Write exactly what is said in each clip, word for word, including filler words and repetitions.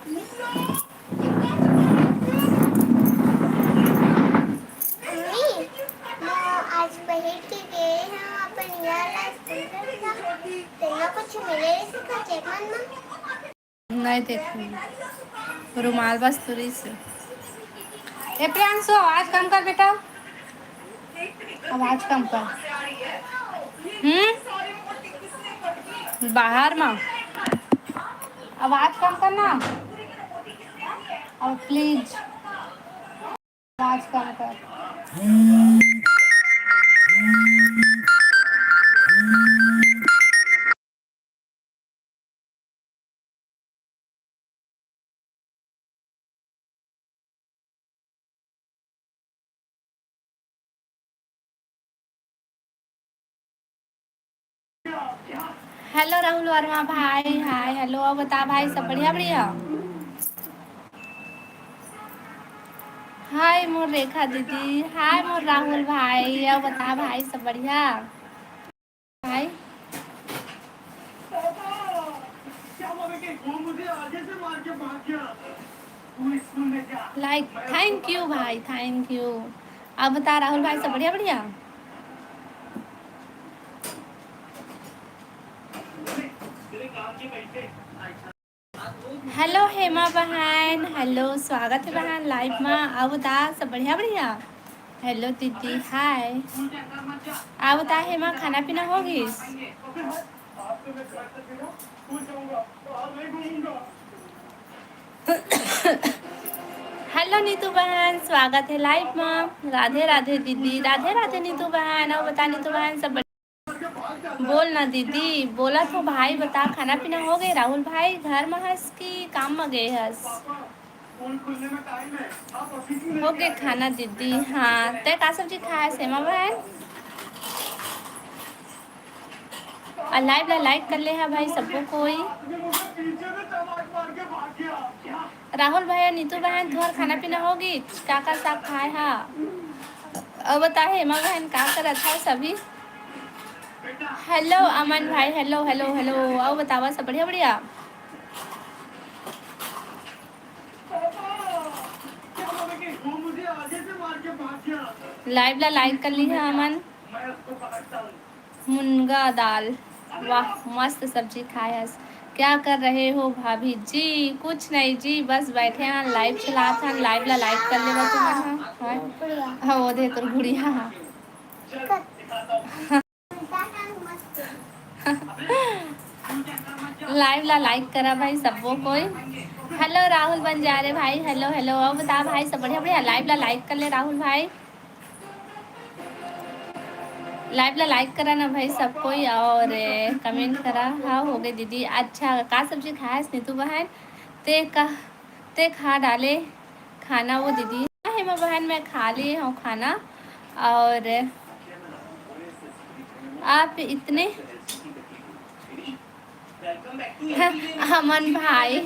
Mummy, मैं आज पहिर के गए हूँ अपन यार ला स्कूल का। तेना कुछ मिले रहिस का चेक मन में? नहीं देखूंगी। रुमाल बस तुरी से। ए प्रियांशु, आवाज कम कर बेटा, आवाज कम कर। हम्म, बाहर में आवाज कम कर ना। और प्लीज आवाज कम कर। हेलो राहुल वर्मा भाई, हाय। हेलो, अउ बता भाई, सब बढ़िया बढ़िया? हाय मोर रेखा दीदी, हाय मोर राहुल भाई, अउ बता भाई, सब बढ़िया? भाई। लाइक, थैंक यू भाई, थैंक यू। अउ बता राहुल भाई, सब बढ़िया बढ़िया? हेलो हेमा बहन, हेलो, स्वागत हे बहन लाइव मा। अउ बता, सब बढ़िया बढ़िया? हेलो दीदी, हाय। अउ बता हेमा, खाना पीना हो गिस? हेलो नीतू बहन, स्वागत हे लाइव मा। राधे राधे दीदी, राधे राधे नीतू बहन। अउ बता नीतू बहन, सब बोल ना दीदी, बोलत हो भाई, बता खाना पीना हो गे? राहुल भाई घर म हस कि काम म गे हस? हो गे खाना दीदी। हाँ, तै का सब्जी खाए हस हेमा बहन? अउ लाइव ला लाइक कर ले हा भाई सबो कोई। राहुल भैया, नीतू बहन, तुहर खाना पीना हो गिस? का का साग खाए हा? अउ बता हेमा बहन, का करत हस अभी? हेलो अमन भाई, हेलो हेलो हेलो। अउ बतावा, सब बढ़िया बढ़िया? लाइव ला लाइक कर ली हा अमन। मुनगा दाल, वाह, मस्त सब्जी खाए हस। क्या कर रहे हो भाभी जी? कुछ नहीं जी, बस बैठे हन, लाइव चलात हन। लाइव ला लाइक कर लेवा तुमन ह। हाँ, हाँ, वो दे तोर गुड़िया ह। लाइव ला लाइक करा भाई सबो कोई। हेलो राहुल बंजारे भाई, हेलो हेलो। अउ बता भाई, सब बढ़िया बढ़िया? लाइव ला लाइक कर ले राहुल भाई। लाइव ला लाइक करा ना भाई सब कोई, अउ कमेंट करा। हाँ, हो गे दीदी। अच्छा, का सब्जी खाए हस नीतू बहन? ते का, ते खा डाले खाना वो दीदी? हाँ हेमा बहन, मैं खा लिए हूँ खाना। अउ आप इतने अमन भाई,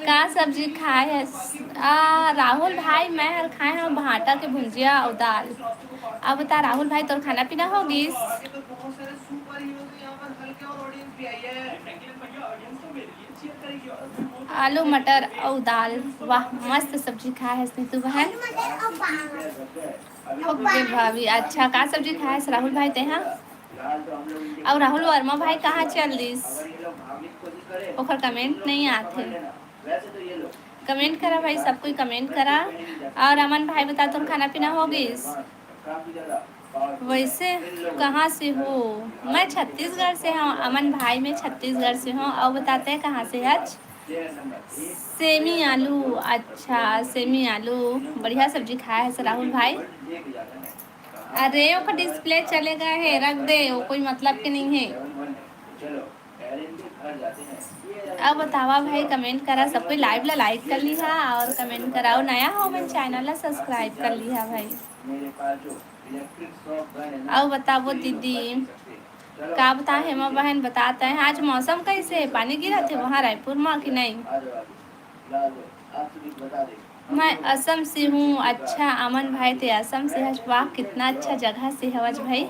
का सब्जी खाए हस? आ, राहुल भाई, मैं हर खाए हूँ भांटा के भुंजिया अउ दाल। अउ बता राहुल भाई, तोर खाना पीना हो गिस? आलू मटर अउ दाल, वाह, मस्त सब्जी खाए हस नीतू बहन। ओके भाभी, अच्छा, का सब्जी खाए हस राहुल भाई तेहा? अउ राहुल वर्मा भाई कहाँ चल दिस? ओखर कमेंट नहीं आत हे। कमेंट करा भाई, सब कोई कमेंट करा। अउ अमन भाई, बता, तोर खाना पीना हो गिस? वैसे कहाँ से हो? मैं छत्तीसगढ़ से हूँ अमन भाई, मैं छत्तीसगढ़ से हूँ। अउ बता, तै कहाँ से हच? सेमी आलू, अच्छा, सेमी आलू, बढ़िया सब्जी खाए हस राहुल भाई। अरे, ओकर डिस्प्ले चले गए हे, रख दे, वो कोई मतलब के नहीं है। अउ बतावा भाई, कमेंट करा, सब कोई लाइव ला लाइक कर लिहा अउ कमेंट करा, अउ नया हो मन चैनल ला सब्सक्राइब कर लिहा भाई। अउ बताबो दीदी, का बता हेमा बहन, बतात हे आज मौसम कैसे हे, पानी गिरत हे वहाँ रायपुर मा कि नहीं? मैं असम से हूँ। अच्छा अमन भाई, ते असम से हस? वाह, कितना अच्छा जगह से हवच भाई।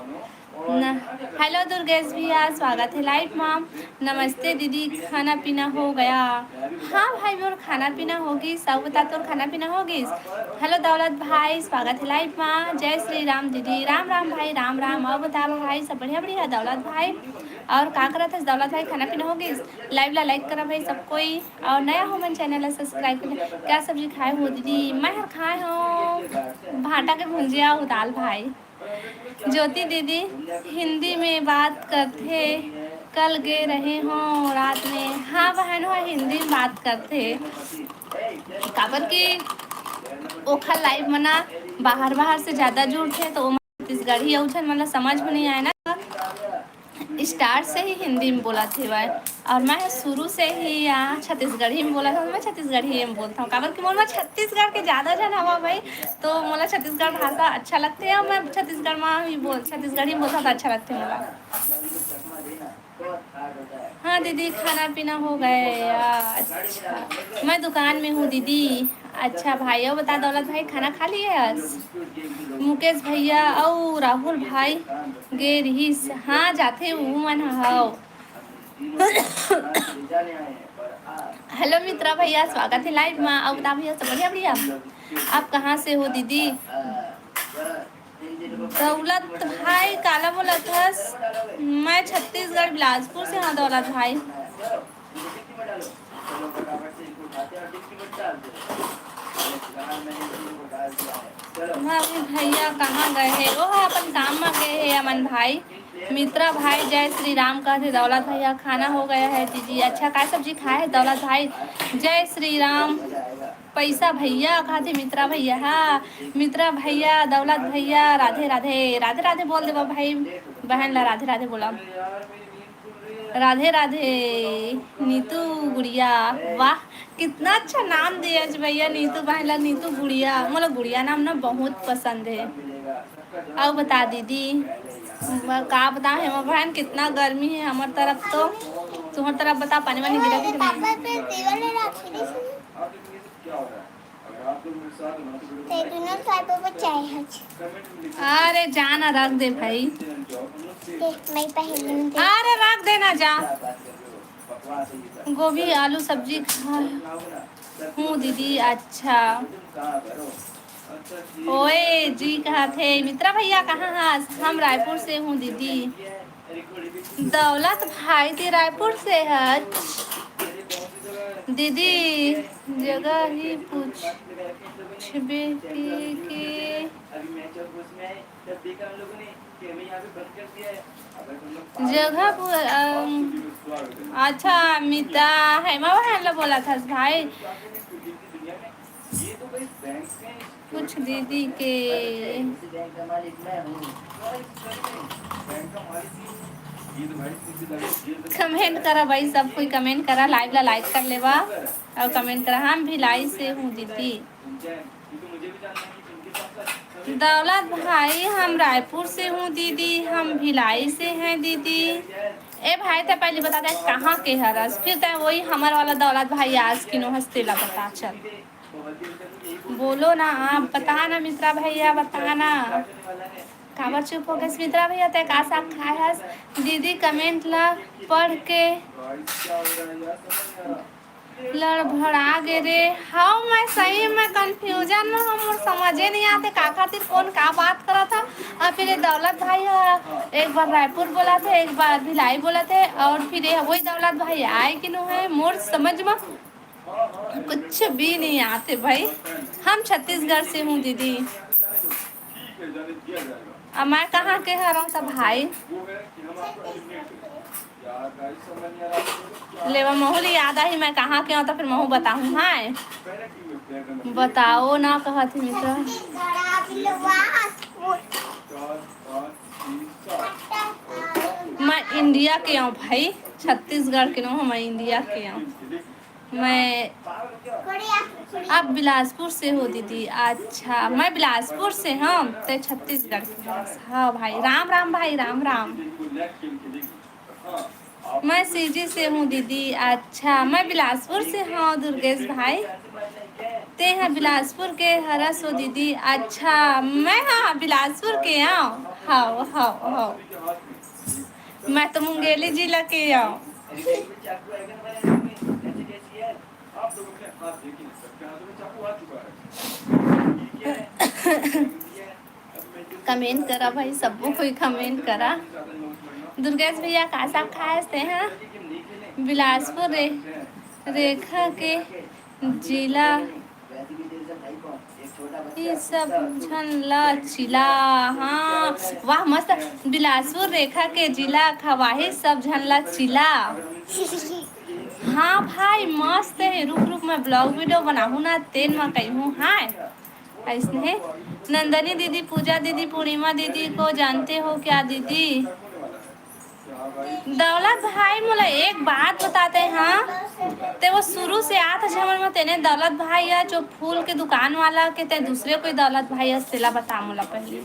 न-, हेलो दुर्गेश भैया, स्वागत है लाइव मा। नमस्ते दीदी, खाना पीना हो गया? हाँ भाई, मोर खाना पीना हो गिस। अउ बता, तोर खाना पीना हो गिस? हेलो दौलत भाई, स्वागत है लाइव मा। जय श्री राम दीदी। राम राम भाई, राम राम। अउ बता भाई, सब बढ़िया बढ़िया दौलत भाई? अउ का करत हस दौलत भाई, खाना पीना हो गिस? लाइव ला लाइक करा भाई सब कोई, अउ नया हो मन चैनल ला सब्सक्राइब कर ले। का सब्जी खाए हो दीदी? मैं हर खाए हूँ भाटा के भुंजिया अउ दाल भाई। ज्योति दीदी हिंदी में बात करथे, कल गे रहे हो रात में। हाँ बहन हो, हिंदी में बात करथे, काबर कि ओखर लाइव मना बाहर बाहर से ज्यादा जुड़थे, तो ओमा छत्तीसगढ़ी अउ झन मन ला समझ में नहीं आए ना। स्टार्ट से ही हिंदी में बोलत हेवय, अउ मैं शुरू से ही यहाँ छत्तीसगढ़ी में बोलत हूँ, मैं छत्तीसगढ़ी में बोलत हूँ, काबर कि मोर में छत्तीसगढ़ के ज्यादा झन हवा भाई, तो मोला छत्तीसगढ़ भाषा अच्छा लगथे, अउ मैं छत्तीसगढ़ में ही बोल, छत्तीसगढ़ी में बोलत हूँ तो अच्छा लगथे मोला। हाँ दीदी, खाना पीना हो गया? अच्छा, मैं दुकान में हूँ दीदी। अच्छा भाई, अउ बता दौलत भाई, खाना खा लिए हस? मुकेश भैया अउ राहुल भाई गे रिहिस। हाँ, जाथे उहू मन ह। हव। हेलो मित्रा भैया, स्वागत है लाइव मा। अउ बता भैया, सब बढ़िया बढ़िया? आप कहाँ से हो दीदी? दौलत भाई, काला बोलत हस? मैं छत्तीसगढ़ बिलासपुर से हूँ दौलत भाई। भाभी भैया कहाँ गए हे? ओह, अपन काम मा गए हे अमन भाई। मित्रा भाई, जय श्री राम कहत हे दौलत भैया। खाना हो गया है दीदी। अच्छा, का सब्जी खाए है दौलत भाई? जय श्री राम। पैसा भैया कहत हे मित्रा भैया। हाँ, मित्रा भैया, दौलत भैया, राधे राधे। राधे राधे बोल देवा भाई, बहन ला राधे राधे बोला। राधे राधे नीतू गुड़िया। वाह, कितना अच्छा नाम दिया जी भैया, नीतू बहन ला नीतू गुड़िया। मोला गुड़िया नाम ना बहुत पसंद है। अउ बता दीदी, का बता हेमा बहन, कितना गर्मी है हमर तरफ तो। तुहर तरफ बता, पानी वानी गिरा कि नहीं? पापा पे तेल राखी दीस। ते दुनो साइड पे बचाए हच। अरे जाना, रख दे भाई। ते मैं पहले हूँ, ते अरे रख देना जा। गोभी आलू सब्जी खा हूँ दीदी। अच्छा। ओए जी कहत हे, मित्रा भैया कहाँ हस? हम रायपुर से हूँ दीदी। दौलत भाई, ते रायपुर से हच? दीदी, जगह ही पूछबे की, की जगह पू-, अम, अच्छा, मिता हेमा बहन ला बोलत हस भाई। कुछ दीदी के कमेंट करा भाई, सब कोई कमेंट करा, लाइव ला लाइक कर लेवा अउ कमेंट करा। हम भिलाई से हूँ दीदी। दौलत भाई, हम रायपुर से हूँ दीदी, हम भिलाई से हैं दीदी। ए भाई, ते पहले बता दे कहाँ के हरस, फिर ते वही हमर वाला दौलत भाई आज किनो हस तेला बता। चल बोलो ना आप, बता ना मित्रा भैया, बता ना। काबर चुप हो गए मित्रा भैया, ते का साग खाए हस? दीदी कमेंट ला पढ़ के लड़भड़ा गे रे। हाँ, मैं सही में कन्फ्यूजन में हूँ, मोर समझे नहीं आते का खातिर कौन का बात करत हा। अउ फिर ये दौलत भाई हा, एक बार रायपुर बोलत हे, एक बार भिलाई बोलत हे, अउ फिर ये वही दौलत भाई आए कि नो है, मोर समझ में कुछ भी नहीं आते भाई। हम छत्तीसगढ़ से हूँ दीदी। अब मैं कहाँ के हरव सब भाई? लेवा महू ले याद आही, मैं कहाँ के हूँ तो फिर महू बताहूँ। हाँ, बताओ ना कहत ही मित्र। मैं इंडिया के हूँ भाई, छत्तीसगढ़ के नो हूँ, मैं इंडिया के हूँ। मैं आप बिलासपुर से हो दीदी? अच्छा, मैं बिलासपुर से हूँ, ते छत्तीसगढ़ के हस। हाँ भाई, राम राम भाई, राम राम। मैं सीजी से हूँ दीदी। अच्छा, मैं बिलासपुर से हूँ दुर्गेश भाई। ते हा बिलासपुर के हरस हो दीदी? अच्छा, मैं हा बिलासपुर के हूँ। हाँ, हाँ, हाँ। मैं तो मुंगेली जिला के आऊँ। कमेंट करा भाई, सबको कोई कमेंट करा। दुर्गेश भैया का साग खाए हस तेहा? बिलासपुर रे, रेखा के जिला, ये सब झन ला चिला। हाँ, वाह, मस्त। बिलासपुर रेखा के जिला खवाही सब झन ला चिला। हाँ भाई, मस्त हे। रुक रुक, मैं ब्लॉग वीडियो बनाहूँ ना, तेन म कहिहूँ। हाँ, ऐसने हे। नंदनी दीदी, पूजा दीदी, पूर्णिमा दीदी को जानते हो क्या दीदी? दौलत भाई, मोला एक बात बताते, हाँ, ते वो शुरू से आत हस हमर में, तेने दौलत भाई या जो फूल के दुकान वाला के, ते दूसरे कोई दौलत भाई हस, तेला बता मोला पहले।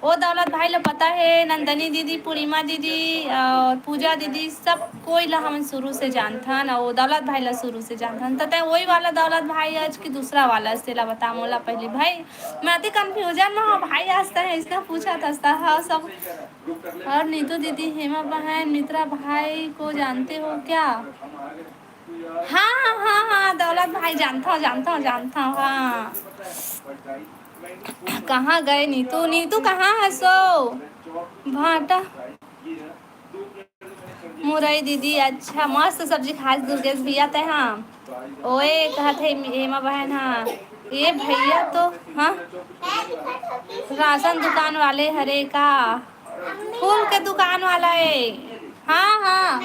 ओ दौलत भाई ला पता हे, नंदनी दीदी, पूर्णिमा दीदी और पूजा दीदी, सब कोई ला हमन शुरू से जानथन, और दौलत भाई ला शुरू से जानथन। त ते वही वाला दौलत भाई हस कि दूसरा वाला हस, तेला बता मोला पहले भाई। मैं अति कन्फ्यूजन में हूँ भाई, आज तक इसका पूछा था, हाँ, सब। और नीतू दीदी, हेमा बहन, मित्रा भाई को जानते हो क्या? हाँ, हाँ, हाँ, हाँ, दौलत भाई, जानता हूँ, जानता हूँ, जानता हूँ, हाँ। कहाँ गए नीतू? नीतू कहाँ हस ओ? भाटा। मुरई दीदी, अच्छा, मस्त सब्जी खास दुर्गेश भैया ते, हाँ। ओए, कहत हे हेमा बहन, हाँ। ये भैया तो, हाँ, राशन दुकान वाले हरे का? फूल के दुकान वाला है। हाँ, हाँ।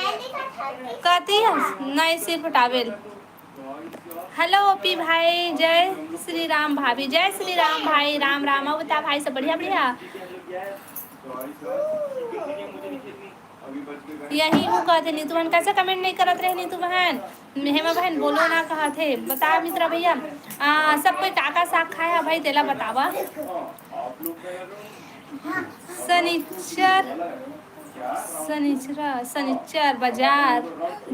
कती है? नहीं, सिर्फ टावेल। हेलो ओपी भाई, जय श्री राम भाभी, जय श्री राम भाई, राम राम। अउ बता भाई, सब बढ़िया, बढ़िया? यही हूँ कहत हे नीतू बहन, कैसे कमेंट नहीं करत रहे नीतू बहन? हेमा बहन बोलो ना कहत हे। बता मित्रा भैया, आ, सब कोई का का साग खाए हा भाई, तेला बतावा। सनिचर, सनिचरा, सनिचर बाजार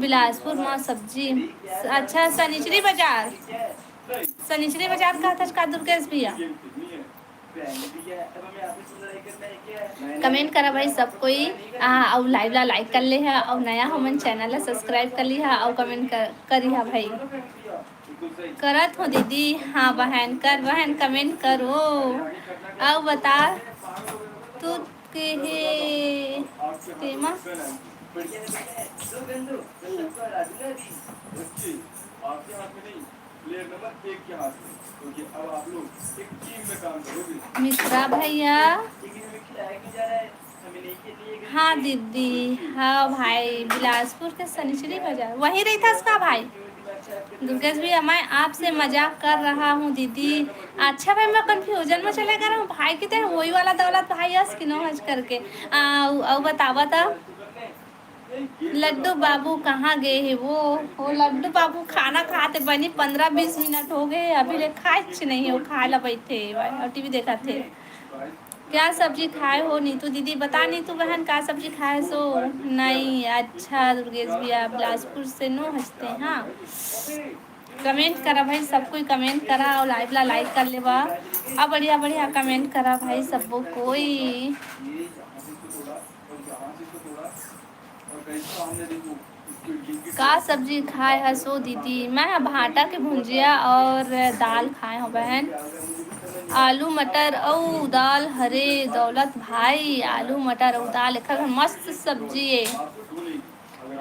बिलासपुर म सब्जी। अच्छा, सनिचरी बाजार, सनिचरी बाजार कहत हस का दुर्गेश भैया? कमेंट करा भाई सब कोई, आ, अउ लाइव ला लाइक कर ले हा, अउ नया हो मन चैनल ला सब्सक्राइब कर ली हा, अउ कमेंट कर, करी हा भाई। करत हो दीदी, हाँ बहन, कर बहन, कमेंट करो। अउ बता, तू के हे तेमा? मित्रा भैया। हाँ दीदी, हाँ भाई, बिलासपुर के सनिचरी बाजार वहीं रहिथस का भाई? दुर्गेश भैया, मैं आपसे मजाक कर रहा हूँ दीदी। अच्छा भाई, मैं कन्फ्यूजन में चले गए रहूँ भाई, किते वही वाला दौलत भाई हस कि नो हस करके। आ, अउ बतावा त। लड्डू बाबू कहाँ गए हे वो? वो लड्डू बाबू खाना खाते बनी पंद्रह बीस मिनट हो गए, अभी ले खाएच नहीं हो, खाए ला बैठे हे भाई, अउ टीवी देखत हे। क्या सब्जी खाए हो नीतू दीदी? बता नीतू बहन, का सब्जी खाए सो? नहीं, अच्छा दुर्गेश भैया, बिलासपुर से नो हंसते, हाँ। कमेंट करा भाई, सब कोई कमेंट करा अउ लाइव ला लाइक कर लेवा। अब बढ़िया बढ़िया कमेंट करा भाई, सबो कोई। का सब्जी खाए हस ओ दीदी? मैं ह भांटा के भुंजिया और दाल खाए हव बहन। आलू मटर अउ दाल। हरे दौलत भाई, आलू मटर अउ दाल, एकर मस्त सब्जी ए।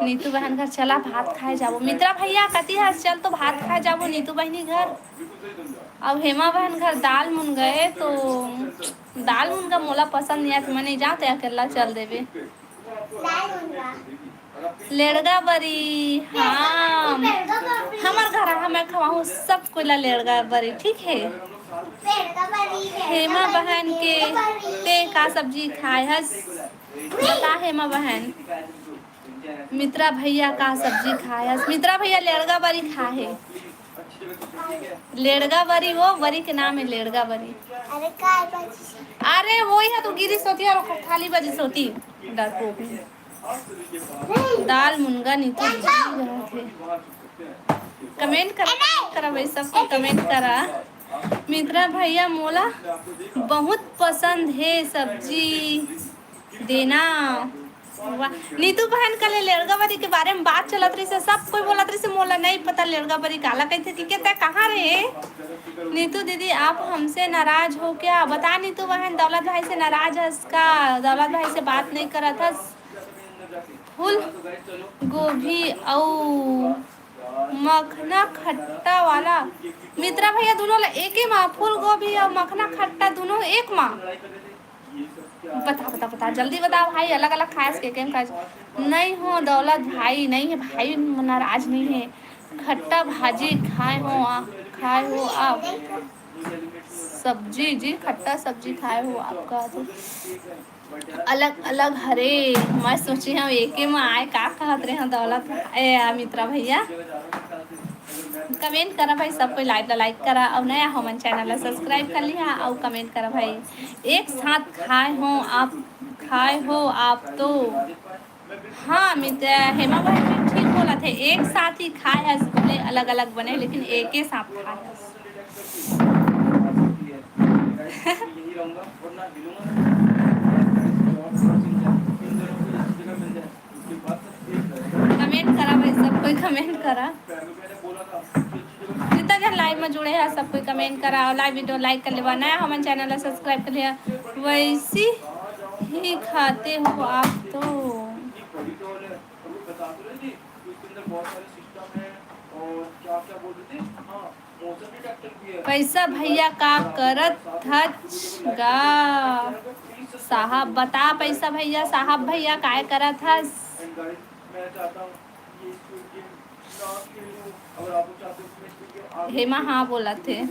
नीतू बहन घर चला, भात खाए जाबो। मित्रा भैया कति हस, चल तो भात खाए जाबो नीतू बहनी घर। अब हेमा बहन घर दाल मुन गए तो दाल मुनगा मोला पसंद नहीं आथे, मैं नहीं जाते, अकेला चल देबे। लेड़गा बरी, हाँ, हमर घर आ, मैं खवाहूँ सब कोई ला लेड़गा बरी, ठीक है? हेमा बहन के ते का सब्जी खाए हस? बता हेमा बहन। मित्रा भैया का सब्जी खाए हस? मित्रा भैया लेड़गा बरी खाए हे। लेड़गा बरी, वो बरी के नाम है लेड़गा बरी। अरे का बजी? अरे वही है तो गिरी सोती और थाली बजी सोती। डरपोक। दाल मुनगा नीतू दीदी रहत हे। कमेंट करा, कमेंट करा भाई, सबको कमेंट करा। मित्रा भैया मोला बहुत पसंद हे सब्जी देना। वाह। नीतू बहन, कल लेड़गा बरी के बारे में बात चलत रहिसे, सब कोई बोलत रहिसे, मोला नहीं पता लेड़गा बरी काला कहिथे, कि कहते कहाँ रहे? नीतू दीदी, आप हमसे नाराज हो क्या? बता नीतू बहन, दौलत भाई से नाराज हस का? दौलत भाई से बात नहीं करत हस? फूल गोभी अउ मखना खट्टा वाला। मित्रा भैया, दोनों ला एके मा, फूल गोभी अउ मखना खट्टा दोनों एक मा। बता, बता, बता, जल्दी बता भाई, अलग-अलग खाए के, के खाए? नहीं हो दौलत भाई, नहीं है भाई, नाराज नहीं है। खट्टा भाजी खाए हो आ, खाए हो आप? सब्जी जी, खट्टा सब्जी खाए हो आप, कहा तो अलग-अलग हरे। मैं सोचे हूँ एके में आए, का कहत रहे हैं दौलत, ए, मित्रा भैया। कमेंट करा भाई, सब कोई लाइव ला लाइक करा, अउ नया हो मन चैनल ला सब्सक्राइब कर लिहा, अउ कमेंट करा भाई। एक साथ खाए हो आप, खाए हो आप तो। हाँ, मित-, हेमा बहन भी ठीक बोलत हे, एक साथ ही खाए हस, भले अलग-अलग बने, लेकिन एके साथ खाए हस। कमेंट करा भाई, सब कोई कमेंट करा। जितना जन लाइव में जुड़े हैं, सब कोई कमेंट करा, लाइव वीडियो लाइक कर लेवा, नया हमन चैनल ला सब्सक्राइब कर लिहा। वैसी ही खाते हो आप तो। पैसा भैया का करत हच गा? साहब बता, पैसा भैया, साहब भैया काय करत हस? हेमा हाँ बोलत हे।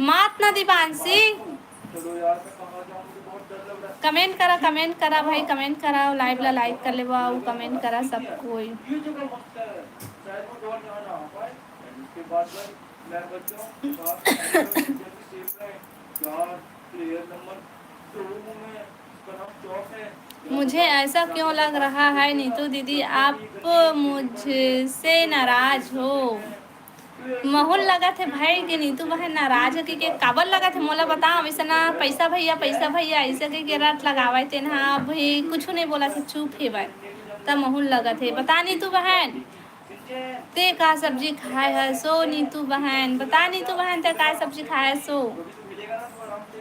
मात ना दीपांशी। कमेंट करा, कमेंट करा भाई, कमेंट करा, लाइव ला लाइक कर लेवा, अउ कमेंट करा सब कोई। मुझे ऐसा क्यों लग रहा है नीतू दीदी, आप मुझसे नाराज हो? महूँ ल लगत हे भाई कि नीतू बहन नाराज हे कि, कि काबर लगत हे मोला बता, वैसे ना पैसा भैया, पैसा भैया ऐसे कहिके रट लगावय तेन ह, अभी कुछ नहीं बोलत हे, चुप हे भाई। त महूँ ल लगत हे, बता नीतू बहन, ते का सब्जी खाए हस ओ नीतू बहन? बता नीतू बहन, ते का सब्जी खाए हस ओ?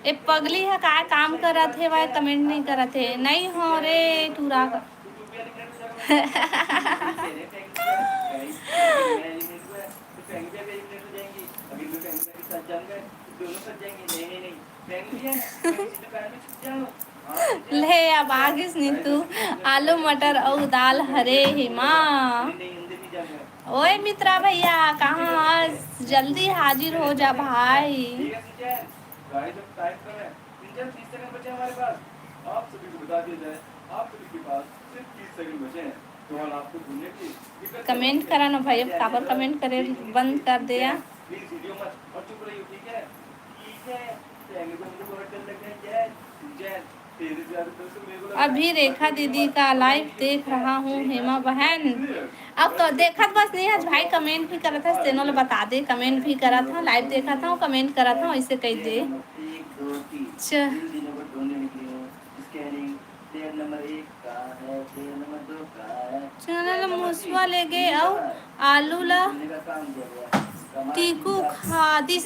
ए पगली ह का काम करत हे भाई, कमेंट नहीं करत हे। नहीं हो रे टूरा का। ले, अब आ गिस नीतू, आलू मटर अउ दाल हरे हे माँ। ओए मित्रा भैया, कहाँ हस? जल्दी हाजिर हो जा भाई। कमेंट करा ना भाई, अब काबर कमेंट करे बंद कर दे या? अभी रेखा दीदी का लाइव देख रहा हूँ हेमा बहन। अब क-, देखत बस नहीं हस भाई, कमेंट भी करत हस, तेनो ल बता दे, कमेंट भी करत हस, लाइव देखत हस, कमेंट करत हस, ऐसे कह दे। च-, चैनल मुसवा ले गे अउ आलू ला टीकू खा दिस।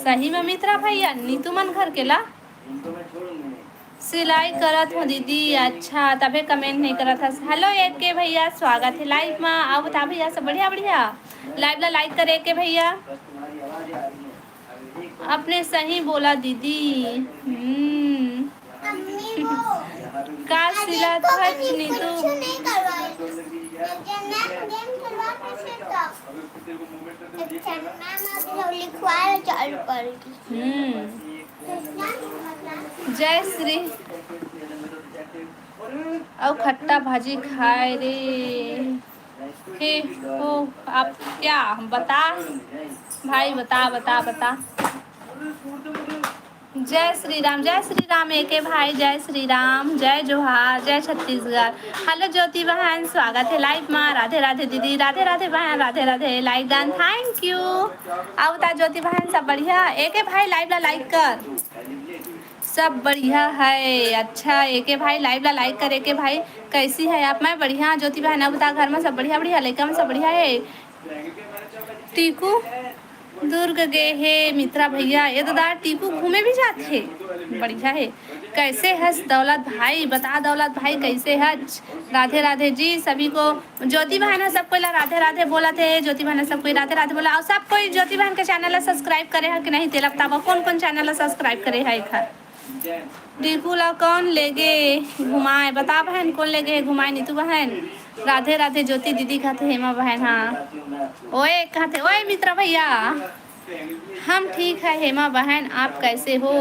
सही में मित्रा भैया, नीतू मन घर के ला सिलाई करत हो दीदी। अच्छा, तभे कमेंट नहीं करत हस। हेलो एके भैया, स्वागत है लाइव मा। अउ बता भैया, सब बढ़िया? बढ़िया। लाइव ला लाइक करे एके भैया। अपने सही बोला दीदी। हम्म। का सिलाथच नीतू? हम्म। जय श्री। अउ खट्टा भाजी खाए रे। हे हो, आप क्या बता भाई, बता, बता, बता। जय श्री राम, जय श्री राम एके भाई, जय श्री राम, जय जोहार, जय छत्तीसगढ़। हेलो ज्योति बहन, स्वागत है लाइव मा। राधे राधे दीदी, राधे राधे बहन, राधे राधे। लाइक डन, थैंक यू। अउ बता ज्योति बहन, सब बढ़िया? एके भाई लाइव ला लाइक कर। सब बढ़िया है। अच्छा, एके भाई, live ला like करे के भाई। कैसी है आप? मैं बढ़िया, ज्योति बहन, अब बता, घर में सब बढ़िया? बढ़िया, लइका में सब बढ़िया है? टीकू दुर्ग गे हे मित्रा भैया। ए दादा, टीकू घूमे भी जात हे, बढ़िया है। कैसे हस दौलत भाई? बता दौलत भाई, कैसे हच? राधे राधे जी सभी को। ज्योति बहन ह सब कोई ला राधे राधे बोलत हे। ज्योति बहन ह सब कोई राधे राधे बोला। और सब कोई ज्योति बहन के channel ला subscribe करे है कि नहीं, तेला बतावा, कौन कौन channel ला subscribe करे है एखर? टीकू ला कौन लेगे घुमाए? बता बहन, कौन लेगे हे घुमाए? नीतू बहन। राधे राधे ज्योति दीदी कहते हेमा बहन। हाँ, ओए कहते, ओए मित्रा भैया, हम ठीक है हेमा बहन, आप कैसे हो?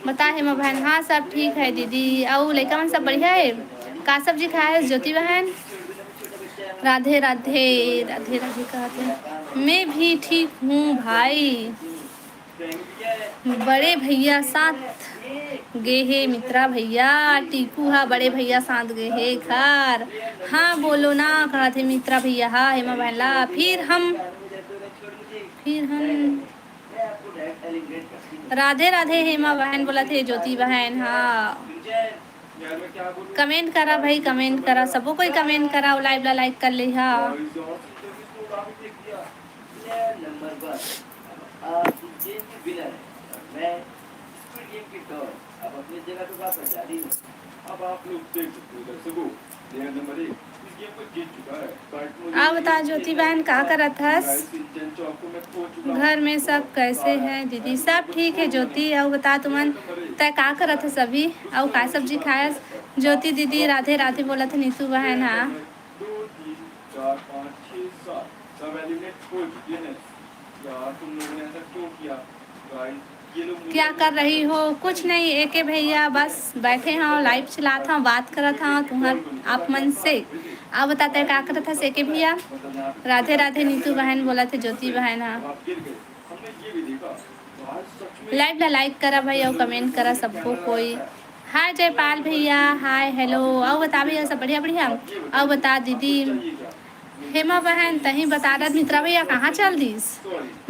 बता हेमा बहन। हाँ, सब ठीक है दीदी। अउ लइका मन सब बढ़िया है? का सब्जी खाए है ज्योति बहन? राधे राधे, राधे राधे कहते। मैं भी ठीक हूँ भाई। बड़े भैया साथ गे हे मित्रा भैया। टीकू हा बड़े भैया साथ गे हे घर। हाँ बोलो ना, कहत हे मित्रा भैया हा हेमा बहन ला। फिर हम, फिर हम राधे राधे हेमा बहन बोलत हे ज्योति बहन। हाँ, comment करा भाई, comment करा, सबो कोई comment करा, live ला like कर ले हा। अब बता ज्योति बहन, का करत हस? घर में सब कैसे हैं दीदी? सब ठीक है ज्योति। अउ बता तुमन, तै का करत हस अभी? अउ का सब्जी खायस? ज्योति दीदी राधे राधे बोलत हे नीतू बहन। हाँ, क्या कर रही हो? कुछ नहीं एके भैया, बस बैठे हंव, live चलात हंव, बात करत हंव तुहर आप मन से। अउ बता तै का करत हस एके भैया? राधे राधे नीतू बहन बोलत हे ज्योति बहन हा। Live ला like करा भाई अउ comment करा सबको कोई। Hi जयपाल भैया, hi hello। अउ बता भैया सब बढ़िया बढ़िया? अउ बता दीदी हेमा बहन, तहीं बता दे मित्रा भैया कहाँ चल दिस?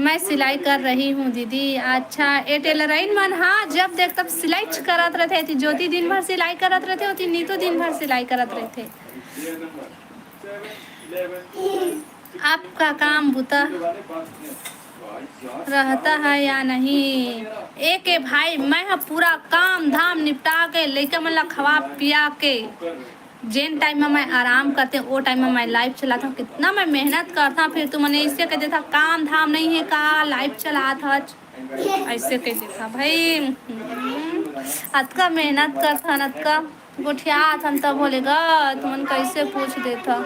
मैं सिलाई कर रही हूँ दीदी। अच्छा, ए टेलराइन मन, हाँ, जब देख तब सिलाई करत रहथे। एती ज्योति दिन भर सिलाई करत रहथे, ओती नीतू दिन भर सिलाई करत रहथे। आपका काम बुता रहता है या नहीं? एके भाई, मैं ह पूरा काम धाम निपटा के, लइका मन ला खवा पिया के, जेन time म मैं आराम करते, ओ time म मैं live चलात हंव। कितना मैं मेहनत करत हंव, फिर तुमन अइसे कह देथा, काम धाम नहीं है का, live चलात हच, अइसे कह देथा भाई। हम्म, अतका मेहनत करथन, अतका गोठियाथन, तब होले गा, तुमन कइसे पूछ देथा?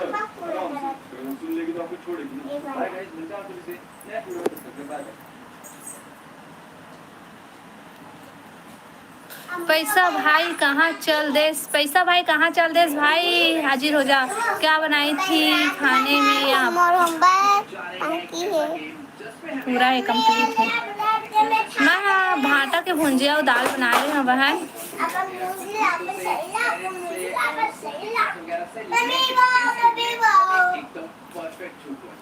पैसा भाई कहाँ चल देस? पैसा भाई कहाँ चल देस? भाई हाजिर हो जा। क्या बनाई थी खाने में आप? मोर होमवर्क बाकी है। पूरा है, complete है। मैं हा भांटा के भुंजिया अउ दाल बनाए हंव बहन।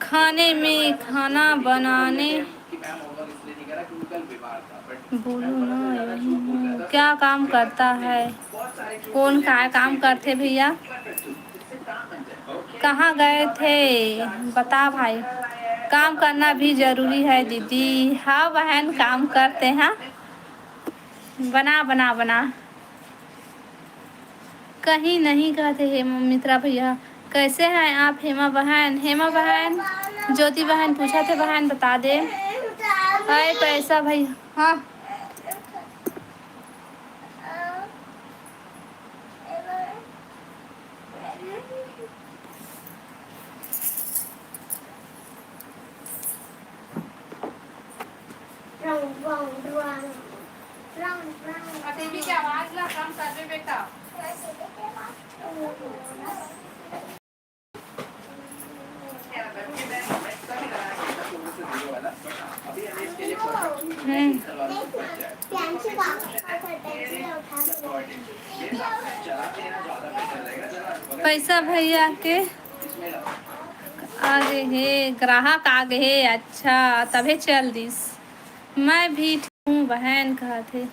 खाने में खाना बनाने, बोलो ना, क्या काम करता है? कौन का काम करथे भैया? कहाँ गए थे? बता भाई, काम करना भी जरूरी है दीदी। हाँ बहन, काम करते हैं, बना बना बना। कहीं नहीं कहते हे मित्रा भैया। कैसे हैं आप हेमा बहन? हेमा बहन, ज्योति बहन पूछत हे बहन, बता दे। हाय पैसा भैया, हाँ। टीवी के आवाज ला कम कर दे बेटा। हम्म। पैसा भैया के आगे हे, ग्राहक आगे हे। अच्छा, तभे चल दिस। मैं भी ठीक हूँ बहन, कहत हे।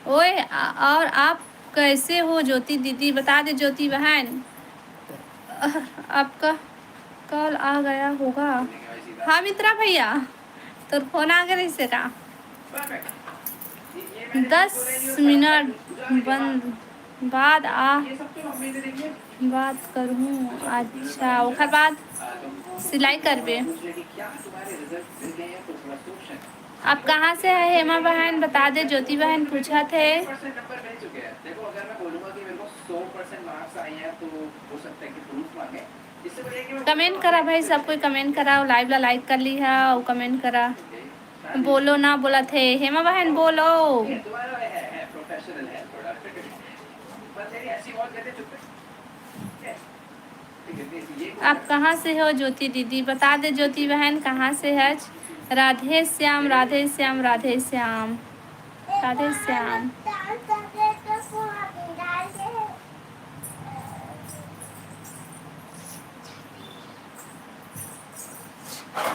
ओए, आ-, और आप कैसे हो ज्योति दीदी, बता दे ज्योति बहन। आपका कॉल आ गया होगा। हाँ मित्रा भैया, तोर फोन आ गए से का? दस मिनट बंद, बाद आ बात करूँ। अच्छा, ओकर बाद सिलाई करबे। आप कहाँ से है हेमा बहन, बता दे। ज्योति बहन पूछत हे। कमेंट करा भाई, सब कोई कमेंट करा, लाइव ला लाइक कर ली हा, और कमेंट करा। बोलो ना बोलत हे हेमा बहन, बोलो। आप कहाँ से हो ज्योति दीदी, बता दे ज्योति बहन, कहाँ से हच? राधे श्याम, राधे श्याम, राधे श्याम, राधे श्याम।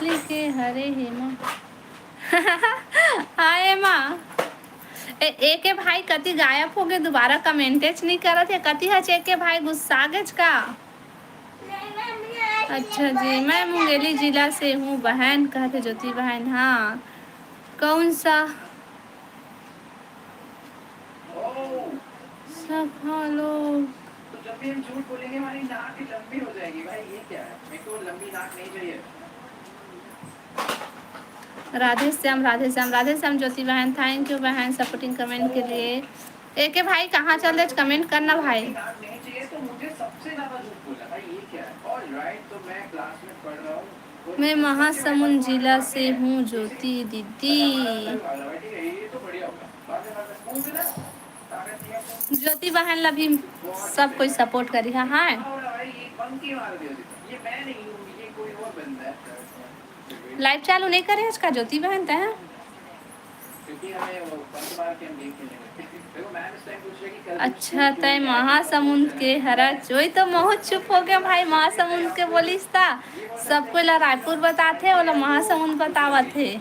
लिखे हरे हेमा। हाँ हेमा। ए, एके भाई कति गायब हो गए, दोबारा कमेंटेच नहीं करत हे, कति हच एके भाई, गुस्सा गेच का? अच्छा जी, मैं मुंगेली जिला से हूँ बहन, कहते ज्योति बहन। हाँ, कौन सा सखा लोग? राधे श्याम, राधे श्याम, राधे श्याम ज्योति बहन, थैंक यू बहन सपोर्टिंग कमेंट के लिए। एके भाई कहाँ चल रहे, कमेंट करना भाई। मैं महासमुंद जिला से हूँ ज्योति दीदी। ज्योति बहन ला भी सब कोई सपोर्ट करी हा। हाँ, लाइव चालू नहीं करे आज का ज्योति बहन तै? अच्छा, तय महासमुंद के हरच, वही तो महूँ चुप हो गया भाई। महासमुंद के बोलिस ता, सब कोई ला रायपुर बताथे, ओला महासमुंद बतावत हे।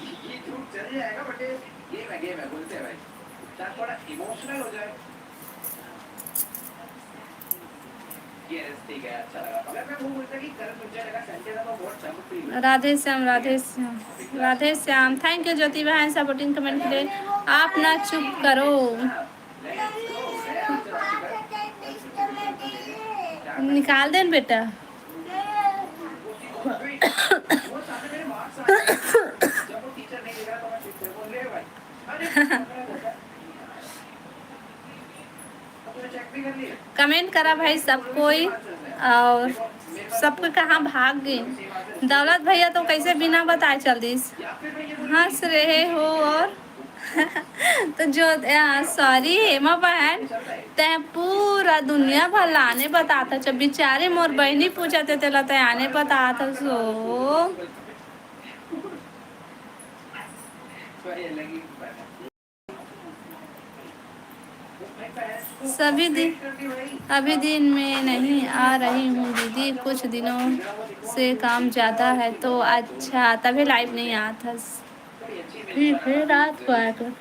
राधे श्याम, राधे श्याम, राधे श्याम। थैंक यू ज्योति बहन सपोर्टिंग कमेंट के लिए। आप ना चुप करो। निकाल देन बेटा। कमेंट करा भाई सब कोई, और सब कोई कहाँ भाग गए? दौलत भैया तो कैसे बिना बताए चल दिस। हंस रहे हो और तो जो, सॉरी हेमा बहन, तै पूरा दुनिया भर लाने बताता छ। बेचारे मोर बहनी पूछा थे, तेला तै आने बताता सो। सभी दिन, अभी दिन में नहीं आ रही हूँ दीदी, कुछ दिनों से काम ज़्यादा है तो। अच्छा, तभी लाइव नहीं आता। फिर, फिर रात को आया कर।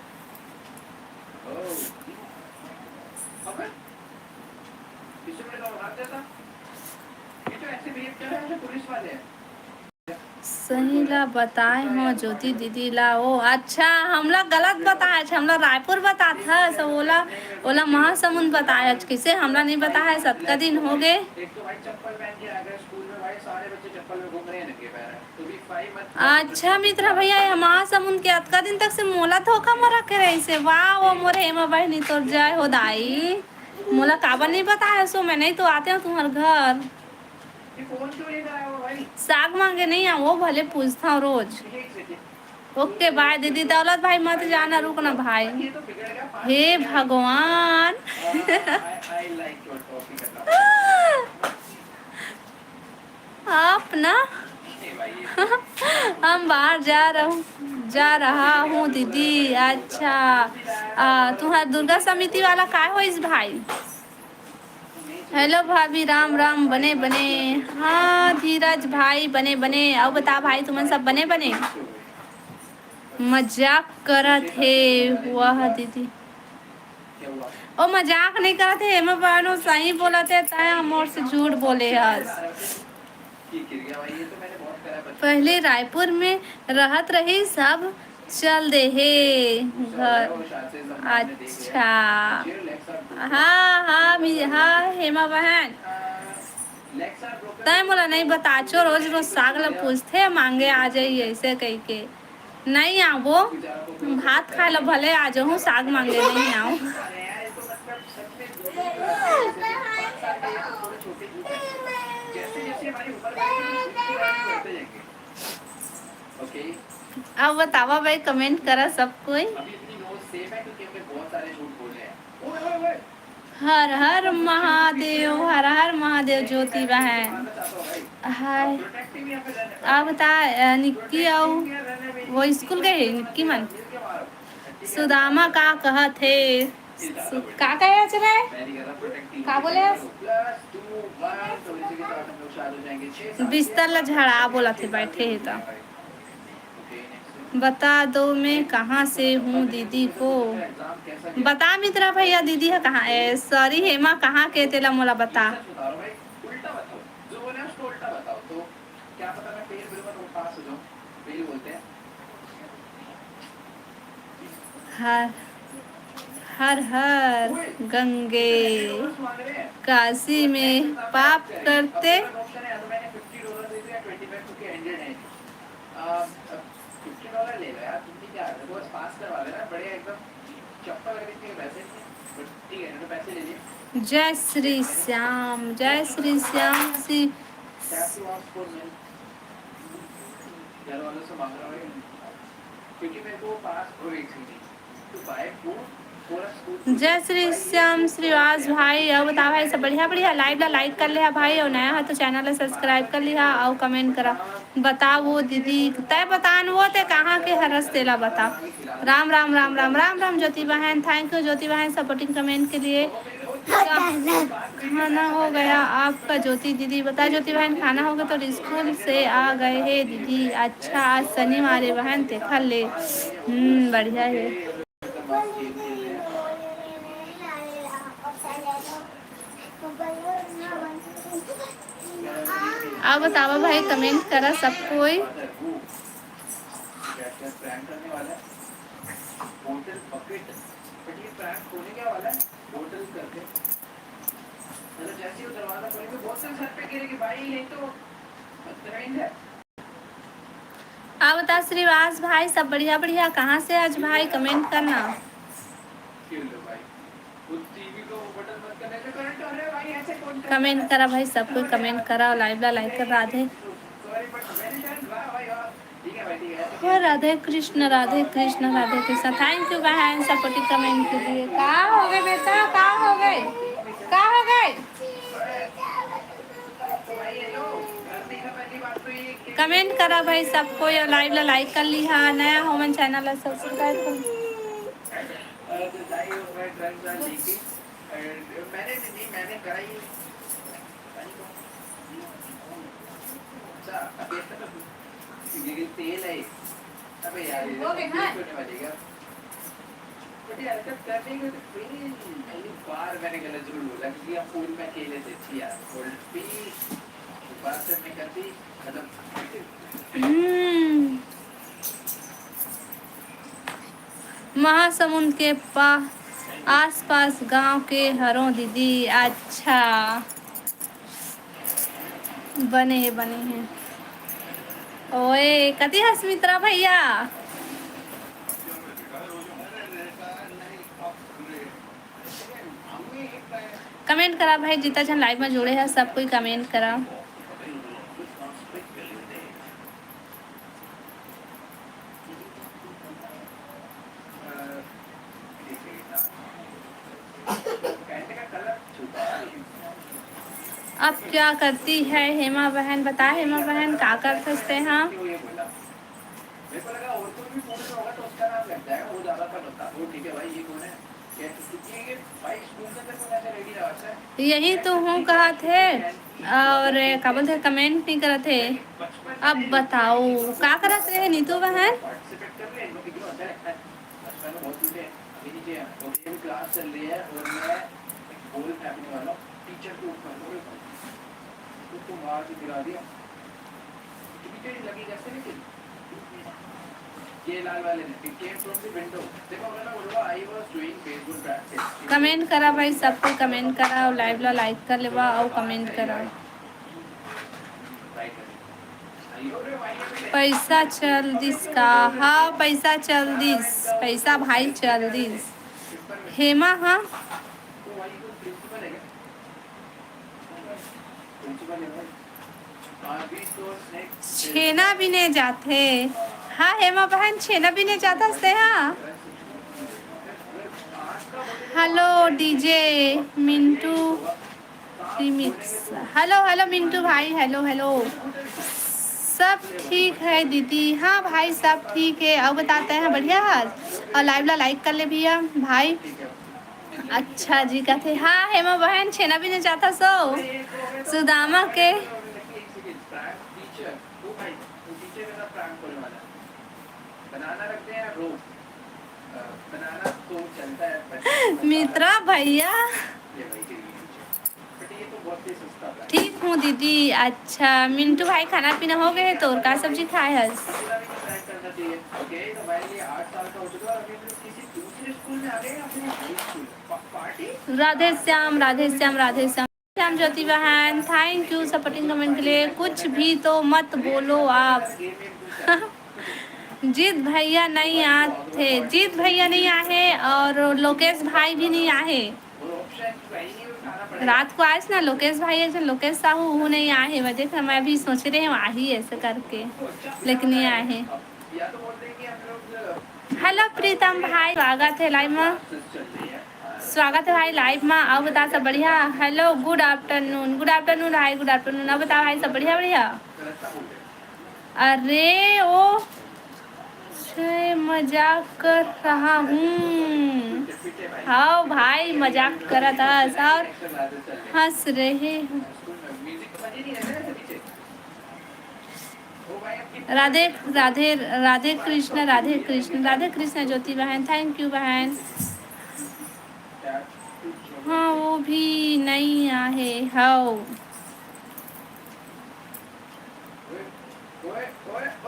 सही ला बताए हो ज्योति दीदी ला। ओ अच्छा, हमला गलत बताए छ, हमला रायपुर बताथस, ओला, ओला महासमुंद बताए छ। किसे हमला नहीं बताए, सतका दिन हो गए। अच्छा मित्रा भैया, ये महासमुंद के अतका दिन तक से मोला धोखा म रखे रहिसे। वाह, वो मोर हेमा बहनी, तोर जय हो दाई। मोला काबर नहीं बताए सो, मैं नहीं तो आते हो तुम्हारे घर। साग मांगे नहीं आओ, भले पूछता हूँ रोज। ओके, बाय दीदी। दौलत भाई मत जाना, रुकना भाई। हे भगवान। आप ना हम बाहर जा रहा हूँ, जा रहा हूँ दीदी। अच्छा, आ, तुम्हारा दुर्गा समिति वाला काय होइस भाई? हेलो भाभी, राम राम। बने बने। हाँ धीरज भाई, बने बने। अउ बता भाई, तुमन सब बने बने? मजाक करत हे वह दीदी। ओ मजाक नहीं करत हे, एमा बहन ओ सही बोलत हे, तैं मोर से झूठ बोले हस। पहले रायपुर में रहत रही, सब चल दे हे घर। अच्छा, हाँ हाँ मी-, हाँ हेमा बहन, तैं मोला नहीं बताचो, रोज रोज साग ला पूछथे, मांगे आ जाई ऐसे कहिके। नहीं आवो, भात खाए ला भले आ जाहूँ, साग मांगे नहीं आऊँ। अब बतावा भाई, comment करा सब कोई। हर हर महादेव, हर हर महादेव ज्योति बहन। हाय। अब बता, अ, निक्की अउ वो स्कूल गए हे, निक्की मन। सुदामा का कहत हे? सु-, का कहे हस रे? का बोले हस? बिस्तर ला झड़ा बोलत हे, बैठे हे त। बता दो मैं कहाँ से हूँ दीदी को। बता मित्रा भैया, दीदी ह कहाँ, ए, sorry हेमा कहाँ के, तेला मोला बता। हर हर हर गंगे, काशी में पाप करते। जय श्री श्याम, जय श्री श्री जय श्री श्याम श्रीवास भाई, अउ बता भाई सब बढ़िया बढ़िया। Live ला like कर लिहा भाई, अउ नया ह तो channel ला subscribe कर लिहा, अउ comment करा। बता वो दीदी, तय बतान वो ते कहाँ के हरस तेला बता। राम राम राम राम राम राम ज्योति बहन, thank you ज्योति बहन supporting comment के लिए। खाना हो गया आपका ज्योति दीदी? बता ज्योति बहन, खाना हो गया तो स्कूल से आ गए हे दीदी। अच्छा, आज शनिवार हे बहन, ते खा ले। हम्म, बढ़िया हे। अब बतावा भाई, comment करा सब कोई। अब बता श्रीवास भाई, सब बढ़िया बढ़िया, कहाँ से आज भाई? Comment करना, comment करा भाई, सब कोई comment करा, live ला like कर। राधे हो राधे कृष्ण, राधे कृष्ण, राधे कृष्ण। Thank you बहन supporting comment के लिए। का हो गए बेटा, का हो गए, का हो गए? Comment करा भाई सब कोई, अउ live ला like कर लिहा, नया हो मन channel ला subscribe कर। हम्म। महासमुंद के पा-, आसपास गांव के हरों दीदी। अच्छा, बने हे, बने हे। ओए, कति हस मित्रा भैया? Comment करा भाई, जितना झन live में जुड़े हैं, सब कोई comment करा। अब क्या करती है हेमा बहन? बता हेमा बहन, का करथस तेहा? यही तो हूँ कहत हे। और का बोलथे, comment नहीं करत हे। अब बताओ का करत रहे नीतू बहन? क्लास चल रही है और मैं एक गोल फेंकने वाला हूँ टीचर के ऊपर। तो तुम वहां से गिरा दिया। कमेंट करा भाई, सब कोई कमेंट करा और लाइव ला लाइक कर लेवा और कमेंट करा। पैसा चल दिस का? हाँ, पैसा चल दिस, पैसा भाई चल दिस। हेमा, हाँ, छेना बिने जाथे। हाँ हेमा बहन, छेना बिने जाथस ते, हाँ। Hello DJ Mintu remix. Hello hello Mintu भाई, हेलो हेलो। सब ठीक है दीदी? हाँ भाई, सब ठीक है। और बताते हैं, बढ़िया हाल? और लाइव ला लाइक कर ले भैया भाई। अच्छा जी, कथे हाँ हेमा बहन, छेना बिने जाथस ओ सुदामा के। मित्रा भैया। ठीक हूँ दीदी। अच्छा मिंटू भाई, खाना पीना हो गए? तो और का सब्जी खाए हस? राधे श्याम, राधे श्याम, राधे श्याम। श्याम ज्योति बहन, थैंक यू सपोर्टिंग कमेंट के लिए। कुछ भी तो मत बोलो आप। जीत भैया नहीं आते, जीत भैया नहीं आए और लोकेश भाई भी नहीं आए। रात को आए ना लोकेश भाई, एक झन लोकेश साहू, वो नहीं आए। वजह से मैं भी सोच रहे हूँ आही ऐसे करके, लेकिन नहीं आए। हेलो प्रीतम भाई, स्वागत है लाइव में। स्वागत है भाई लाइव में। आओ बता सब बढ़िया। हेलो, गुड आफ्टरनून, गुड आफ्टरनून भाई, गुड आफ्टरनून। आओ बता भाई सब बढ़िया, बढ़िया। अरे ओ, छे मजाक कर रहा हूँ। हाँ भाई, मजाक करत हस और हंस रहे हो। राधे राधे, राधे कृष्ण, राधे कृष्ण, राधे कृष्ण ज्योति बहन, थैंक यू बहन। हाँ वो भी नहीं आहे। हव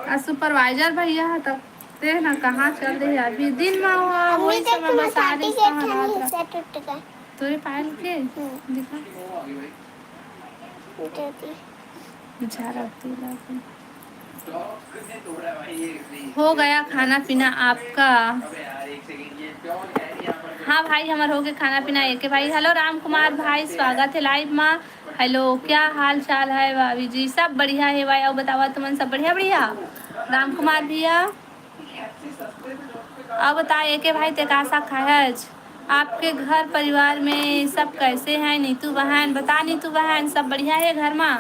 आ सुपरवाइजर भैया ह तब ते ना कहाँ चल रही है अभी दिन में हुआ वही समय बस आ रही है। तोरे पायल के दिखा। हो गया खाना पीना आपका? हाँ भाई, हमर हो गए खाना पीना। एके भाई, हेलो राम कुमार भाई, स्वागत है लाइव मा। हेलो, क्या हाल चाल है भाभी जी? सब बढ़िया है भाई। और बतावा तुमन सब बढ़िया? बढ़िया। राम कुमार भैया, अब बता एके भाई, ते का साग खाए हस? आपके घर परिवार में सब कैसे हैं? नीतू बहन बता, नीतू बहन सब बढ़िया है घर मा?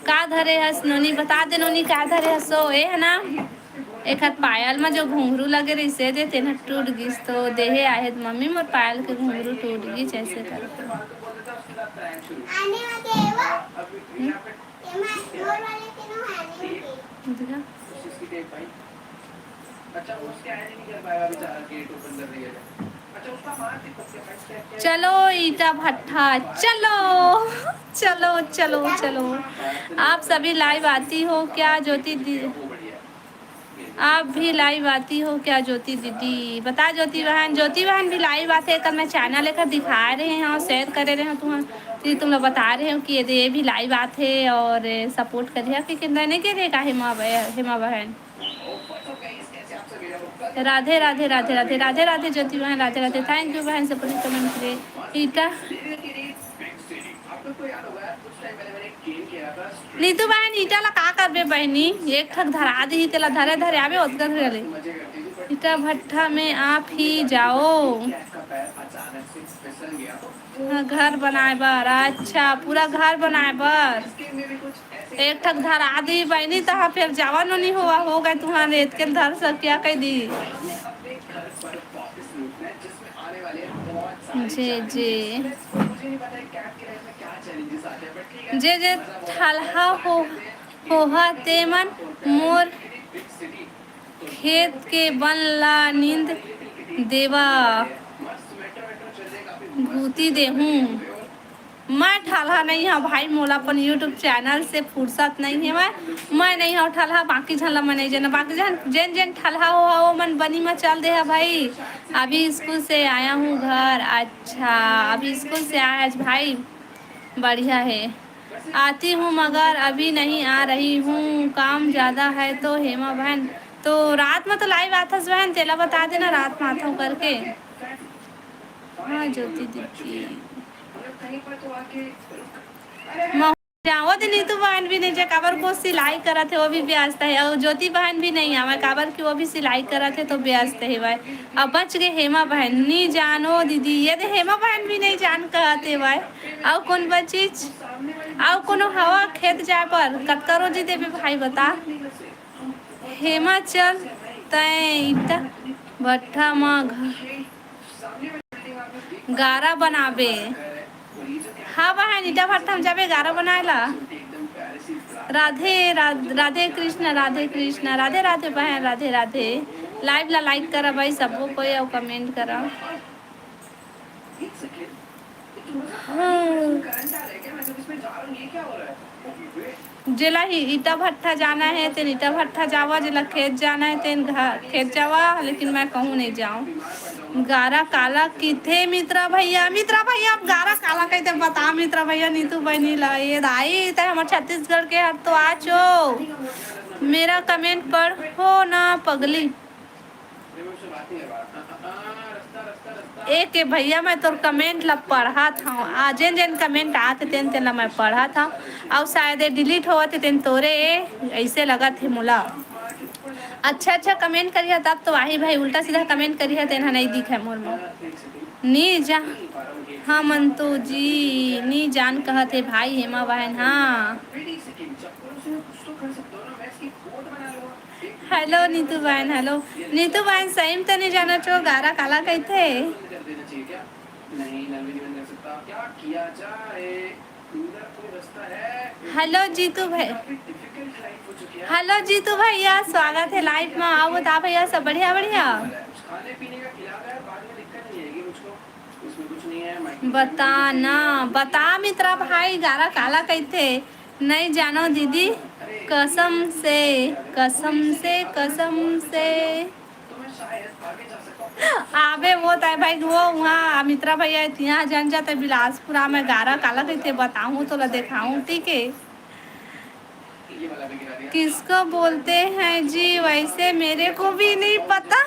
का धरे हस नोनी, बता दे नोनी, का धरे हस? सो ए है ना, एक हाथ पायल में जो घुंघरू लगे रहिसे दे, तेन टूट गिस तो देहे आहे मम्मी मोर पायल के घुंघरू टूट गिस ऐसे करके। चलो ईटा भट्ठा, चलो, चलो, चलो, चलो। आप सभी लाइव आती हो क्या ज्योति दी? आप भी लाइव आती हो क्या ज्योति दीदी? बता ज्योति बहन, ज्योति बहन भी लाइव आते हैं। कल मैं चैनल लेकर दिखा रहे हैं और शेयर करे रहे हो तुम, तो तुम लोग बता रहे हो कि ये दे, ये भी लाइव आते और सपोर्ट करिए। कि किंदा नहीं के रे का हेमा बहन, हेमा बहन। राधे राधे राधे राधे राधे राधे ज्योति बहन, राधे राधे। थैंक यू बहन, सब कमेंट के लिए। ईटा नीतू बहन, ईटा ला का करबे बहनी? एक ठक धरा दी, तेला धरे धरे आवे ओतका धरे ले। ईटा भट्ठा में आप ही जाओ। हाँ, घर बनाए बर। अच्छा, पूरा घर बनाए बर। एक ठक धरा दी बहनी, तहा फिर जावा नोनी होवा, हो गए तुम्हारे रेत के धर सब क्या कह दी। जे जे जे जे थलहा हो होहा तेमन मोर खेत के बन ला नींद देवा, भूती देहूं। मैं ठलहा नहीं हूँ भाई, मोला अपन YouTube चैनल से फुर्सत नहीं है। मैं मैं नहीं हूँ ठलहा, बाकी झन ला मैं नहीं जाना। बाकी झन, जेन जेन ठलहा हो, हो मन बनी में चल दे है भाई। अभी स्कूल से आया हूँ घर। अच्छा, अभी स्कूल से आया आज भाई, बढ़िया है। आती हूँ मगर अभी नहीं आ रही हूँ, काम ज़्यादा है तो हेमा बहन। तो रात में तो लाइव आथस बहन, तेला बता देना रात में आथव करके। हाँ ज्योति दीदी। जाओ दे नीतू बहन भी नहीं जे काबर को सिलाई करत है, वो भी व्यस्त है। और ज्योति बहन भी नहीं आवे काबर कि वो भी सिलाई करत है तो व्यस्त है भाई। अब बच गए हेमा बहन। नी जानो दीदी, ये दे हेमा बहन भी नहीं जान कहत है भाई। और कौन बचिच? और कोनो हवा खेत जाए पर कतका रोजी देबे भाई बता। हेमा चल तय ईटा भट्ठा म घ-, गारा बनाबे। हाँ बहन, ईटा भट्ठा में जाबे गारा बनाए ला। राधे राध-, राधे कृष्ण, राधे कृष्ण, राधे राधे बहन, राधे राधे। लाइव ला लाइक करा भाई सबो कोई, और कमेंट करा। हाँ। जेला ही ईटा भट्ठा जाना है तेन ईटा भट्ठा जावा, जेला खेत जाना है तेन घ-, खेत जावा, लेकिन मैं कहूँ नहीं जाऊँ। गारा काला किथे मित्रा भैया? मित्रा भैया, अब गारा काला कहते बता मित्रा भैया, नीतू बहनी ला। ये दाई, तय हमर छत्तीसगढ़ के हर तो आचो। मेरा कमेंट पढ़ो ना पगली। ए के भैया, मैं तोर कमेंट ला पढ़त हूँ। आ, जेन जेन कमेंट आत हे, तेन तेन ला मैं पढ़त हूँ। अउ शायद ये डिलीट होवत हे, तेन तोरे ऐसे लगत हे मोला। अच्छा अच्छा कमेंट करिहा तब तो आही भाई, उल्टा सीधा कमेंट करिहा तेन ह नहीं दिखे मोर में। नी जा, हाँ मंतू जी, नी जान कहत हे भाई हेमा बहन, हाँ। हेलो नीतू बहन, हेलो। नीतू बहन, सही में तो नहीं जाना चो, गारा काला कहते? हेलो जीतू भाई, हेलो जीतू भैया, स्वागत है लाइव में। आओ बता भैया, सब बढ़िया बढ़िया? बता ना, बता मित्रा भाई, गारा काला कहते? नहीं जानो दीदी, कसम से, कसम से, कसम से। आबे वो ताय भाई, वो वहाँ मित्रा भैया तिहाँ जन जाते बिलासपुरा में गारा काला कहते बताऊँ तो ला देखाऊँ, ठीक है? किसको बोलते हैं जी? वैसे मेरे को भी नहीं पता।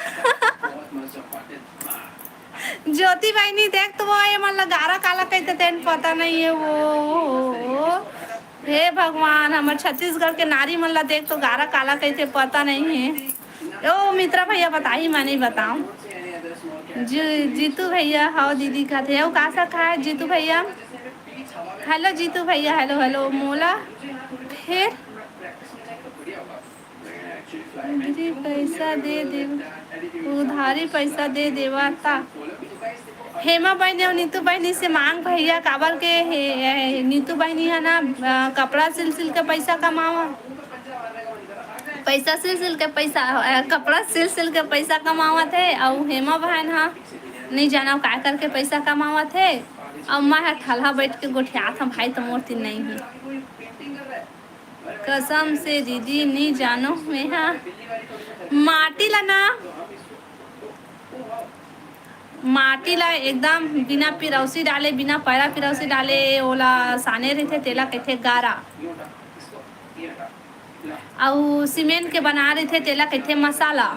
ज्योति बहिनी देख तो वो ये मन ला गारा काला कहते तेन पता नहीं है वो। हे भगवान, हमर छत्तीसगढ़ के नारी मन ला देख तो गारा काला कहते पता नहीं है। ओ मित्रा भैया बताही, मैं नहीं बताऊँ। जी, जीतू भैया, हाव दीदी कहते हैं, वो का सा खा है जीतू भैया? हेलो जीतू भैया, हेलो, हेलो, मोला फिर उधारी पैसा दे दे, उधारी पैसा दे देवा ता। हेमा बहिनी अउ नीतू बहिनी से मांग भैया, काबर के हे, हे, नीतू बहिनी है ना, अ, कपड़ा सिल सिल के पैसा कमावा, पैसा सिल सिल के पैसा, अ, कपड़ा सिल सिल के पैसा कमावत है। अउ हेमा बहन हा नहीं जाना काय करके पैसा कमावत है। अउ मैं हा ठलहा बैठ के गोठियात हूँ भाई, तो मोर तीन नहीं है। कसम से दीदी, नी जानो मेहा। माटी ला ना, माटी ला एकदम बिना पिरौसी डाले, बिना पैरा पिरौसी डाले, ओला साने रहिथे, तेला कहिथे गारा। अउ सीमेंट के बना रहिथे, तेला कहिथे मसाला।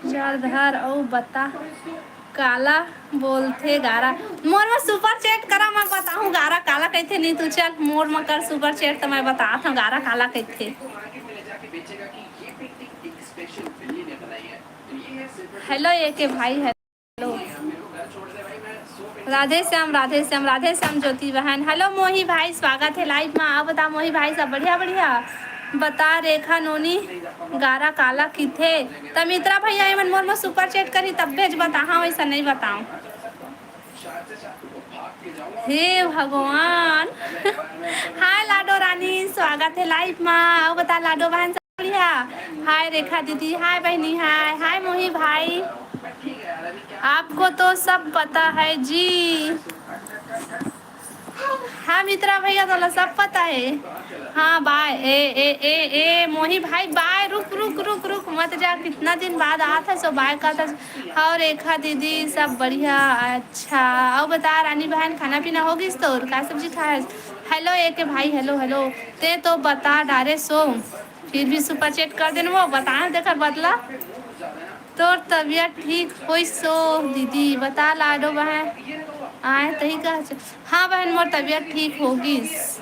जरधर अउ बता काला बोलथे गारा। मोर में सुपर चैट करा, मैं बताहूँ गारा काला कहिथे। नहीं तू चल मोर में कर सुपर चैट, तो मैं बतात हूँ गारा काला कहिथे। हेलो ए के भाई, हेलो। राधे श्याम, राधे श्याम, राधे श्याम ज्योति बहन। हेलो मोही भाई, स्वागत है लाइव में। आप बता मोही भाई, सब बढ़िया? बढ़िया। बता रेखा नोनी गारा काला किथे? त मित्रा भैया, एमन मोर में सुपर चैट करी तब भेज बताहा, वैसा नहीं बताऊं। हे भगवान। हाय लाडो रानी, स्वागत है लाइव मा। अउ बता लाडो बहन, सब बढ़िया? हाय रेखा दीदी, हाय बहनी, हाय, हाय मोही भाई। आपको तो सब पता है जी। हाँ मित्रा भैया, तोला सब पता है। हाँ बाय। ए ए ए ए मोही भाई, बाय। रुक रुक रुक रुक, मत जा। कितना दिन बाद आत है सो बाय कहत है। और रेखा दीदी सब बढ़िया। अच्छा, अउ बता रानी बहन, खाना पीना हो गिस तोर? का सब्जी खाए? हेलो ए के भाई, हेलो हेलो। ते तो बता डारे सो, फिर भी सुपर चैट कर देन वो, बताए तेकर बदला। तोर तबीयत ठीक होइस सो दीदी, बता लाडो बहन। आए तही कह। हाँ बहन, मोर तबीयत ठीक हो गिस।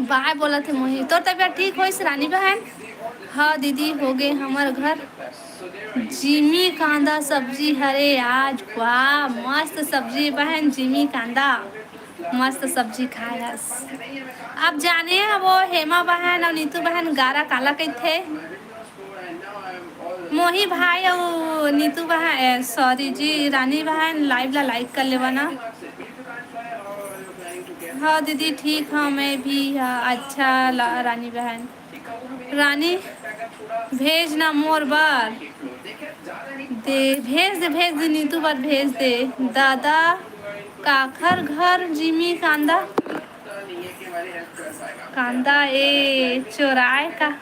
बाय बोलत हे मोही, तोर तबीयत ठीक होइस रानी बहन? हाँ दीदी, हो गे हमर घर जिमी कांदा सब्जी हरे आज। वाह, मस्त सब्जी बहन, जिमी कांदा, मस्त सब्जी खाए हस। अब जाने ह वो हेमा बहन अउ नीतू बहन गारा काला कहिथे। मोही भाई अउ नीतू बहन, ए, सॉरी जी, रानी बहन, लाइव ला लाइक कर लेवा ना। हाँ दीदी, ठीक हूँ मैं भी। हाँ, अच्छा ला-, रानी बहन, रानी भेज ना मोर बर। दे, भेज दे, भेज दे, नीतू बर भेज दे। दादा, काखर घर जिमी कांदा? कांदा ए चोराए का?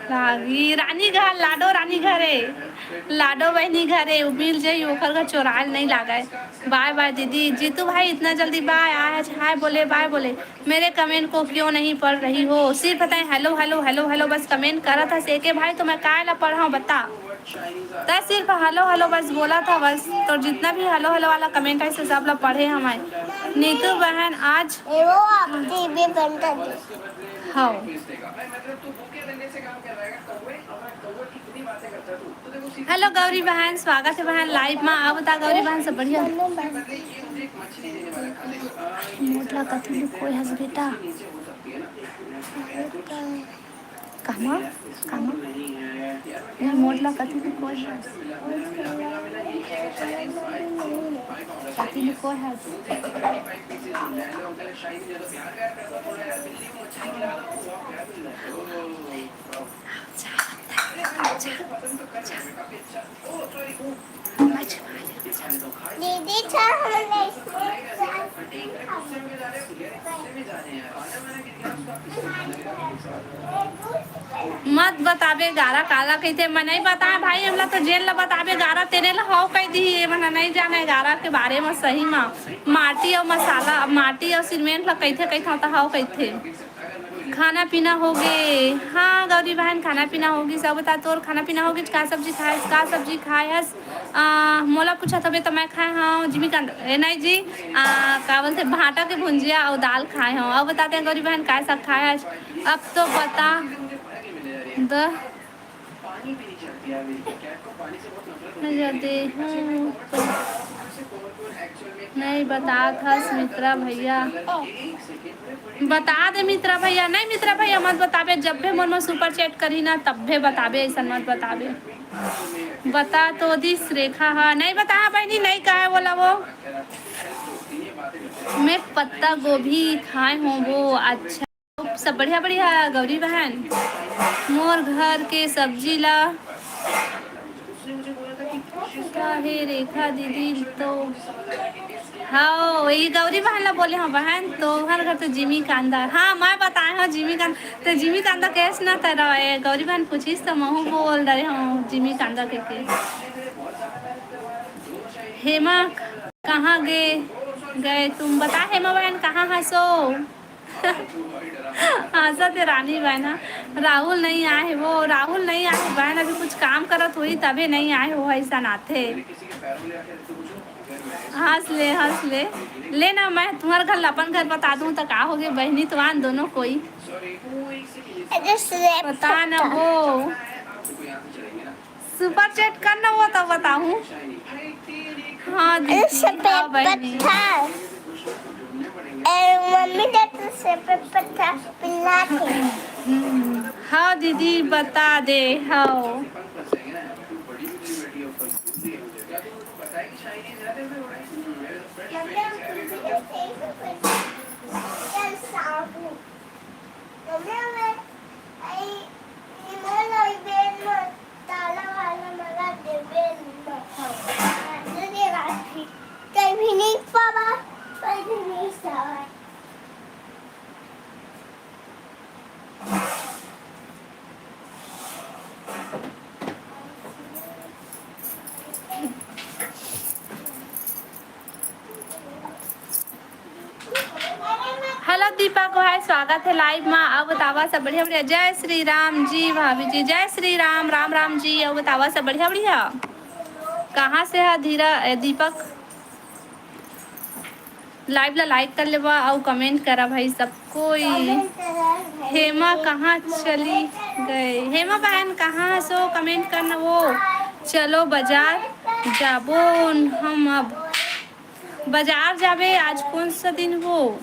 लागी रानी घर, लाडो रानी घरे, लाडो बहनी घरे, उ मिल जाई, ओकर घर चोरायल नहीं लागय। बाय बाय दीदी। जीतू भाई इतना जल्दी बाय आय, हाय बोले, बाय बोले। मेरे कमेंट को क्यों नहीं पढ़ रही हो? सिर्फ बताए हेलो हेलो हेलो हेलो बस कमेंट करत हस एके भाई, तो मैं काय ला पढ़ाऊँ बता? तै सिर्फ हेलो हेलो बस बोलत ह बस, तो जितना भी हेलो हेलो वाला कमेंट है से सब ला पढ़े हमारे। नीतू बहन आज एगो आप टीवी बंद कर दे। हाँ। हेलो गौरी बहन, स्वागत है बहन लाइव मा। अउ बता गौरी बहन, सब बढ़िया? मोटला कथी लुकोय हस बेटा? कामा? कामा? नहीं, मोटला कथी लुकोय हस? कथी लुकोय हस? दीदी, चल, हम लोग मत बताबे गारा काला कहिथे। मैं नहीं बताए भाई, हमला तो जेन ला बताबे गारा तेने ला हव कह दिही। ये मन नहीं जाने गारा के बारे में सही में। माटी अउ मसाला, माटी अउ सीमेंट ला कहिथे कहिथे त हव कहिथे। खाना पीना हो गे? हाँ गौरी बहन, खाना पीना हो गिस। अब बता, तोर खाना पीना हो गिस? का सब्जी खाए, का सब्जी खाए हस? आ, मोला पूछत हवे त मैं खाए हव जिमी कांदा, ए नहीं जी, आ, का बोलथे, भांटा के भुंजिया अउ दाल खाए हव। अब बता दे गौरी बहन, काय साग खाए हस? अब तो बता द। मैं जब दे हूँ तो नहीं बतात हस मित्रा भैया। बता दे मित्रा भैया। नहीं मित्रा भैया मत बताबे, जब भी मोर में सुपर चैट करी ना तब भी बताबे, ऐसा मत बताबे। बता तो दिस रेखा हा, नहीं बता बहनी, नहीं कहा बोला वो। मैं पत्ता गोभी खाए हूँ वो। अच्छा, सब बढ़िया बढ़िया गौरी बहन। मोर घर के सब्जी ला का हे रेखा दीदी तो? हाँ, ये गौरी बहन ला बोले हव बहन, तो हर घर तो जिमी कांदा। हाँ, मैं बताए हव जिमी कांदा। तो जिमी कांदा कैस ना तरह है, गौरी बहन पूछिस तो महू बोल रहे हव जिमी कांदा के, के। हेमा कहाँ गे, गए तुम? बता हेमा बहन कहाँ हसो? हंसत हे रानी बहन हा। राहुल नहीं आए हे वो, राहुल नहीं आए हे बहन, अभी कुछ काम करत होही तभे नहीं आए हो, ऐसा नाथे। हंस ले, हंस ले। ले ना, मैं तुम्हार घर ला अपन घर बता दूं त का हो गे, बहनी तो आन दोनों कोई। अरे slap बता ना पत्थर। वो। सुपर चैट कर ना वो तब बताऊं। हाँ अरे दीदी, सफेद हाँ बहनी। पत्थर। ए, मम्मी ने तो सफेद पत्थर पिला थे। हाँ दीदी, बता दे, हाँ। हेलो दीपक भाई, स्वागत है लाइव मा। अउ बतावा सब बढ़िया बढ़िया? जय श्री राम जी भाभी जी, जय श्री राम, राम राम जी। अउ बतावा सब बढ़िया बढ़िया? कहाँ से है धीरा, ए, दीपक? लाइव ला लाइक कर लेवा अउ कमेंट करा भाई सब कोई। हेमा कहाँ चली गए? हेमा बहन कहाँ सो कमेंट करना वो। चलो बाजार जाबो हम अब। बाजार जाबे, आज कौन सा दिन हो?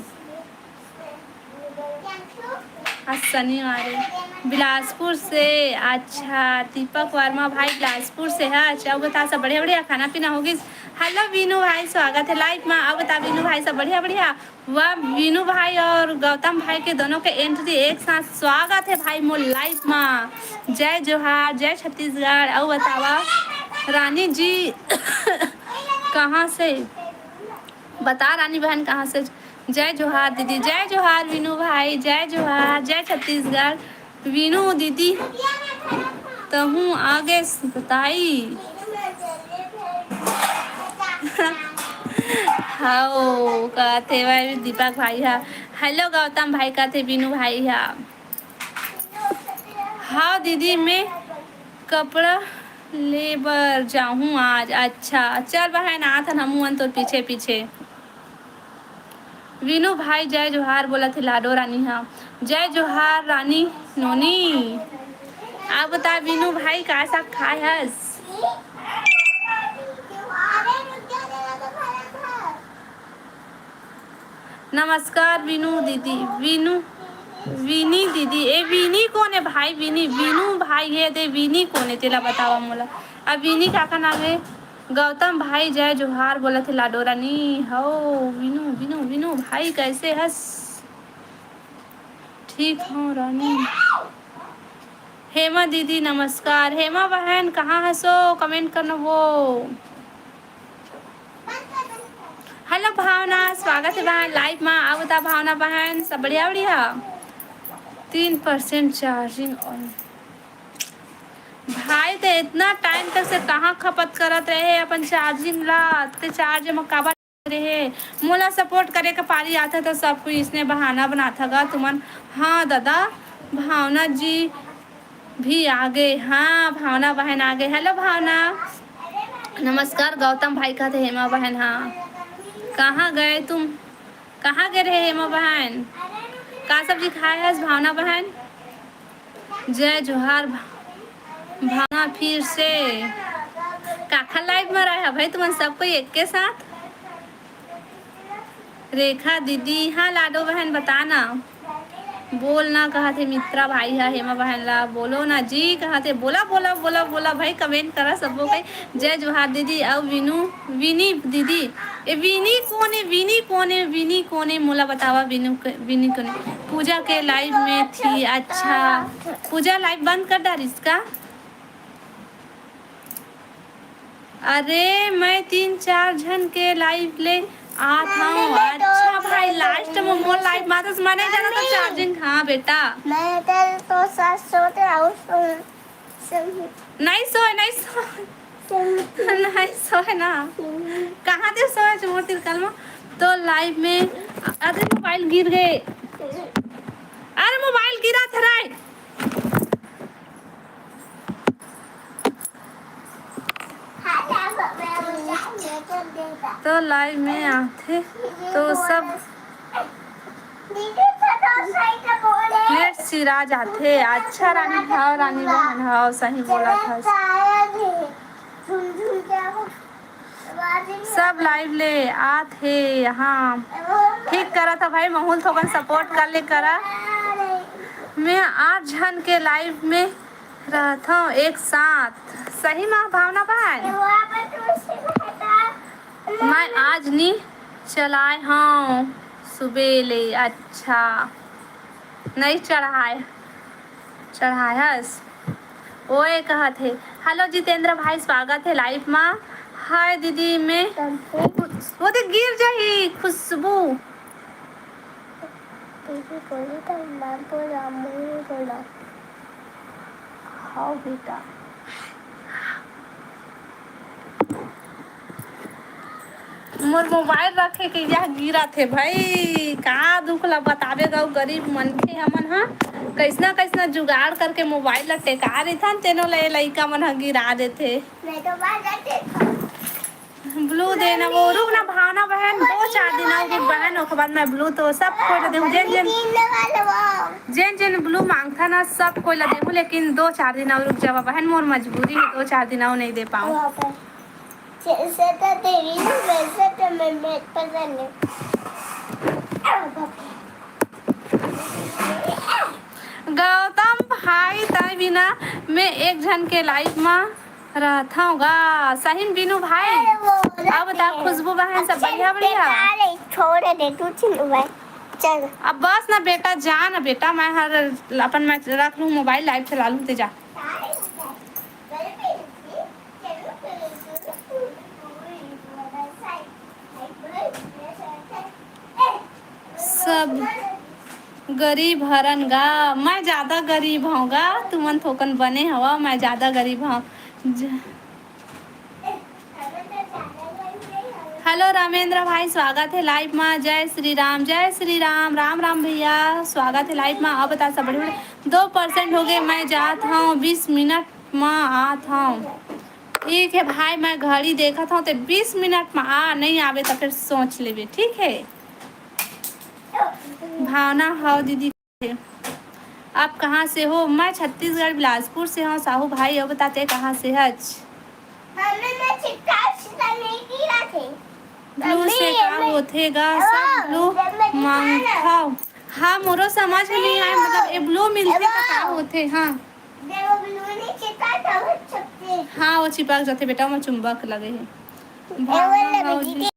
आज शनिवार है। बिलासपुर से। अच्छा, दीपक वर्मा भाई बिलासपुर से है। अच्छा, अउ बता सब बढ़िया बढ़िया खाना पीना होगी? हेलो वीनू भाई, स्वागत है लाइव मा। अउ बता वीनू भाई सब बढ़िया बढ़िया? वाह, वीनू भाई और गौतम भाई के दोनों के एंट्री एक साथ। स्वागत है भाई मोर लाइव मा। जय जोहार, जय छत्तीसगढ़। अउ बतावा रानी जी कहाँ से? बता रानी बहन कहाँ से? जय जोहार दीदी, जय जोहार वीनू भाई, जय जोहार, जय छत्तीसगढ़। वीनू दीदी, तहूँ आगे बताई। हाओ, कहते भाई दीपक भाई हा। हेलो गौतम भाई, कहते वीनू भाई हा। हाँ दीदी, मैं कपड़ा ले बर जाहूँ आज। अच्छा, चल बहन, आत हन हमू मन तोर पीछे पीछे। वीनू भाई जय जोहार बोलत हे लाडो रानी हा। जय जोहार रानी नोनी। आप बता वीनू भाई का साग खाए हस? नमस्कार वीनू दीदी, वीनू, वीनी दीदी। ए वीनी कोन हे भाई? वीनी, वीनू भाई हे ते वीनी कोन हे तेला बतावा मोला। अब वीनी काका नाम हे? गौतम भाई जय जोहार बोलत हे लाडो रानी। हौ वीनू, वीनू, वीनू भाई कैसे हस? ठीक हौ रानी। हेमा दीदी नमस्कार। हेमा बहन कहाँ हसो? कमेंट करना वो। हेलो भावना, स्वागत हे बहन लाइव मा। अउ बता भावना बहन, सब बढ़िया बढ़िया? तीन परसेंट चार्जिंग और भाई, ते इतना टाइम तक से कहाँ खपत करत रहे अपन चार्जिंग ला? ते चार्ज मा काबर रहे? मोला सपोर्ट करे के पारी आथे तो सब कोई इसने बहाना बनाथा गा तुमन। हाँ दादा, भावना जी भी आगे। हाँ, भावना बहन आगे। हेलो भावना। नमस्कार गौतम भाई, कहते हेमा बहन। हाँ, कहाँ गए तुम? कहाँ गए रहे हेमा बहन? का सब्जी खाए हस भावना बहन? जय जोहार भा-, भावना फिर से। काखर लाइव में रहे भाई तुमन सब कोई एक के साथ? रेखा दीदी, हाँ लाडो बहन बता ना। बोल ना कहत हे मित्रा भाई हा हेमा बहन ला, बोलो ना जी कहत हे, बोला, बोला, बोला, बोला भाई, कमेंट करा सबो कोई। जय जोहार दीदी, अउ वीनू, वीनी दीदी, ए वीनी कोने, वीनी कोने, वीनी कोने, मोला बतावा वीनू के, वीनी कोने। पूजा के लाइव में थी। अच्छा, पूजा लाइव बंद कर डारिस का? अरे, मैं तीन चार झन के लाइव ले आत हूँ। अच्छा भाई, लास्ट में मोर लाइव मातस मने जाना तो चार्जिंग। हाँ बेटा, मैं तो, तो सात सौ ते आउस तो नहीं सोए, नहीं सोए। नहीं सोए ना। कहाँ दे सोए मोर तिरकल में? तो लाइव में, अरे मोबाइल गिर गए। अरे मोबाइल गिरा थराए। तो लाइव में आथे तो सब नेट सिरा जाथे। अच्छा रानी, हाव रानी बहन, हाव सही बोलत हस। सब लाइव ले आत हे यहाँ। ठीक करत ह भाई, महूल थोकन सपोर्ट कर ले करा। मैं आठ झन के लाइव में रहत हूँ एक साथ। सही मा भावना बहन? मैं आज नी चलाए हंव सुबह ले। अच्छा, नहीं चढ़ाए, चढ़ाए हस? ओए कहत हे। हेलो जितेंद्र भाई, स्वागत हे लाइव मा। हाय दीदी, मैं वो दे गिर जाही खुशबू। दीदी बोली त मैं बोला, मुँह बोला। हाँ बेटा। मोर मोबाइल रखे के यह गिरा थे भाई, का दुख ला बताबे गौ, गरीब मनखे हमन ह कइसना कइसना जुगाड़ करके मोबाइल ला टेका रहिथन, तेनो ला ये लइका मन ह गिरा देथे। मैं तो बाहर जाते था। ब्लू देना वो, रुक ना भावना बहन, दो चार दिन और रुक बहन, ओकर बाद मैं ब्लू तो सब खोल देहूँ। जेन जेन, जेन जेन ब्लू मांगथा ना, सब कोई ला देहूँ, लेकिन दो चार दिन और रुक जावा बहन, मोर मजबूरी है, दो चार दिन और नहीं दे पाऊँ। वहाँ पर। जैसे तो तेरी, वैसे तो मैं, मैं पसंद है। गौतम भाई, तय बिना मैं एक झन के लाइव मा रहत हंव गा। सही में बीनू भाई। अरे वो ना अब बता, खुशबू बहन, सब अच्छा, बढ़िया, बढ़िया? बेकार है, छोड़ दे तू, चिन्नू भाई। चल। अब बस ना बेटा, जा ना बेटा, मैं हर अपन, मैं रख लूँ मोबाइल, लाइव चला लूँ, ते जा। सब गरीब हरन गा, मैं ज्यादा गरीब हंव गा, तुमन थोकन बने हवा, मैं ज्यादा गरीब हंव। ज-, हेलो रामेंद्र भाई, स्वागत है लाइव मा। जय श्री राम, जय श्री राम, राम राम भैया, स्वागत है लाइव मा। अब बता सब बढ़िया, दो परसेंट हो गए, मैं जात हंव, बीस मिनट मा आत हंव। ठीक है भाई, मैं घड़ी देखत हंव, ते बीस मिनट मा आ, नहीं आवे त फिर सोच लेबे, ठीक है। भावना, हव दीदी। आप कहाँ से हो? मैं छत्तीसगढ़ बिलासपुर से हंव। साहू भाई, अब बता ते कहाँ से हच? मम्मी, मैं चिट्टा चिट्टा नहीं गिरा थे। ब्लू से का होथे गा? सब ब्लू मांगथव। हाँ, मोरो समझ में नहीं आए, मतलब ये ब्लू मिलथे त का होथे? हाँ। हाँ, वो चिपक जाथे बेटा, ओमा चुंबक लगे हे। भावना, हव दीदी।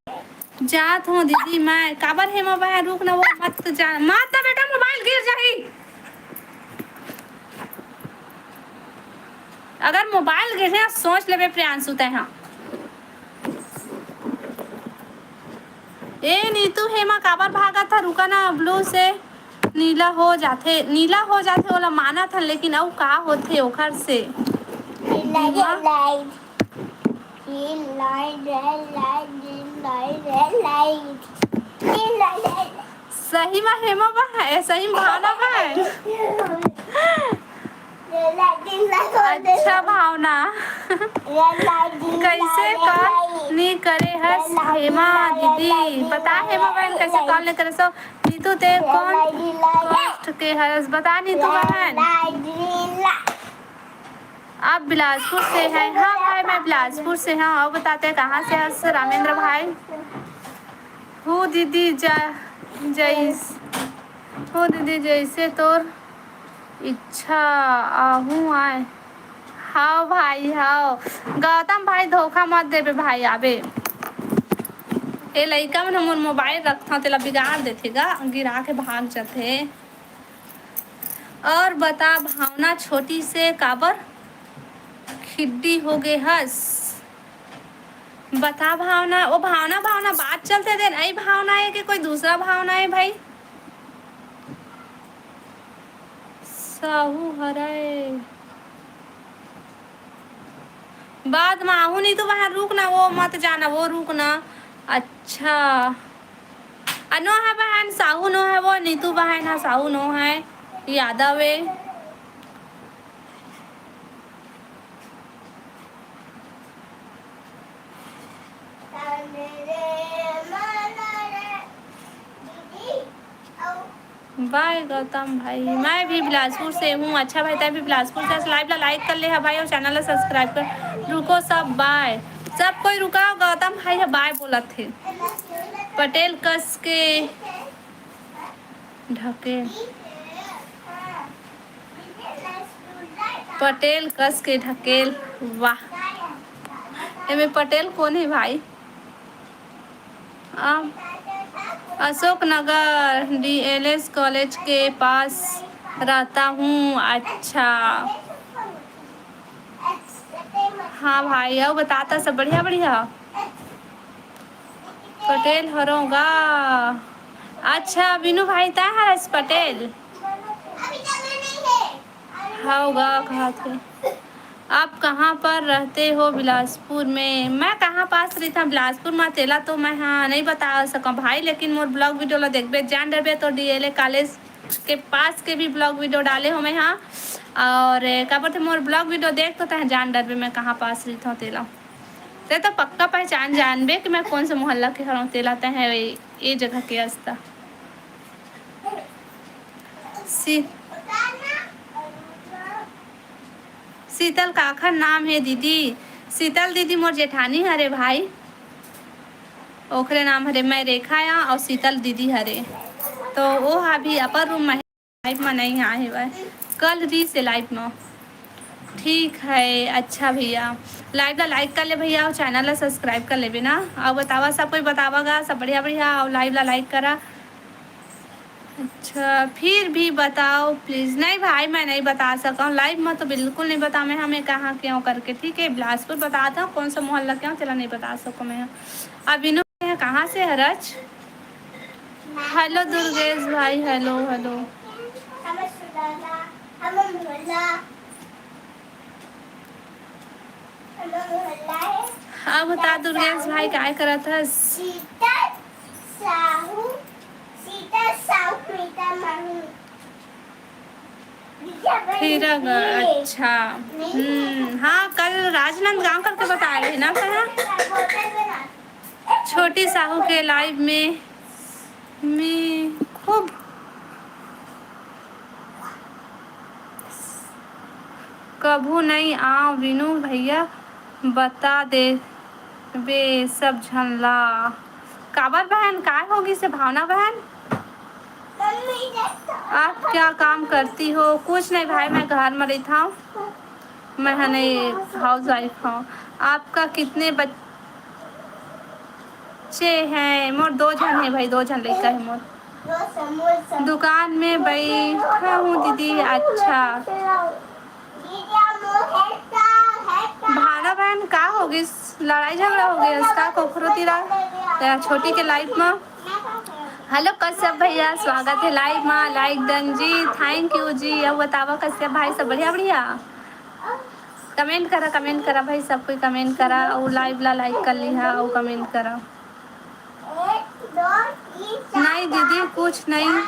जात हंव दीदी मैं। काबर हेमा बहन, रुक ना, वो मत जा, मत ना बेटा, मोबाइल गिर जाही। अगर मोबाइल गिरथे, सोच लेबे प्रियांशु तैं हा। ए नीतू, हेमा काबर भागत ह? रुका ना, ब्लू से नीला हो जाथे, नीला हो जाथे, ओला मानत हन, लेकिन अउ का होथे ओखर से? नीला Hema? Green light, green light, red light, green light, red light, green light, red light। सही मा हेमा बा है, सही मा भावना बा है। अच्छा भावना, कैसे कॉल नी करे हस हेमा दीदी? बता हेमा बहन, कैसे कॉल नी करे सो? नीतू, ते कौन कॉस्ट के हस? बता नीतू बहन। आप बिलासपुर से हैं? हाँ भाई, मैं बिलासपुर से हूँ। और बताते हैं, कहाँ से हस रामेंद्र भाई? हूँ दीदी, जा, जैस-, हूँ दीदी, जैसे तोर इच्छा, आहूँ आए। हाव भाई, हाव। गौतम भाई, धोखा मत देबे भाई, आबे। ए लइका मन ह मोर मोबाइल रखथव, तेला बिगाड़ देथे गा, गिरा के भाग जथे। और बता भावना, छोटी से काबर खिड्डी हो गे हस? बता भावना, ओ भावना, भावना, बात चलते दे, नई भावना है कि कोई दूसरा भावना है भाई? साहू हरय। बाद म आहू नीतू बहन, रुक ना, वो मत जाना, वो रुक ना। अच्छा। अ, नो है बहन, साहू नो है वो, नीतू बहन है, साहू नो है, यादव है। बाय गौतम भाई, मैं भी बिलासपुर से हूँ। अच्छा भाई, तै भी बिलासपुर से, लाइव ला लाइक कर ले हा भाई, और चैनल ला सब्सक्राइब कर। रुको सब, बाय। सब कोई रुका, गौतम भाई ह बाय बोलत हे। पटेल कस के ढकेल, पटेल कस के ढकेल। वाह, एमे पटेल कोन हे भाई? अशोक नगर डीएलएस कॉलेज के पास रहता हूँ। अच्छा, हाँ भाई, अउ बताता सब बढ़िया बढ़िया। पटेल हरों गा। अच्छा विनू भाई, तैं हरस पटेल? हव गा, कहत हे। आप कहाँ पर रहते हो? बिलासपुर में। मैं कहाँ पास रहिथंव बिलासपुर में, तेला तो मैं हाँ नहीं बता सकंव भाई, लेकिन मोर ब्लॉग वीडियो ला देखबे, जान डरबे। तो डीएलए कॉलेज के पास के भी ब्लॉग वीडियो डाले हो मैं हाँ। और का बोलते, मोर ब्लॉग वीडियो देख तो तैं जान डरबे मैं कहाँ पास रहिथंव तेला। तैं तो पक्का पहचान जानबे कि मैं कौन से मोहल्ला के हरंव तेला, तैं है ये जगह के हस त। सी-, शीतल काखर नाम हे दीदी? शीतल दीदी मोर जेठानी हरे भाई, ओखरे नाम हरे मैं रेखा या अउ शीतल दीदी हरे। तो वो हा भी अपर रूम में, लाइव में नहीं आए हवय, कल रहिस हे लाइव में। ठीक है, अच्छा भैया, लाइव ला लाइक कर ले भैया, अउ चैनल ला सब्सक्राइब कर लेबे ना। अउ बतावा, सब कोई बतावा गा, सब बढ़िया बढ़िया, अउ लाइव ला लाइक करा। अच्छा, फिर भी बताओ प्लीज। नहीं भाई, मैं नहीं बता सकंव, लाइव में तो बिल्कुल नहीं बतावे हमें कहाँ के हो करके। ठीक है, बिलासपुर बताता हूँ, कौन सा मोहल्ला के हो, चला नहीं बता सकंव मैं। अब इन्होंने कहाँ से हरच? हेलो दुर्गेश भाई, हेलो हेलो। अब बता दुर्गेश भाई, काय करत हस? शीतल साहू, शीतल साहू प्रीतम महू। फिर अगर, अच्छा, हम्म, हाँ, कल राजनांदगांव करके बताए रहे ना, कहा? छोटी साहू के लाइव में, में खूब कभू नहीं आव विनू भैया, बता देबे सब झन ला। काबर बहन, काय हो गिस हे भावना बहन? आप क्या काम करती हो? कुछ नहीं भाई, मैं घर में रहिथंव, मैं हने हाउस वाइफ हूँ। आपका कितने बच्चे हैं? मोर दो झन हे भाई, दो झन लइका हे मोर। दुकान में बैठा हूँ दीदी। अच्छा भावना बहन, का हो गिस? लड़ाई झगड़ा हो गिस का कोखरो तीरा? या छोटी के लाइफ में? हेलो कश्यप भैया, स्वागत हे लाइव में। लाइक डन जी, थैंक यू जी। अउ बतावा कश्यप भाई, सब बढ़िया बढ़िया? कमेंट करा, कमेंट करा भाई, सब कोई कमेंट करा, अउ लाइव ला लाइक कर लिहा अउ कमेंट करा। नहीं दीदी, कुछ नहीं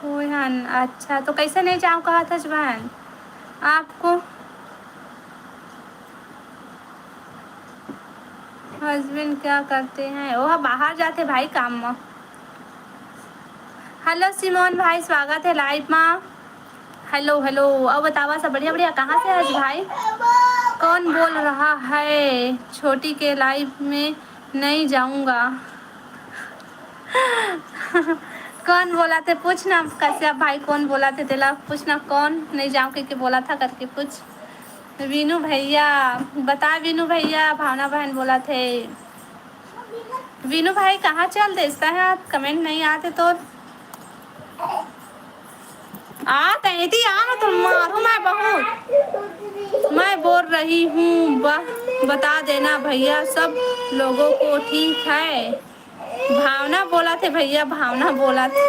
होय हन। अच्छा, तो कैसे नहीं जाओ कहत हस बहन? आपको हस्बैंड क्या करते हैं? वो बाहर जाते भाई काम में। हेलो सिमोन भाई, स्वागत है लाइव में। हेलो हेलो, अब बतावा सब बढ़िया बढ़िया, कहाँ से हस भाई? कौन बोल रहा है छोटी के लाइव में नहीं जाऊँगा? कौन बोला थे, पूछ ना कश्यप भाई, कौन बोला थे तेला, पूछ ना कौन नहीं जाऊँ के, के बोला था करके पूछ। वीनू भैया, बता वीनू भैया, भावना बहन बोला थे। वीनू भाई कहाँ चल देता है, कमेंट नहीं आते तो। आ तैती आ ना तो मारू मैं बहुत। मैं बोल रही हूँ, ब-, बता देना भैया सब लोगों को, ठीक है? भावना बोला थे भैया, भावना बोला थे।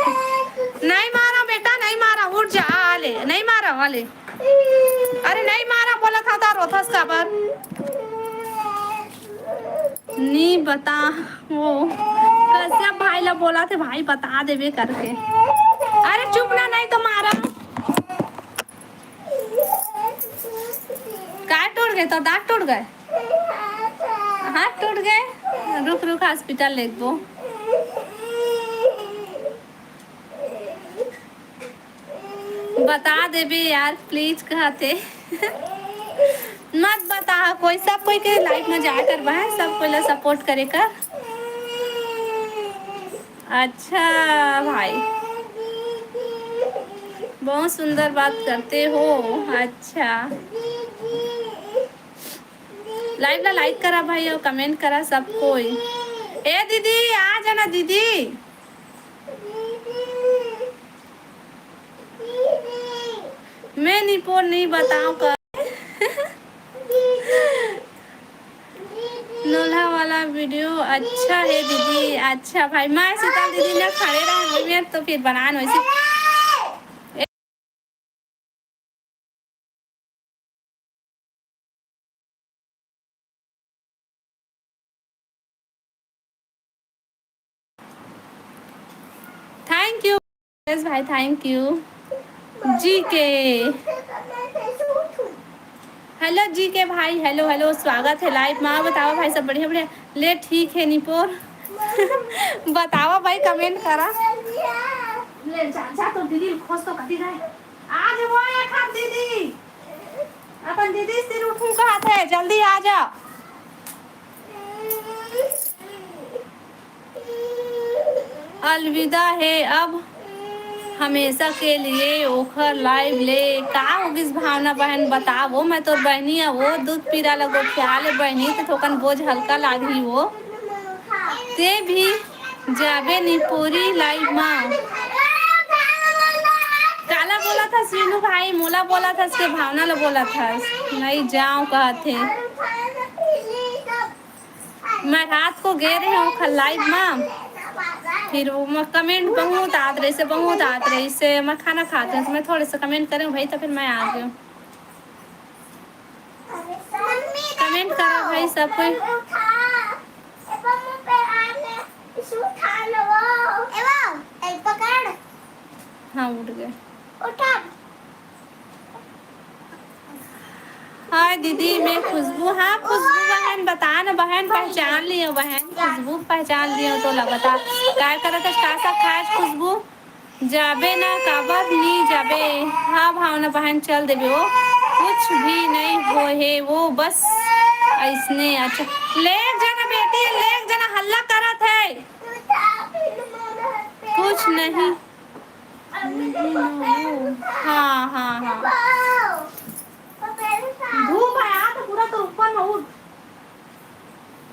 नहीं मारा बेटा, नहीं मारा, उठ जा, आ ले, नहीं मारा, आ ले। अरे नहीं मारा बोला था, तो रोथस काबर? नी बता, वो कश्यप भाई ला बोला थे भाई, बता देबे करके। अरे चुप ना, नहीं तो मारा। काय टूट गए? तो दांत टूट गए, हाथ टूट गए। रुक रुक, हॉस्पिटल लेगबो। बता देबे यार प्लीज, कहते। मत बता कोई, सब कोई के लाइफ में जाया कर बहन, सब कोई ला सपोर्ट करे कर। अच्छा भाई, बहुत सुंदर बात करते हो। अच्छा, लाइव ला लाइक करा भाई और कमेंट करा सब कोई। ए दीदी, आ जाना दीदी। मैं निपोर नहीं बताऊं कर। नोल्हा वाला वीडियो अच्छा है दीदी। अच्छा भाई, मैं शीतल दीदी ने खड़े रहा तो फिर बनान वैसे। Thank you. यस भाई, थैंक यू। जी के। हेलो जी के भाई, हेलो हेलो, स्वागत है लाइव मा। बतावा भाई, सब बढ़िया बढ़िया? ले ठीक है निपोर। बतावा भाई, कमेंट करा। ले जा, जा तो दीदी खोज तो कती गए। आज वो एक हाथ दीदी, अपन दीदी सिर उठू कहा थे, जल्दी आ जा। अलविदा हे अब हमेशा के लिए ओखर लाइव ले। का होगिस भावना बहन, बतावो। मैं तोर बहनी आ, वो दूध पीरा लगो ख्याल है बहनी, तो थोकन बोझ हल्का लागही वो। ते भी जाबे निपोरी लाइव मा। काला बोला था मीनू भाई, मोला बोला था, के भावना ला बोला था, नहीं जाओ कहत हे। मैं रात को गे रहे हूँ ओखर लाइव मा, फिर वो मैं कमेंट बहुत आत रहिसे, बहुत आत रहिसे, मैं खाना खात रहे तो मैं थोड़े से कमेंट करे हूँ भाई, तो फिर मैं आ गई हूँ। कमेंट करो भाई सब कोई। हाँ, उठ गए। हाय दीदी, मैं खुशबू। हाँ खुशबू बहन, बता ना बहन, पहचान लियो बहन, खुशबू पहचान लियो तो ला बता। काय करत हस, का साग खाए खुशबू? जाबे ना, काबर नी जाबे? हाँ भावना बहन, चल देबे, वो कुछ भी नहीं होहे, वो बस ऐसने। अच्छा, लेक जाना बेटी, लेक जाना, हल्ला करत है। कुछ नहीं। हाँ, हाँ, हाँ। धूप आया तो पूरा तो ऊपर में उठ।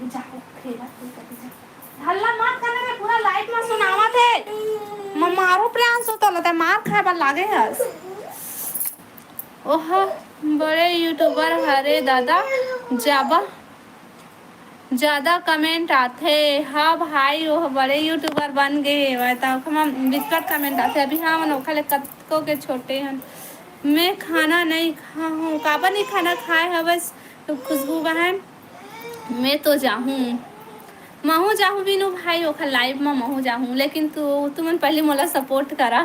जा, खेला, खेल करके जा। हल्ला मत करना रे, पूरा लाइव में सुनावत हे। म-, मारो प्रियांशु तो लता मार खाए बर लागे हस। ओह, बड़े यूट्यूबर हरे दादा, जाबा ज्यादा कमेंट आथे। हाँ भाई, ओह बड़े यूट्यूबर बन गे हवय, त ओखर म बिकट कमेंट आथे। अभी हमन ओखर ले कतको के छोटे हन। मैं खाना नहीं खा हूँ। काबर नहीं खाना खाए हवस खुशबू बहन? मैं तो जाहूँ, महू जाहूँ बीनू भाई, ओखर लाइव म महू जाहूँ, लेकिन तू, तुमन पहले मोला सपोर्ट करा।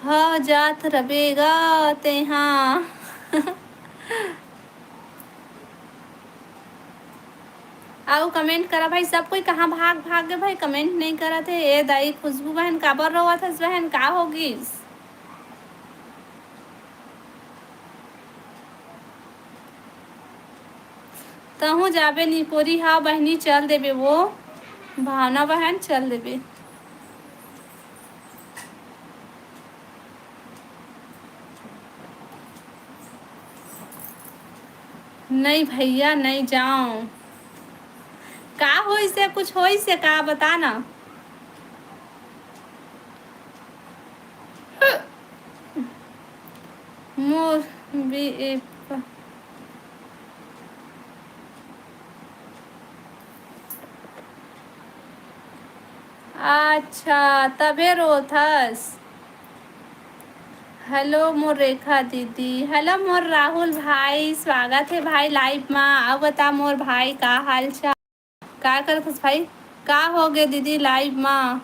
ह जात रबे गा तेहा। अउ कमेंट करा भाई, सब कोई कहाँ भाग भाग गे भाई, कमेंट नहीं करत हे। ए दाई खुशबू बहन, काबर रोवत हस बहन, का हो गिस? तहूँ जाबे निपोरी, हाँ बहिनी, चल देबे वो, भावना बहन, चल देबे। नहीं भैया, नहीं जाओ। का होइस हे, कुछ होइस हे का, बता ना। मोर भी एक। अच्छा, तभे रोथस। हेलो मोर रेखा दीदी, हेलो मोर राहुल भाई, स्वागत हे भाई लाइव मा। अउ बता मोर भाई, का हाल चाल? का करत हस भाई? का हो गे दीदी लाइव मा?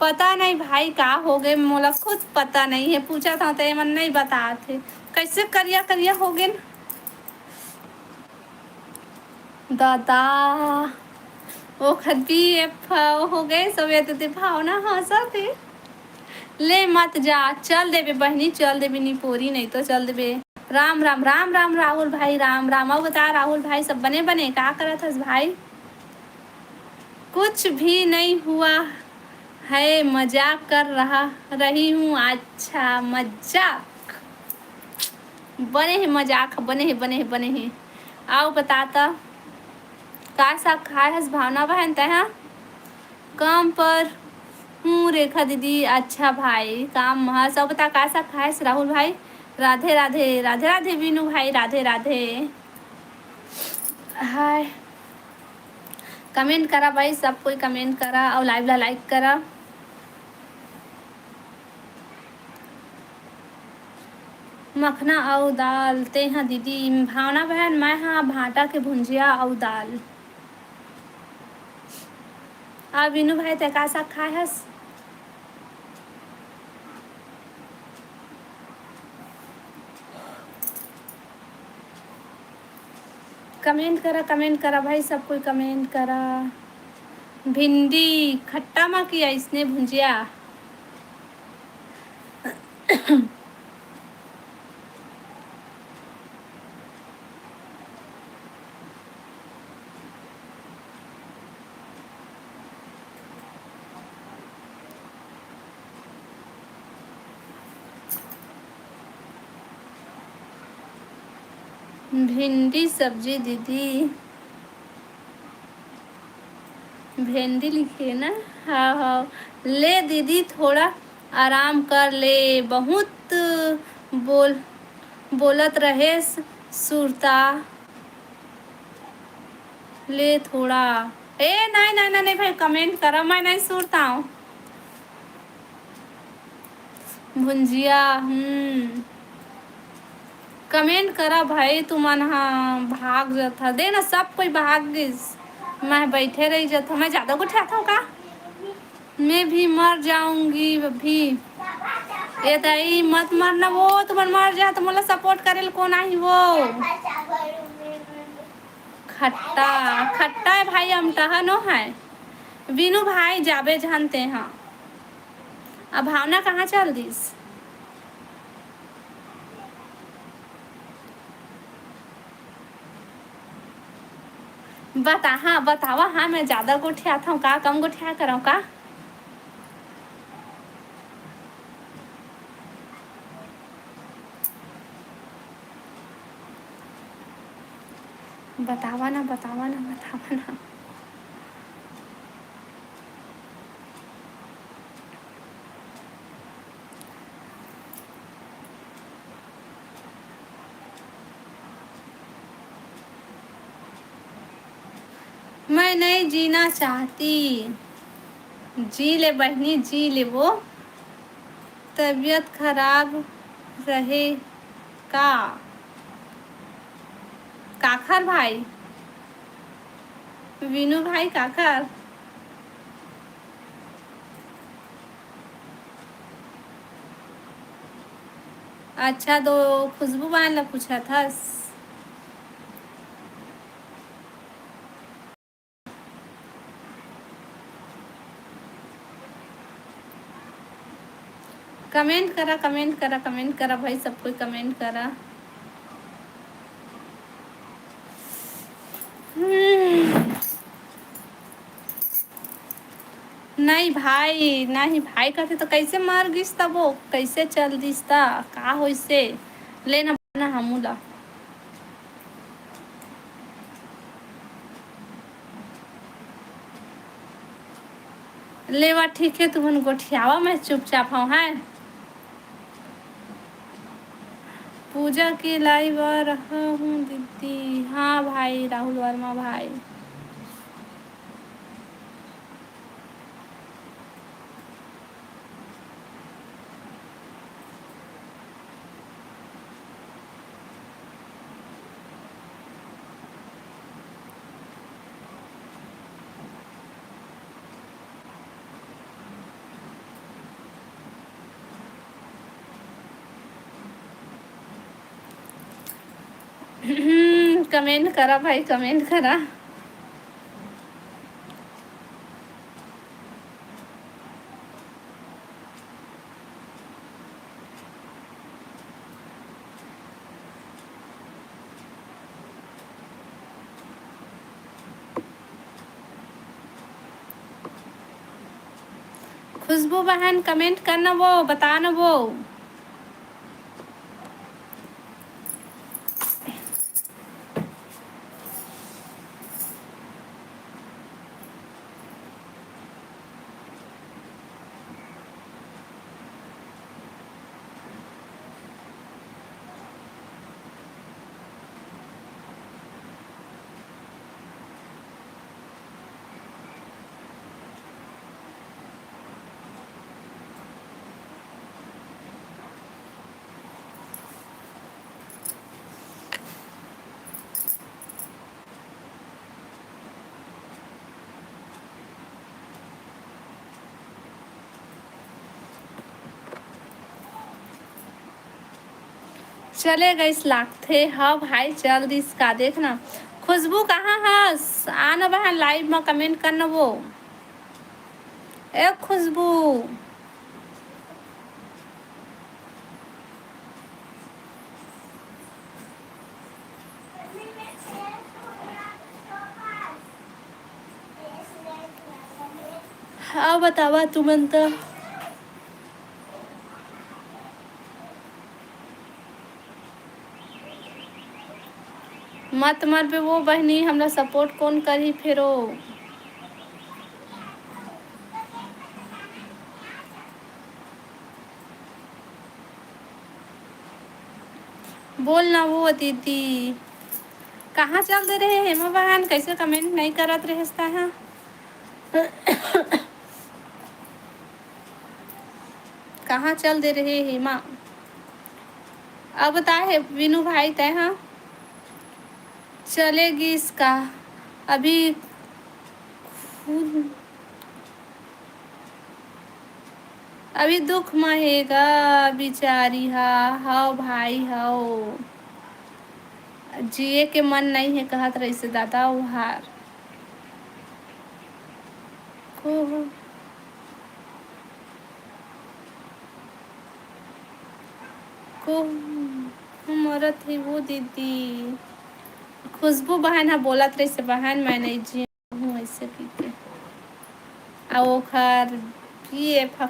पता नहीं भाई का हो गे, मोला खुद पता नहीं हे। पूछत हव त एमन नहीं बतात हे, कैसे करिया करिया हो गे न? दादा, ओखर बीएफ हो गे, सवेर दीदी भावना हंसत हे। ले मत जा, चल देबे बहिनी, चल देबे निपोरी, नहीं तो चल देबे। राम राम, राम राम राहुल भाई, राम राम। अउ बता राहुल भाई, सब बने बने, का करत हस भाई? कुछ भी नहीं हुआ है, मजाक कर रहा, रही हूँ। अच्छा, मजाक। बने हे मजाक, बने हे, बने हे, बने हे। अउ बता त, का साग खाए हस भावना बहन तैं हा? काम पर हूँ रेखा दीदी। अच्छा भाई, काम म हस। अउ बता, का साग खाए हस राहुल भाई? राधे राधे, राधे राधे वीनू भाई, राधे राधे। हाय, comment करा भाई, सब कोई comment करा अउ live ला like करा। मखना अउ दाल, तेंहा दीदी। भावना बहन, मैं हा भांटा के भुंजिया अउ दाल। आ वीनू भाई, तैं का साग खाए हस? Comment करा, comment करा भाई, सब कोई comment करा। भिंडी खट्टा मा कि अइसने भुंजिया? भिंडी सब्जी दीदी, भिंडी लिखे ना? हाँ, हाँ। ले दीदी, थोड़ा आराम कर ले, बहुत बोल, बोलत रहेस सुरता। ले थोड़ा। ए, नहीं, नहीं, नहीं, नहीं भाई, comment करा, मैं नहीं सुरताऊँ। भुंजिया, हम्म। Comment करा भाई, तुमन हा भाग जथा। दे ना, सब कोई भाग गिस, मैं बैठे रही जथा। मैं ज्यादा गोठियाथव का? मैं भी मर जाऊंगी अभी। ए दाई, मत मरना वो, तुमन मर जा त मोला support करे ल कोन आही वो? खट्टा, खट्टा है भाई, अमटहा नो है। वीनू भाई जाबे जानते हैं। अब भावना कहाँ चल दिस? बता, हाँ, बतावा, हाँ, मैं ज्यादा गोठियाथव का, कम गोठिया करव का? बतावा ना, बतावा ना, बतावा ना। मैं नहीं जीना चाहती। जी ले बहिनी, जी ले वो। तबीयत खराब रहे का? काखर भाई? वीनू भाई काखर? अच्छा, तो खुशबू बहन ला पूछत हस। Comment करा, comment करा, comment करा भाई, सब कोई comment करा। हम्म। नहीं भाई, नहीं भाई कहते तो कैसे मर गिस तब वो, कैसे चल दिस ता, का होइसे? लेना ना हमू ला। लेवा ठीक है, तुमन गोठियावा, मैं चुपचाप हूँ, हैं? पूजा के live आ रहा हूँ दीदी। हाँ भाई, राहुल वर्मा भाई। Comment करा भाई, comment करा। खुशबू बहन, comment करना वो, बताना वो। चले गइस लागथे। हाँ भाई, चल दिस का। देखना, खुशबू कहाँ हस? आना बहन, live म comment करना वो। ए खुशबू, हाँ बतावा तुमन त। मत मरबे वो बहिनी, हमला support कोन करही फेरो? बोल ना वो दीदी, कहाँ चल दे रहे हेमा बहन? कैसे comment नहीं करत रहे हाँ? कहाँ चल दे रहे हेमा? अब बता हे विनू भाई, तय हाँ चले गिस का? अभी खुद अभी दुख म हे गा बिचारी हा। हव भाई हव, जिए के मन नइ हे कहत रहिसे दादा उहार। को, को मरत हे वो दीदी। खुशबू बहन हा बोलत रहिसे, बहन मैं नइ जिए हूँ ऐसे कहिके। आ ओखर पी एफ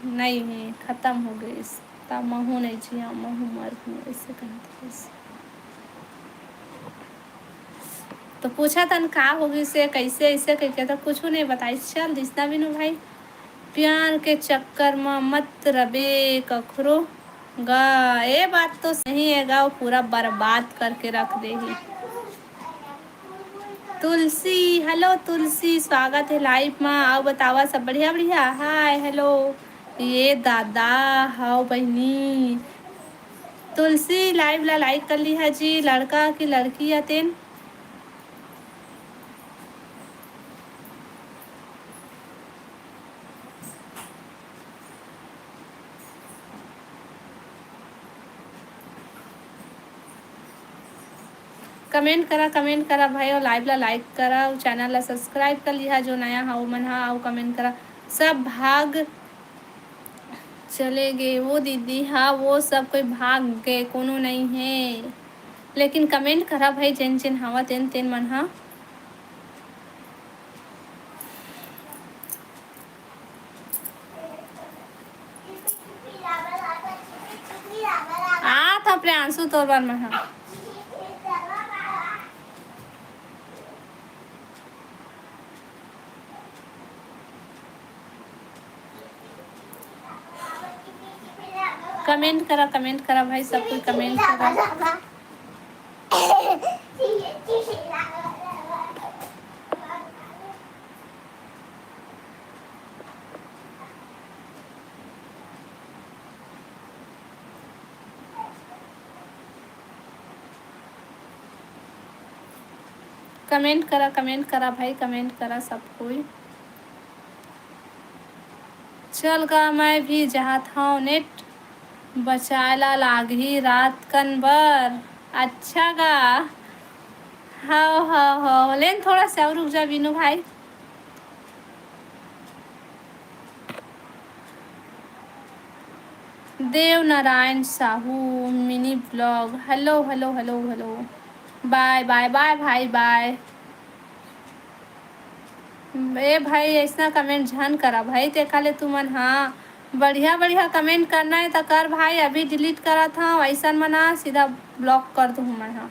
नहीं है, खत्म हो गइस, त महू नहीं जिया, महू मर हूँ, ऐसे कहत रहिस। तो पूछा तन का हो गइस, कैसे ऐसे कहिके, तो कुछ नहीं बताइस। चल दिस ना बिनू भाई, प्यार के चक्कर म मत रबे कखरो गा। ए बात तो सही है गा, वो पूरा बर्बाद करके रख दे ही। तुलसी, hello तुलसी, स्वागत है live मा। आओ बतावा सब बढ़िया बढ़िया। Hi, hello। ये दादा, हाव बहिनी। तुलसी live ला like कर लिहा जी, लड़का की लड़की आतेन। Comment करा, comment करा भाई, और live ला like करा, और channel ला subscribe कर लिहा जो नया हा ओमन हा, और comment करा। सब भाग चले गे वो दीदी हा, वो सब कोई भाग गे, कोनो नहीं है। लेकिन comment करा भाई, जेन जेन हावा तेन तेन मन हा। आत हँव प्रियांशु तोर बर मैं हा। Comment करा, comment करा भाई, सब कोई comment करा। Comment करा, comment करा भाई, comment करा सब कोई। चल गा, मैं भी जात हँव, net बचाए ला लागही रात कन बर। अच्छा गा, हव, हव, हव, लेन थोड़ा सा और रुक जा बीनू भाई। देव Narayan Sahu mini vlog, hello, hello, hello, hello, bye, bye, bye भाई, bye। ए भाई, अइसना comment झन करा भाई, तेखा ले तुमन हा बढ़िया बढ़िया comment करना हे त कर भाई, अभी delete करत हँव, अइसन मना सीधा block कर दूँ मैं हा।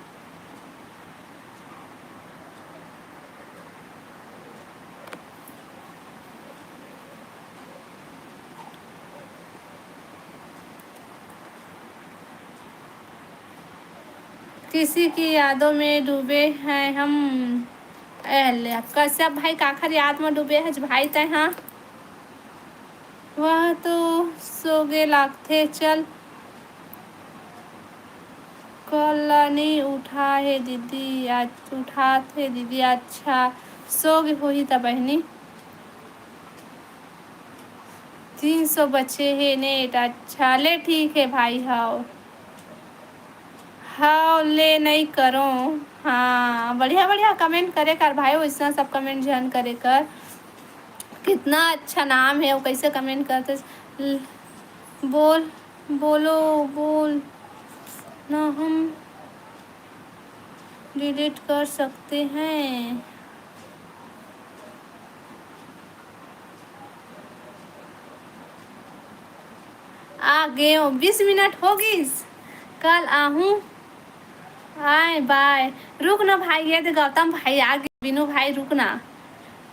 किसी की यादों में डूबे हैं हम। ए ले, अब कश्यप भाई काखर याद में डूबे है भाई तय, हाँ? वह तो सोगे लागथे, चल। कॉल ला नइ उठा हे दीदी, आज उठात हे दीदी। अच्छा, सोगे होही त बहिनी। तीन सौ बचे हे net। अच्छा, ले ठीक हे भाई, हव। हाँ, ले नई करो। हाँ, बढ़िया बढ़िया कमेंट करे कर भाई, वैसना सब कमेंट झन करे कर। कितना अच्छा नाम है, वो कैसे कमेंट करते? ल-, बोल, बोलो, बोल ना, हम डिलीट कर सकते हैं। आ गए हो, बीस मिनट हो गईस। कल आहूँ, आए बाय। रुक ना भाई, ये दे गौतम भाई आ गए। बिनू भाई रुक ना।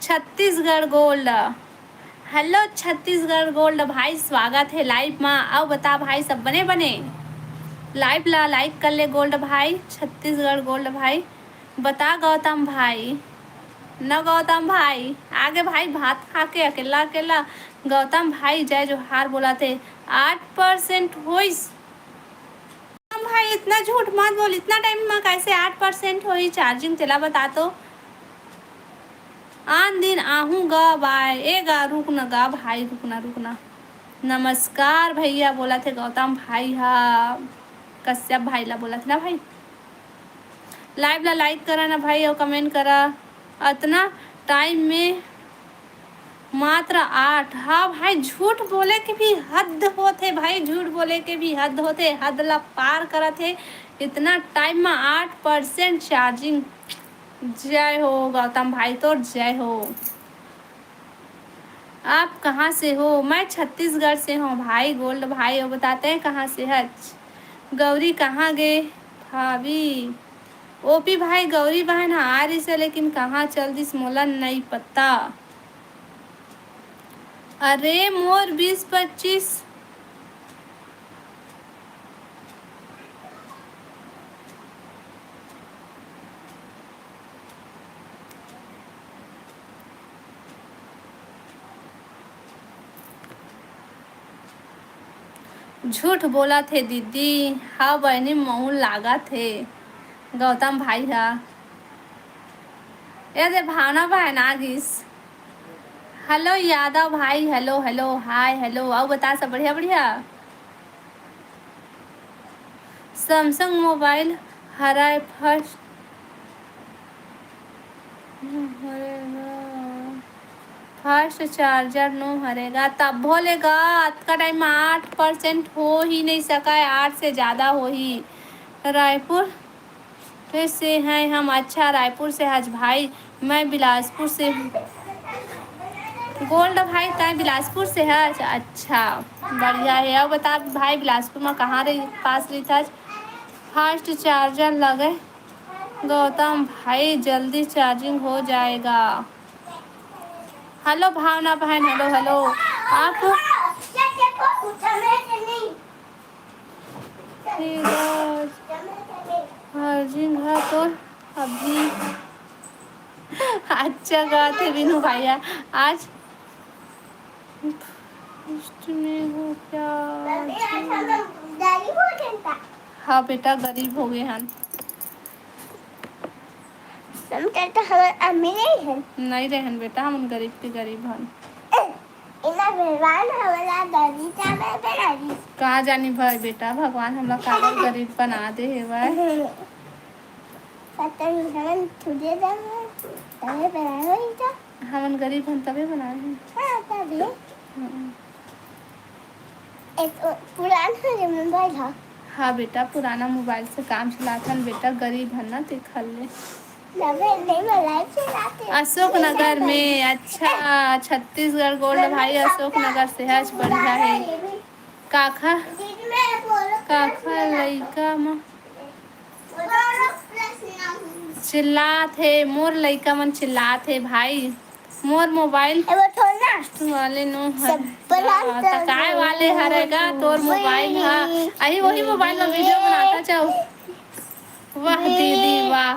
Chhattisgarh gold, hello Chhattisgarh gold भाई, स्वागत है लाइव मा। अउ बता भाई, सब बने बने? लाइव ला लाइक कर ले गोल्ड भाई, छत्तीसगढ़ गोल्ड भाई। बता गौतम भाई, न गौतम भाई, आगे भाई भात खा के अकेला अकेला गौतम भाई जय जोहार बोला थे। आठ परसेंट होइस। गौतम भाई, इतना झूठ मत बोल, इतना टाइम मा कैसे आठ परसेंट होही चार्जिंग, तेला बता तो। आन दिन आहूँ गा बाय, ए गा, रुक न गा भाई, रुक न, रुक न। नमस्कार भैया बोला थे गौतम भाई हा, कश्यप भाई ला बोला थे ना भाई। लाइव ला लाइक करा ना भाई, और कमेंट करा। अतना टाइम में मात्र आठ। हाँ भाई, झूठ बोले के भी हद होथे भाई, झूठ बोले के भी हद होथे, हद ला पार करत हे। इतना टाइम मा आठ परसेंट चार्जिंग। जय हो गौतम भाई, तोर जय हो। आप कहाँ से हो? मैं छत्तीसगढ़ से हूँ भाई। गोल्ड भाई, वो बताते हैं कहाँ से है। गौरी कहाँ गे? भाभी, ओपी भाई, गौरी बहन आ रही से, लेकिन कहाँ चल दिस मोला नहीं पता। अरे मोर बीस पच्चीस झूठ बोला थे दीदी। हाँ बहनी, महू लागा थे गौतम भाई हा। ए दे भावना बहन आ गिस। हेलो यादव भाई, हेलो, हेलो, हाय, हेलो। अउ बता, सब बढ़िया, बढ़िया? Samsung मोबाइल हराय, फर्स्ट, फर्स्ट चार्जर नो हरेगा, तब भोलेगा। अतका टाइम आठ परसेंट हो ही नहीं सका है, आठ से ज़्यादा हो ही। रायपुर फिर से हैं हम। अच्छा, रायपुर से हज भाई, मैं बिलासपुर से हूँ। गोल्ड भाई, तैं बिलासपुर से हज? अच्छा, बढ़िया है। अब बता भाई, बिलासपुर में कहाँ रही, पास रही था? फास्ट चार्जर लगे गौतम भाई, जल्दी चार्जिंग हो जाएगा। हेलो भावना बहन, हेलो, हेलो। आप ठीक है, चार्जिंग है तो अभी। अच्छा बात है बिनू भैया, आज लिस्ट में हो क्या? हाँ बेटा, गरीब हो गए हन। हम तो, तो हम अमीर ही हन। नहीं रहन बेटा, हम गरीब के गरीब हन। इना भगवान हमला गरीब काबर बनाइस? का जानी भाई बेटा, भगवान हमला काबर गरीब बना दे हे भाई। पता नहीं, हमन थोड़े जाने, तबे बनाए होही का? हमन गरीब हन तबे बनाए हन। हाँ, तबे। हम्म। एक पुराना मोबाइल हा। हाँ बेटा, पुराना मोबाइल से काम चलाथन बेटा, गरीब हन ना, तेखर ले। अशोक नगर में। अच्छा, छत्तीसगढ़ गोल्ड भाई, अशोक नगर से है, बढ़िया है। काखर, काखर लइका मन चिल्लात हे, मोर लइका मन चिल्लात हे भाई। मोर मोबाइल वाले नो हर तकाय वाले हरेगा तोर मोबाइल हा। अही वही मोबाइल में वीडियो बनाता चाहू। वाह दीदी, वाह।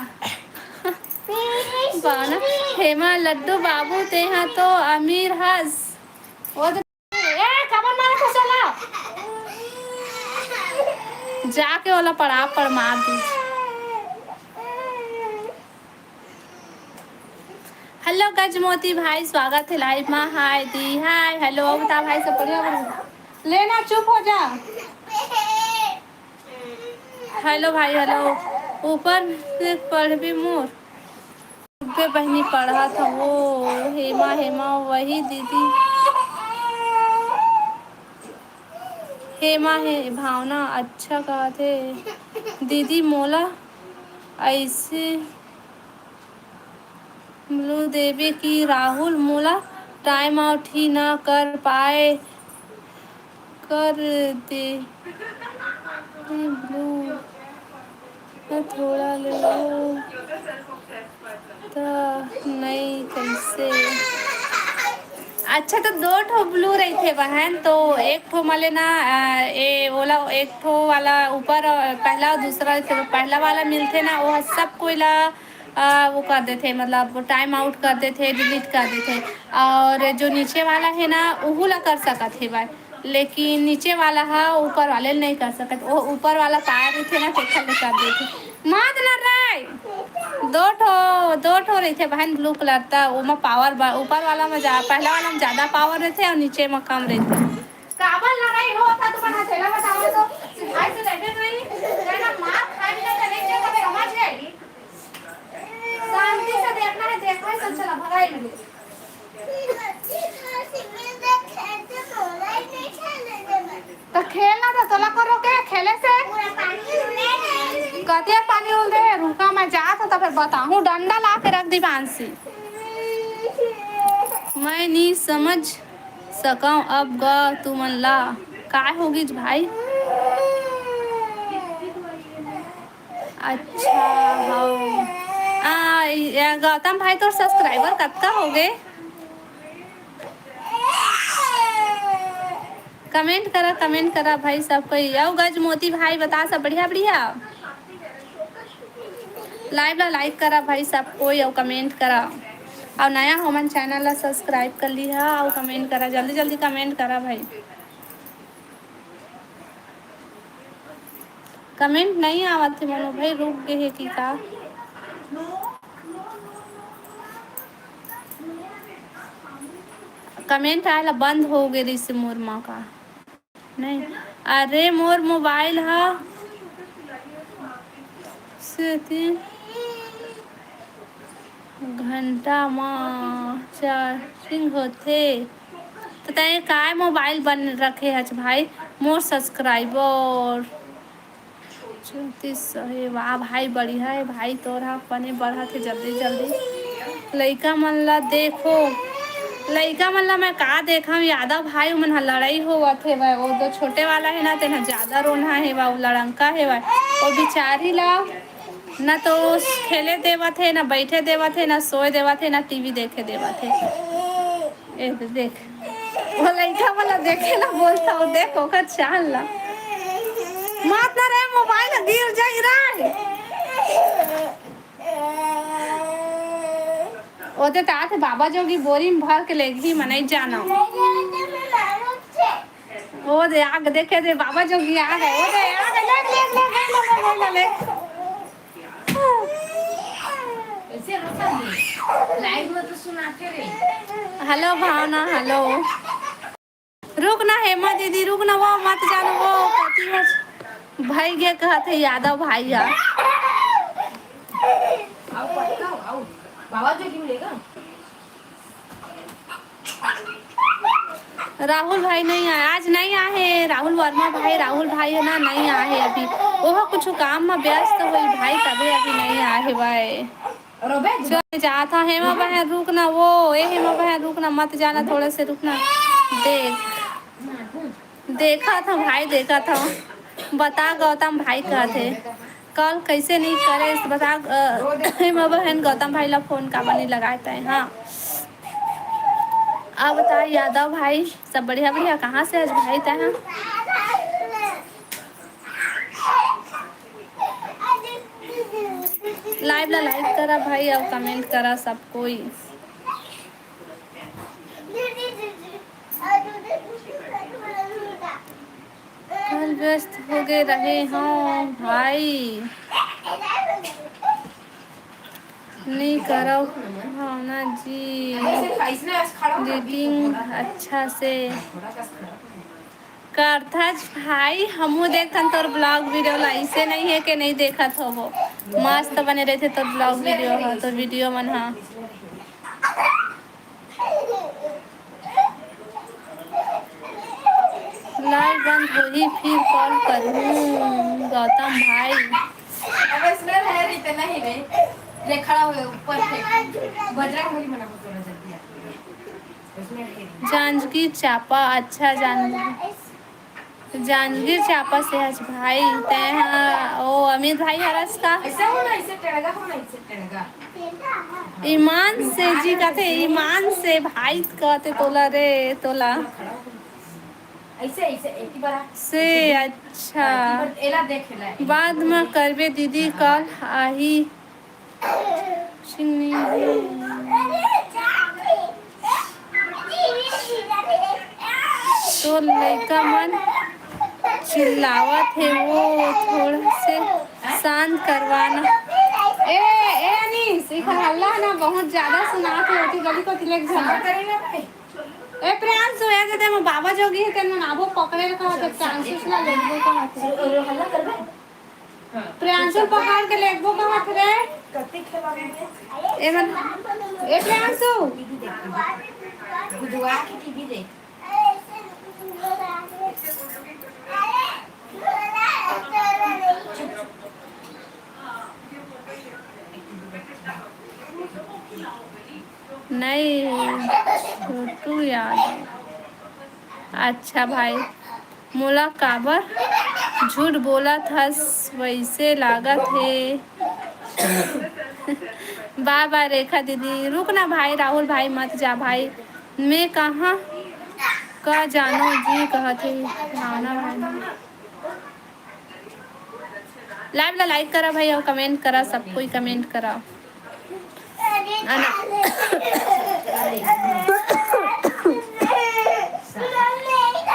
बाना, हेमा लड्डू बाबू, तेहा तो अमीर हस। वो तो, ए, काबर मारा था साला? जाके ओला पड़ा, पड़ मार दी। हेलो गजमोती भाई, स्वागत है लाइव में। हाय दी, हाय, हेलो, बता भाई, सब बढ़िया, बढ़िया? लेना, चुप हो जा। हेलो भाई, हेलो। ऊपर से पढ़बे मोर। अबे बहिनी पढ़त हवो। हेमा, हेमा, वही दीदी। हेमा हे भावना, अच्छा कहत हे दीदी, मोला ऐसे ब्लू देवे कि राहुल मोला टाइम आउट ही ना कर पाए, कर दे ब्लू। थोड़ा ले लो त नई कैसे? अच्छा, तो दो ठो ब्लू रहिथे बहन, तो एक ठो मले ना, अ, ए ओला एक ठो वाला ऊपर, अ, पहला और दूसरा रहिथे, तो पहला वाला मिलथे ना, वो सब कोई ला, अ, वो कर देथे, मतलब टाइम आउट कर देथे, डिलीट कर देथे। और जो नीचे वाला है ना, उहू ला कर सकत हे भाई, लेकिन नीचे वाला हा ऊपर वाले ल नहीं कर सकत। वो ऊपर वाला पाए रहिथे ना, तेखर ले कर देथे। मत ना रे, दो ठो, दो ठो रहिथे बहन ब्लू कलर, त ओमा पावर बा-, ऊपर वाला में जा-, पहला वाला में ज्यादा पावर रहिथे और नीचे में कम रहिथे। काबर लड़ाई होत हे, तुमन हथेला बताओ तो, सिखाई से लगे नहीं, तेरा मार खाई ना, चले के, समझ गए? शांति से देखना है, देखना है, चल चला, भगाई लगे। तो खेलना था, तोला को रोके खेले से? कतिया पानी उल दे, रुका, मैं जात हूँ, तो फिर बताहूँ, डंडा ला के रख दी बांसी। मैं नी समझ सकंव अब ग तुमन ला। काय होगिस भाई? अच्छा, हव। आ, ये गौतम भाई, तोर सब्सक्राइबर कतका होगे? कमेंट करा, कमेंट करा भाई सब कोई। अउ गजमोती भाई, बता सब बढ़िया, बढ़िया। लाइव ला लाइक करा भाई सब कोई, अउ कमेंट करा। अउ नया हो मन, चैनल ला सब्सक्राइब कर लिहा, अउ कमेंट करा, जल्दी जल्दी कमेंट करा भाई। कमेंट नहीं आवत हे मनो भाई, रुक गए हे कि का? कमेंट आए ला बंद हो गए रहिस मोर मा का? नहीं, अरे मोर मोबाइल हा सेती घंटा मा चार्जिंग होथे। तो तैं काय मोबाइल बन रखे हच भाई? मोर सब्सक्राइबर चौंतीस सौ हे। वाह भाई, बढ़िया हे भाई, तोर हा बने बढ़त हे जल्दी जल्दी। लइका मन ला देखो, लइका मन ला मैं का देखंव यादव भाई, ओमन हा लड़ाई होवत हे भाई। वो दो छोटे वाला हे ना, तेन हा ज्यादा रोनहा हे भाई, वो लड़ंका हे भाई, वो बिचारी ला ना तो खेले देवत हे, ना बैठे देवत हे, ना सोए देवत हे, ना टीवी देखे देवत हे। ए दे देख, वो लइका वाला देखे ना बोलता, वो देख ओकर चाल ला। मत ना रे, मोबाइल गिर जाई रे। ओदे तात बाबा जोगी बोरी में भर के लेगही, मनई जाना। ओ दे, आग देखे दे, बाबा जोगी आ गए। ओ दे, आ गए, ले, ले, ले, ले, ले, ले, ले, ले। ऐसे रोता नहीं। लाइव में तो सुनाते रहे। हेलो भावना, हेलो। रुक ना हेमा दीदी, रुक ना, वो मत जान, वो कथी है, भाई के कहत है यादव भाई यार। आओ, आओ, आओ। बाबा जोगी मिलेगा। राहुल भाई नहीं आए, आज नहीं आए हैं राहुल वर्मा भाई। राहुल भाई है ना, नहीं आए हैं अभी, वो कुछ काम में व्यस्त हुई भाई, तभी अभी नहीं आए हैं भाई। चल जात हा, हेमा बहन रुक ना, वो ए हेमा बहन रुक ना, मत जाना, थोड़ा से रुक ना। देख, देखा था भाई, देखा था। बता गौतम भाई कहत हे, कॉल कैसे नहीं करे, बता, अ, हेमा बहन गौतम भाई ला फोन काबर नहीं लगाए तय? हाँ, अब बता यादव भाई, सब बढ़िया बढ़िया, कहाँ से आज भाई तय? हाँ, लाइव ला लाइक करा भाई, अउ कमेंट करा सब कोई। कल व्यस्त हो गए रहे हों भाई, नहीं करव भावना जी एडिटिंग अच्छा से। कर्थस भाई, हमहू देखथन तोर vlog video ला। अइसे नइ हे के नइ देखत होबो, मस्त बने रहिथे तोर vlog video ह, तोर video मन ह। Live बंद होही, फिर call करहूँ गौतम भाई। अब इसमें है रीते नहीं रे, ले खड़ा हुए ऊपर फेंक। बजरंग बली मना को तोड़ा जल्दी आ। इसमें है। जांजगीर चांपा, अच्छा जांजगीर, जांजगीर चांपा से हस भाई। तैं हा ओ अमित भाई हरस का? ऐसा हो ना, इसे टड़गा हो ना, इसे टड़गा। ईमान से जी कथे, ईमान से भाई कथे तोला रे, तोला। ऐसे, ऐसे, एक ही बार आ। से, अच्छा। एक ही बार एला देख, एला, एक बाद बार में करबे दीदी, कल आही। चिन्नी। तो लइका मन चिल्लावत हे, वो थोड़ा से शांत करवाना। ए, ए अनीस, इखर हल्ला ना बहुत ज्यादा सुनात हे, ओती गली कोती ले जा। ए प्रियांशु, ए दे दे, मैं बाबा जोगी हे, तेन मन आबो पकड़े रखा, तो प्रियांशु से ना लेबो कहा थे। हल्ला करबे? प्रियांशु पकड़ के लेगबो कहत रे। कते खेला में? ए मन, ए प्रियांशु। टीवी देख। बुधवार की टीवी देख। नहीं, छोटू यादव। अच्छा भाई, मोला काबर झूठ बोलत हस, वइसे लागत हे। बाय बाय रेखा दीदी। रुक ना भाई, राहुल भाई, मत जा भाई, मैं कहाँ का जानो जी कहत हे भावना भाई। Live ला like करा भाई, अउ comment करा, सब कोई comment करा। अना-,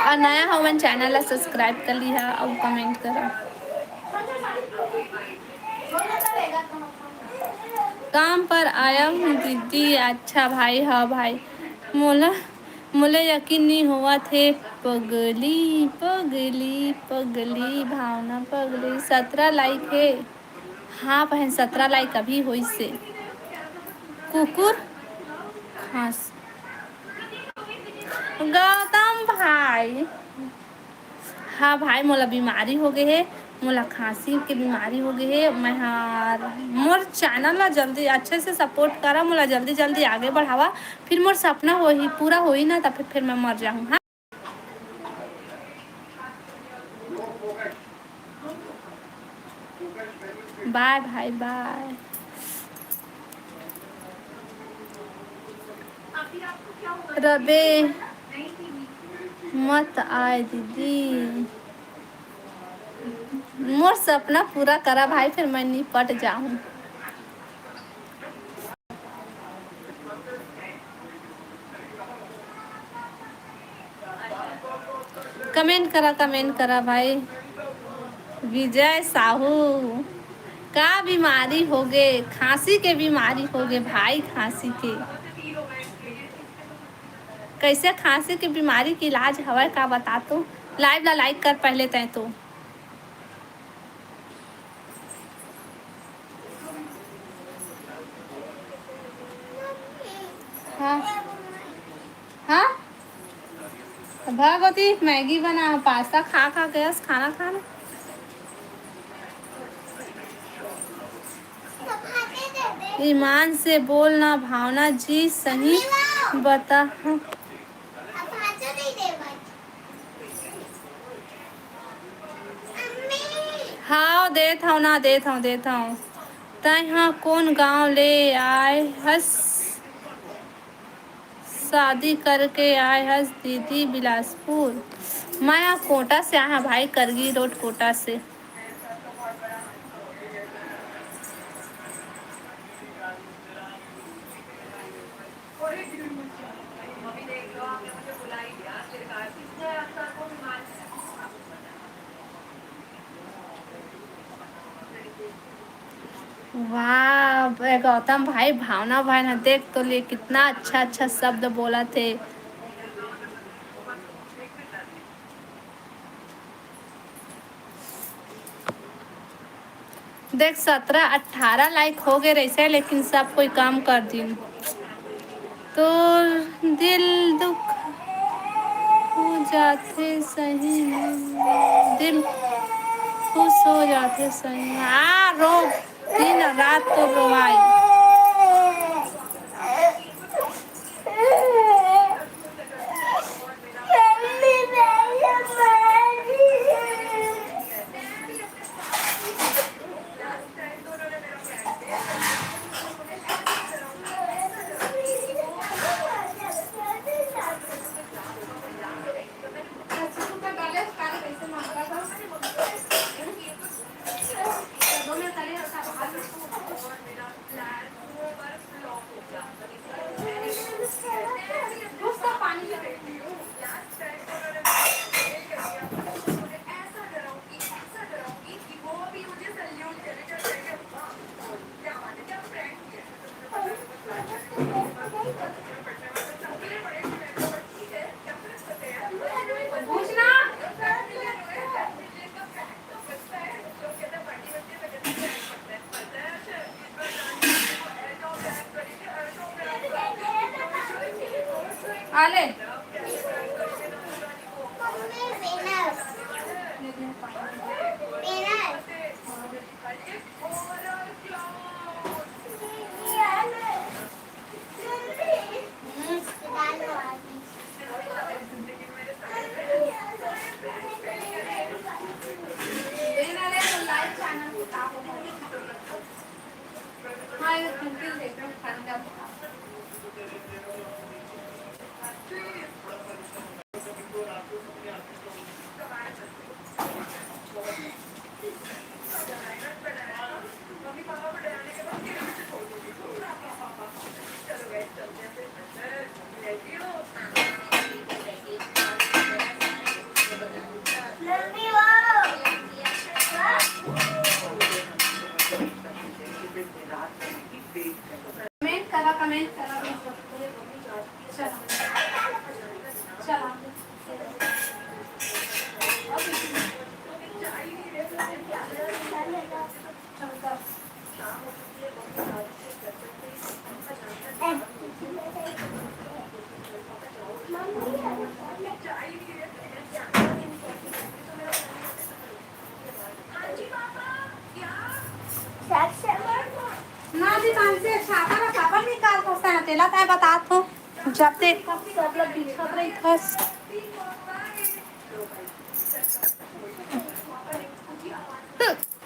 अउ नया हो मन channel ला subscribe कर लिहा अउ comment करा। काम पर आया हूँ दीदी। अच्छा भाई, हाँ भाई, मोला, मोला यकीन नहीं होवत हे। पगली, पगली, पगली, भावना पगली, सतरा like हे। हाँ बहन, सतरा like अभी होइस हे। कुकुर खांस। गौतम भाई, हाँ भाई, मोला बीमारी हो गे हे, मोला खांसी के बीमारी हो गे हे। मैं हर मोर channel ला जल्दी अच्छे से support करा, मोला जल्दी जल्दी आगे बढ़ावा, फिर मोर सपना होही, पूरा होही ना, तब फिर, फिर मैं मर जाहूँ। हाँ, बाय भाई, बाय। रबे मत आय दीदी, मोर सपना पूरा करा भाई, फिर मैं निपट जाहूँ। Comment करा, comment करा भाई। विजय साहू, का बीमारी होगे? खांसी के बीमारी होगे भाई, खांसी के। कैसे खांसी के बीमारी के इलाज हवय, का बता तो? Live ला like कर पहले तैं तो। हाँ। हाँ? भगवती, मैगी बना, पास्ता खा खा के बस खाना खाना। ईमान से बोल ना भावना जी, सही बता। हाँ, देत हव ना, देत हव, देत हव। तैं ह कोन गांव ले आय हस? शादी करके आय हस दीदी बिलासपुर। मैं ह कोटा से आय हव भाई, करगी रोड कोटा से। वाह, ए गौतम भाई, भावना भाई ना देख तो ले, कितना अच्छा अच्छा शब्द बोलत हे। देख, सत्रह अट्ठारह लाइक हो गए रहिसे, लेकिन सब कोई काम कर दिन। तो दिल दुख हो जाथे सही में, दिल खुश हो जाथे सही में। आ, रो, दिन रात तो रोवाई। आले। कमेंट करा, कमेंट करा। चला, चला। ना जी, पाँच से छापा ना, छापा निकाल सकता है, तेला तय बता तो। जब ते सब लोग बिछत रही खस।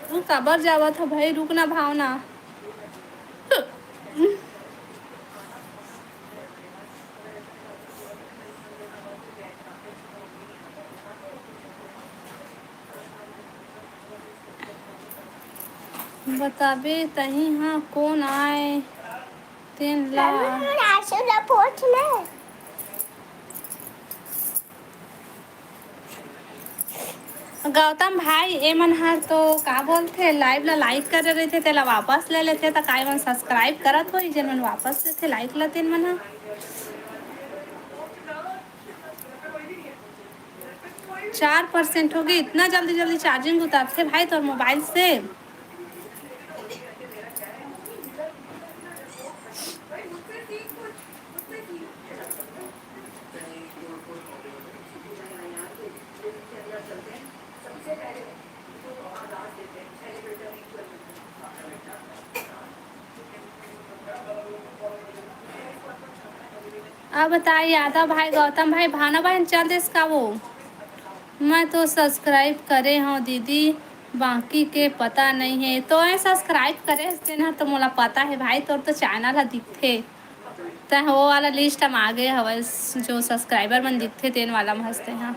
तू काबर जावत हो भाई, रुक ना भावना। बताबे तहीं हा कोन आय तेन ला। आंसू ला पोंछ ना। गौतम भाई, ए मन हर तो का बोलथे, लाइव ला लाइक करे रहिथे, तेला वापस ले लेथे, त का ए मन सब्सक्राइब करत होही, जेन मन वापस लेथे लाइक ला, तेन मन ह। चार परसेंट होगे, इतना जल्दी जल्दी चार्जिंग उतरथे भाई तोर मोबाइल से। अब बता यादव भाई, गौतम भाई, भावना बहन चल देस का वो? मैं तो सब्सक्राइब करे हव दीदी, बाकी के पता नई हे। तो ए सब्सक्राइब करे हस तेन ह तो मोला पता हे भाई, तोर तो चैनल ह दिखथे। तैं वो वाला लिस्ट म आगे हवस, जो सब्सक्राइबर मन दिखथे तेन वाला म हस तैं ह।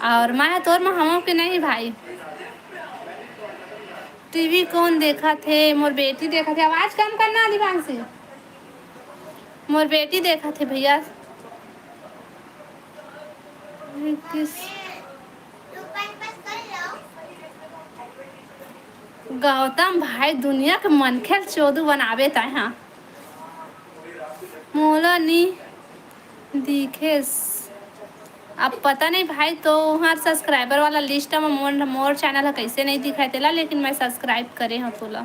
और मैं तोर म हवं कि नहीं भाई? टीवी कौन देखत हे? मोर बेटी देखत हे। आवाज कम करना दिवांशी। मोर बेटी देखत हे भैया। किस गौतम भाई, दुनिया के मनखे ल चोदू बनाबे तैं हा। मोला नी दिखेस। अब पता नहीं भाई, तोहर subscriber वाला list म मोर, मोर channel ह कइसे नहीं दिखाई तेला, लेकिन मैं subscribe करे हव तोला।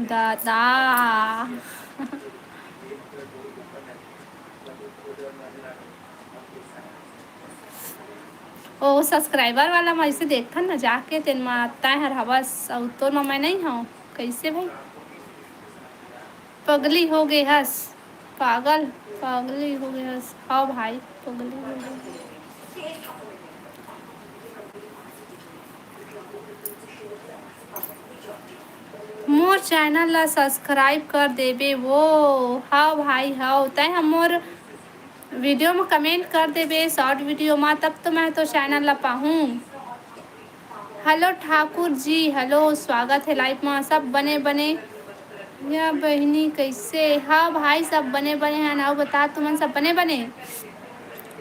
दादा। ओ subscriber वाला म अइसे देखथन न जाके, तेन म तैं हर हवस, अउ तोर म मैं नइ हव। कइसे भाई? पगली हो गे हस, पागल, पगली हो गे हस। हव भाई, पगली हो गे हस। मोर channel ला subscribe कर देबे वो। हव भाई, हव। तैं ह मोर video म comment कर देबे, short video म, तब तो मैं तो channel ला पाहूँ। Hello ठाकुर जी, hello, स्वागत हे live म। सब बने बने या बहिनी, कइसे? हाँ भाई, सब बने बने हैं। अउ बता, तुमन सब बने बने?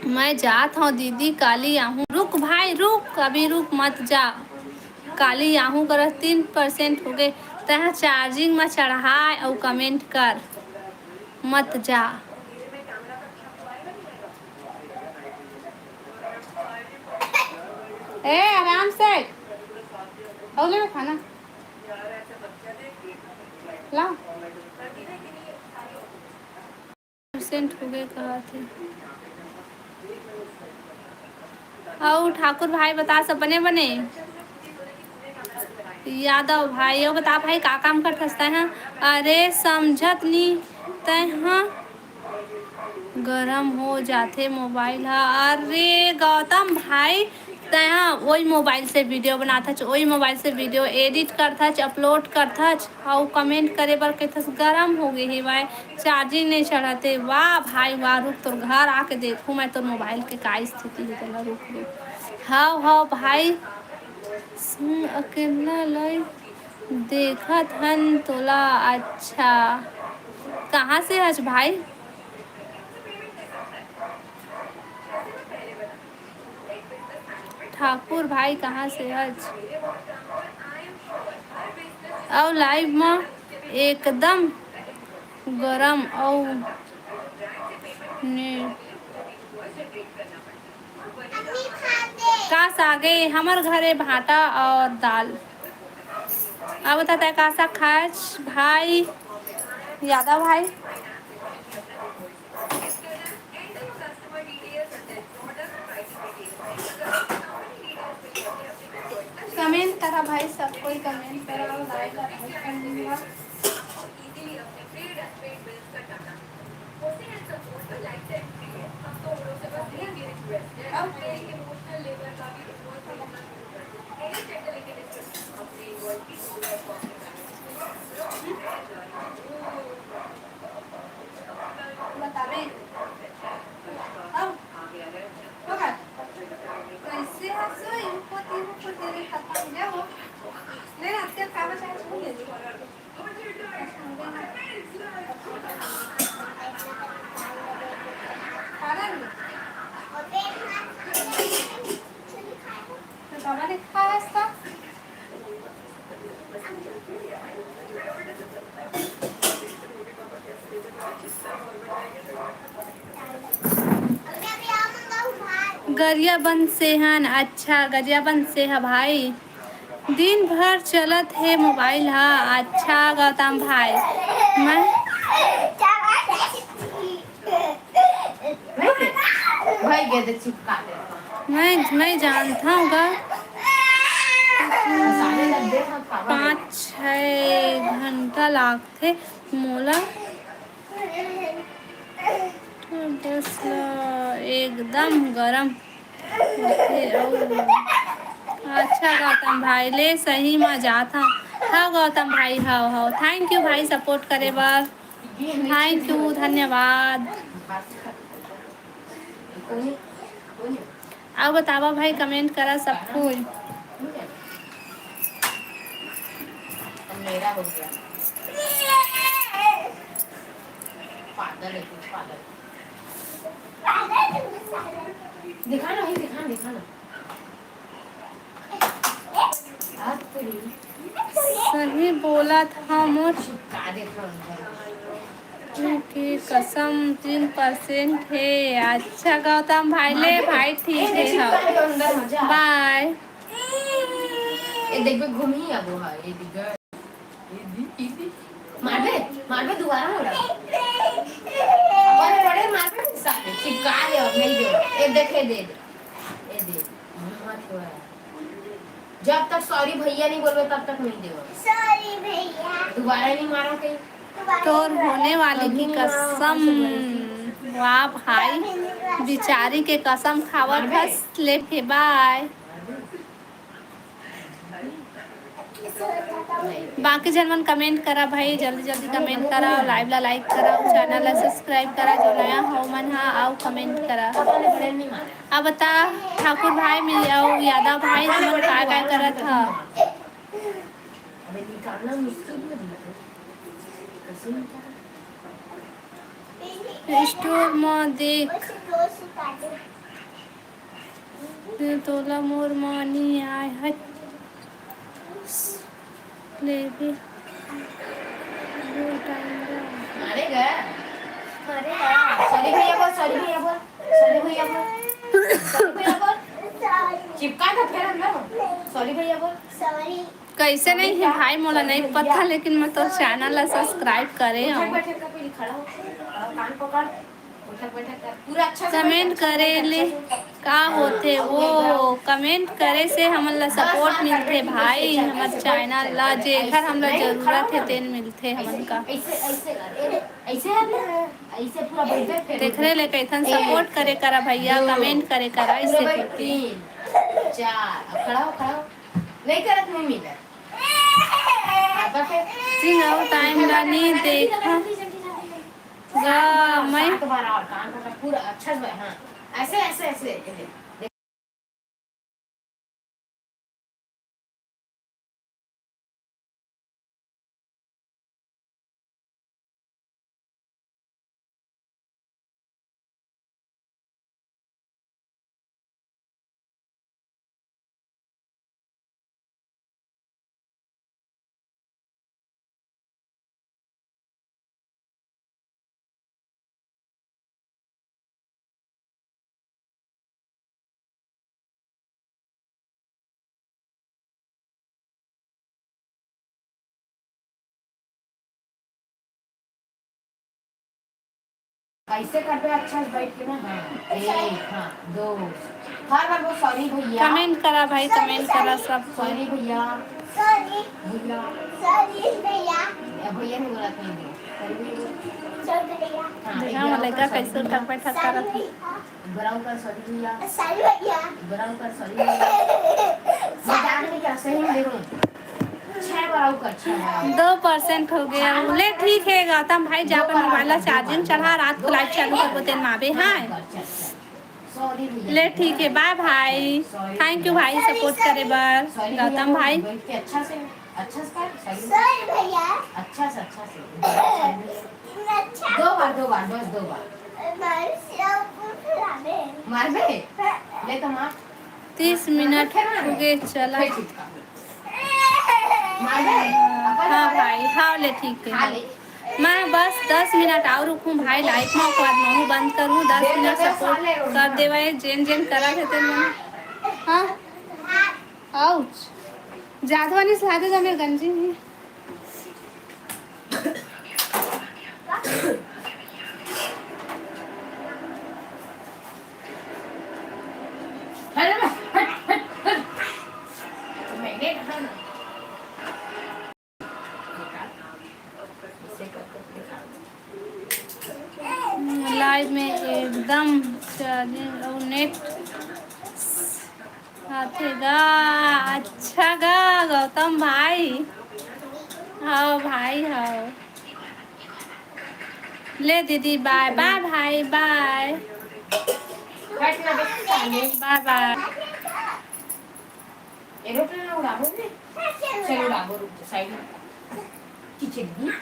मैं जात हव दीदी, काली आहूँ। रुक भाई, रुक, अभी रुक, मत जा। काली आहूँ करस, तीन percent हो गे। तैं ह charging म चढ़ाय अउ comment कर, मत जा। ए, आराम से। अउ ले खाना। ला। Percent हो गे कहत हे। अउ ठाकुर भाई बता, सब बने बने? यादव भाई, अउ बता भाई, का काम करथस तैं ह? अरे समझत नी तैं ह। गरम हो जाथे mobile ह। अरे गौतम भाई, तैं ह ओही mobile से video बनाथच, ओही mobile से video edit करथच, upload करथच, अउ comment करे बर कहिथस, गरम हो गे हे भाई, charging नइ चढ़त हे। वाह भाई वाह, रुक तोर घर आके देखहूँ मैं तोर mobile के का स्थिति हे, तेला रुक, रुक। हव, हव भाई, सुन, अकेला live देखत हन तोला। अच्छा, कहाँ से हच भाई? ठाकुर भाई कहाँ से हच? अउ live म एकदम गरम अउ ने का सागे? हमर घरे भांटा अउ दाल। अब बता, तैं का साग खायच भाई? यादव भाई। Comment करा भाई, सब कोई comment करा, like करा। बताबे। अब होगा। कैसे हंसो, इनको तीन को तेरे खत्म हो गया वो। नहीं, आज के कागज आज नहीं है। तो बाबा ने खाया इसका। गरियाबंद से हन। अच्छा, गरियाबंद से ह भाई। दिन भर चलत हे mobile ह। अच्छा गौतम भाई, मैं भाई गे दे चिपका दे। मैं, मैं जानता हूँ गा। पाँच छः घंटा लागथे मोला। बस ला एकदम गरम होथे अउ अच्छा गौतम भाई, ले सही म जात हव। हव गौतम भाई, हव, हव। Thank you भाई, support करे बर। Thank you, धन्यवाद। अउ बतावा भाई, comment करा सब कोई। मेरा हो गया। पागल है कुछ, पागल। दिखा ना भाई, दिखा, दिखा ना। सही बोलत हव मोर। चिपका देथन। के कसम तीन परसेंट हे। अच्छा गौतम भाई, ले भाई, ठीक हे, हाँ। बाय। ए, देखबे, घूमी आबो हा, ए दिग्गा। ए दी, ए दी। मारबे, मारबे दुबारा हो रहा। अपन पड़े मारबे, साले, चिपका दे और नहीं दे। ए, देखे, दे दे। ए, दे। मत हुआ। जब तक सॉरी भैया नहीं बोलबे, तब तक नहीं देबो। सॉरी भैया। दुबारा नहीं मारो कहीं। तोर होने वाली की कसम। वाह भाई, बिचारी के कसम खावत हस, ले के बाय। बाकी झन मन कमेंट करा भाई, जल्दी जल्दी कमेंट करा, लाइव ला लाइक करा, चैनल ला सब्सक्राइब करा, जो नया हो मन हा, आओ कमेंट करा। अब बता ठाकुर भाई, मिल आओ यादव भाई, तुमन का का करत हा? स्टोर म देख। तोला मोर मानी आय हट। लेबे। मारेगा। मारेगा। सॉरी भैया बोल, सॉरी भैया बोल, सॉरी भैया बोल, सॉरी भैया बोल। चिपका था फिर हम लोग। सॉरी भैया बोल। सॉरी। कैसे नहीं है भाई, मोला नहीं पता, लेकिन मैं तो चैनल ला सब्सक्राइब करे हूँ। कमेंट करे ले का होथे वो? कमेंट करे से हमन ला सपोर्ट मिलथे भाई, हमर चैनल ला, जेकर हमला जरूरत हे तेन मिलथे हमन का। तेखरे ले कैथन सपोर्ट करे करा भैया, कमेंट करे करा, इसे करके। चार, अब खड़ा हो, खड़ा हो। नहीं करत, नहीं मिलत। सिंह अउ टाइम ला नहीं देखा। गा मैं। सात बार और कान पकड़, पूरा अच्छा से, हाँ। ऐसे, ऐसे, ऐसे। कैसे करबे? अच्छा से बैठ के ना, हाँ, एक, हाँ, दो। हर बार वो सॉरी भैया। कमेंट करा भाई, कमेंट करा सबको। सॉरी भैया। सॉरी। भैया। सॉरी भैया। ए, भैया नहीं बोला था, नहीं बोला। सॉरी भैया बोला। सॉरी भैया। हाँ, देखा, एक बार लड़का और सॉरी कैसे भैया। उठक बैठक करत है। सॉरी भैया। एक बार और कर सॉरी भैया। सॉरी भैया। एक बार और कर सॉरी भैया। मजाक नहीं किया, सही में देखो। छह बार और कर, छह बार। दो परसेंट हो गया। ले ठीक है गौतम भाई, जा अपन मोबाइल ला चार्जिंग चढ़ा, रात को लाइव चालू करबो तेन माबे, हाँ। ले ठीक है, बाय भाई। थैंक यू भाई सपोर्ट करे बर। गौतम भाई। अच्छा से, अच्छा से कर, सॉरी भैया। अच्छा से, अच्छा से। दो बार, दो बार, बस दो बार। मारबे? ले तो मार। तीस मिनट हो गए, चला। हाँ भाई, हाँ ले, ठीक है। मैं बस दस मिनट और रुकूं भाई, लाइव में, ओकर बाद महू बंद करूं। दस मिनट सपोर्ट कर देवे, जेन जेन करत हे तेन मन। हाँ, आउच। जादवानी से लादे जा मेरे गंजी में। लाइव में एकदम चार्जिंग और नेट आथे गा। अच्छा गा गौतम भाई, हाँ भाई, हाँ। ले दीदी, बाय बाय भाई, बाय। बाय बाय। एरोप्लेन उड़ाबो ने? चल उड़ाबो, रुक जा, साइड में। खींचे दीदी।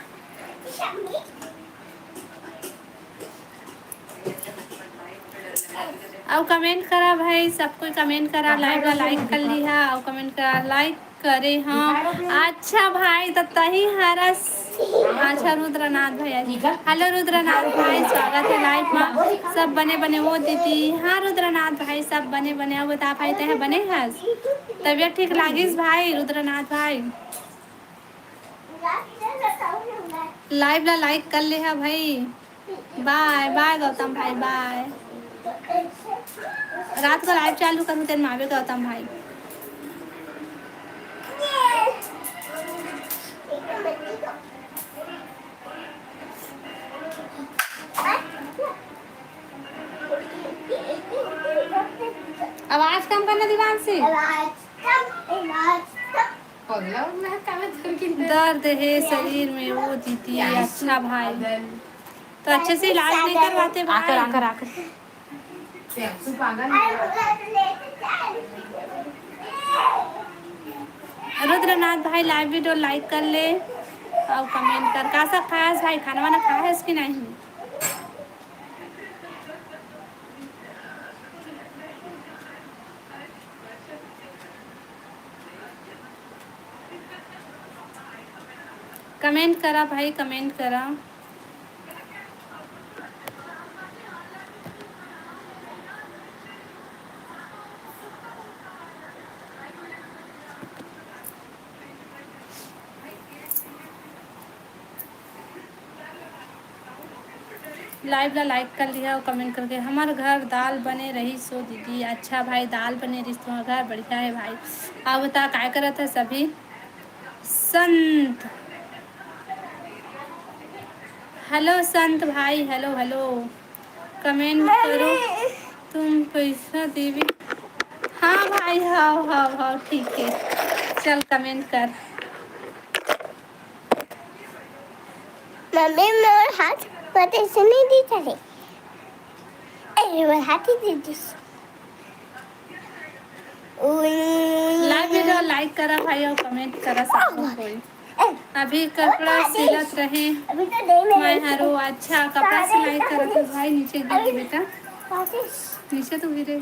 अउ comment करा भाई, सब कोई comment करा, live ला like कर लिहा अउ comment करा, like करे। हाँ, अच्छा भाई, त तही हरस। अच्छा रुद्रनाथ भाई, hello रुद्रनाथ भाई, स्वागत है live मा। सब बने बने हो दीदी? हाँ रुद्रनाथ भाई, सब बने बने। अउ बता भाई, तैं बने हस? तबियत ठीक लागिस भाई रुद्रनाथ भाई? Live ला like कर ले हा भाई। Bye bye गौतम भाई, bye। रात को live चालू करूँ तेन मावे गौतम भाई। आवाज कम करना दिवांशी। आवाज कम, आवाज कम। पगला उगला है, काला झुरकी दे। दर्द है शरीर में, वो दीदी। अच्छा भाई, तो अच्छे से इलाज नहीं करवाते भाई। आकर, आकर, आकर। रुद्रनाथ भाई, live video like कर ले अउ comment कर। का सब खायस भाई, खाना वाना खायस कि नहीं? Comment करा भाई, comment करा। Live ला like कर लिहा अउ comment करके। हमर घर दाल बने रहिस हो दीदी। अच्छा भाई, दाल बने रहिस तो घर बढ़िया है भाई। अउ बता, काय करत है सभी? संत, hello संत भाई, hello hello। Comment करो, तुम पैसा देवी। हाँ भाई, हाव हाव हाव, ठीक है, चल comment कर। मम्मी, मोर हाथ पते से नहीं दी चले। ए, मोर हाथ ही दे दिस। Live video like करा भाई अउ comment करा सब कोई। अभी कपड़ा सिलत रहे। मैं हरू। अच्छा, कपड़ा सिलाई करत हस भाई, नीचे गिर गे बेटा, नीचे तो गिरे है।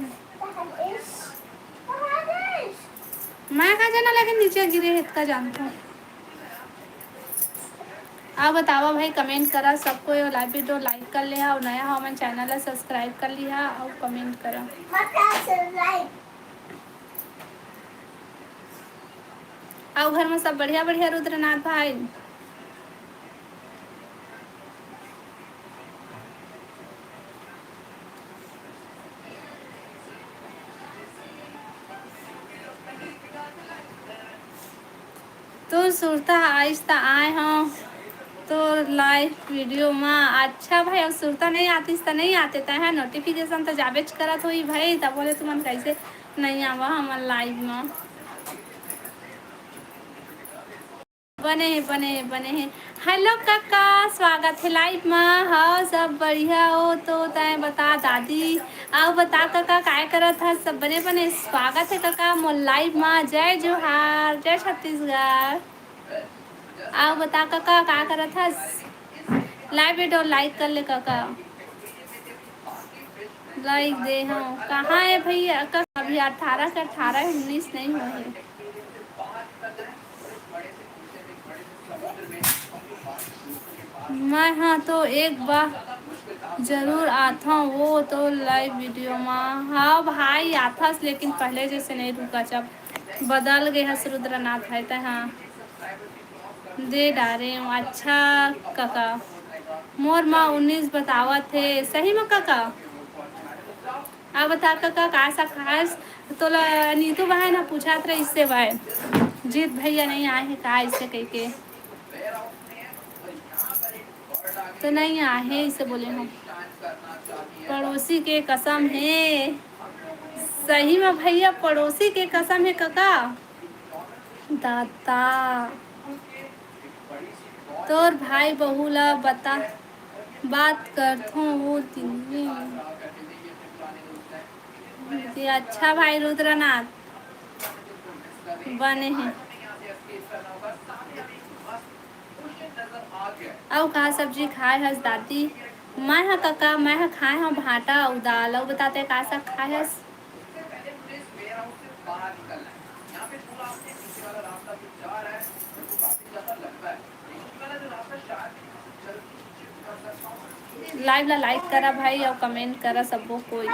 मैं का जाना, लेकिन नीचे गिरे है, इतना जानता हूँ। अउ बतावा भाई, comment करा सब कोई, अउ live video like कर लिहा, अउ नया हो मन channel ला subscribe कर लिहा अउ comment करा। अउ घर में सब बढ़िया बढ़िया रुद्रनाथ भाई? तोर सुरता आइस त आए हंव तोर live video मा। अच्छा भाई, अब सुरता नहीं आतिस त नहीं आते, तैं ह notification त जाबेच करत होही भाई, तब बोले तुमन कैसे नहीं आवा हमर live मा। बने हे, बने हे, बने हे। Hello कका, स्वागत हे live मा। हाँ, सब बढ़िया हो तो तैं बता दादी। अउ बता कका, काय करत हस? सब बने बने। स्वागत हे कका मोर live मा। जय जोहार, जय छत्तीसगढ़। अउ बता कका, का करत हस? Live video like कर ले कका। Like दे हंव। कहाँ हे भैया? कका अभी अठारह के अठारह उन्नीस नहीं होहे। मैं हा तो एक बार जरूर आथव वो तो live video मा। हाँ भाई, आथस, लेकिन पहले जैसे नहीं रुका, जब बदल गए हस रुद्रनाथ भाई, तै हाँ दे डारे हूँ। अच्छा कका, मोर मा उन्नीस बतावत हे, सही मा कका? अब बता कका, का सा खास तोला नीतू बहन ह पूछत रहिस हे भाई, जीत भैया नहीं आए हे का, इसे कहिके। तो नहीं आए हे, इसे बोले हूँ। पड़ोसी के कसम हे। सही में भैया, पड़ोसी के कसम हे कका। दाता, तोर भाई बहू ला बता, बात करथों वो दिन में। अच्छा भाई रुद्रनाथ बने हे। अउ का सब्जी खाए हस दादी? मैं ह कका, मैं ह खाए हव भांटा अउ दाल। अउ बता तैं का साग खाए हस? Live ला like करा भाई अउ comment करा सबो कोई।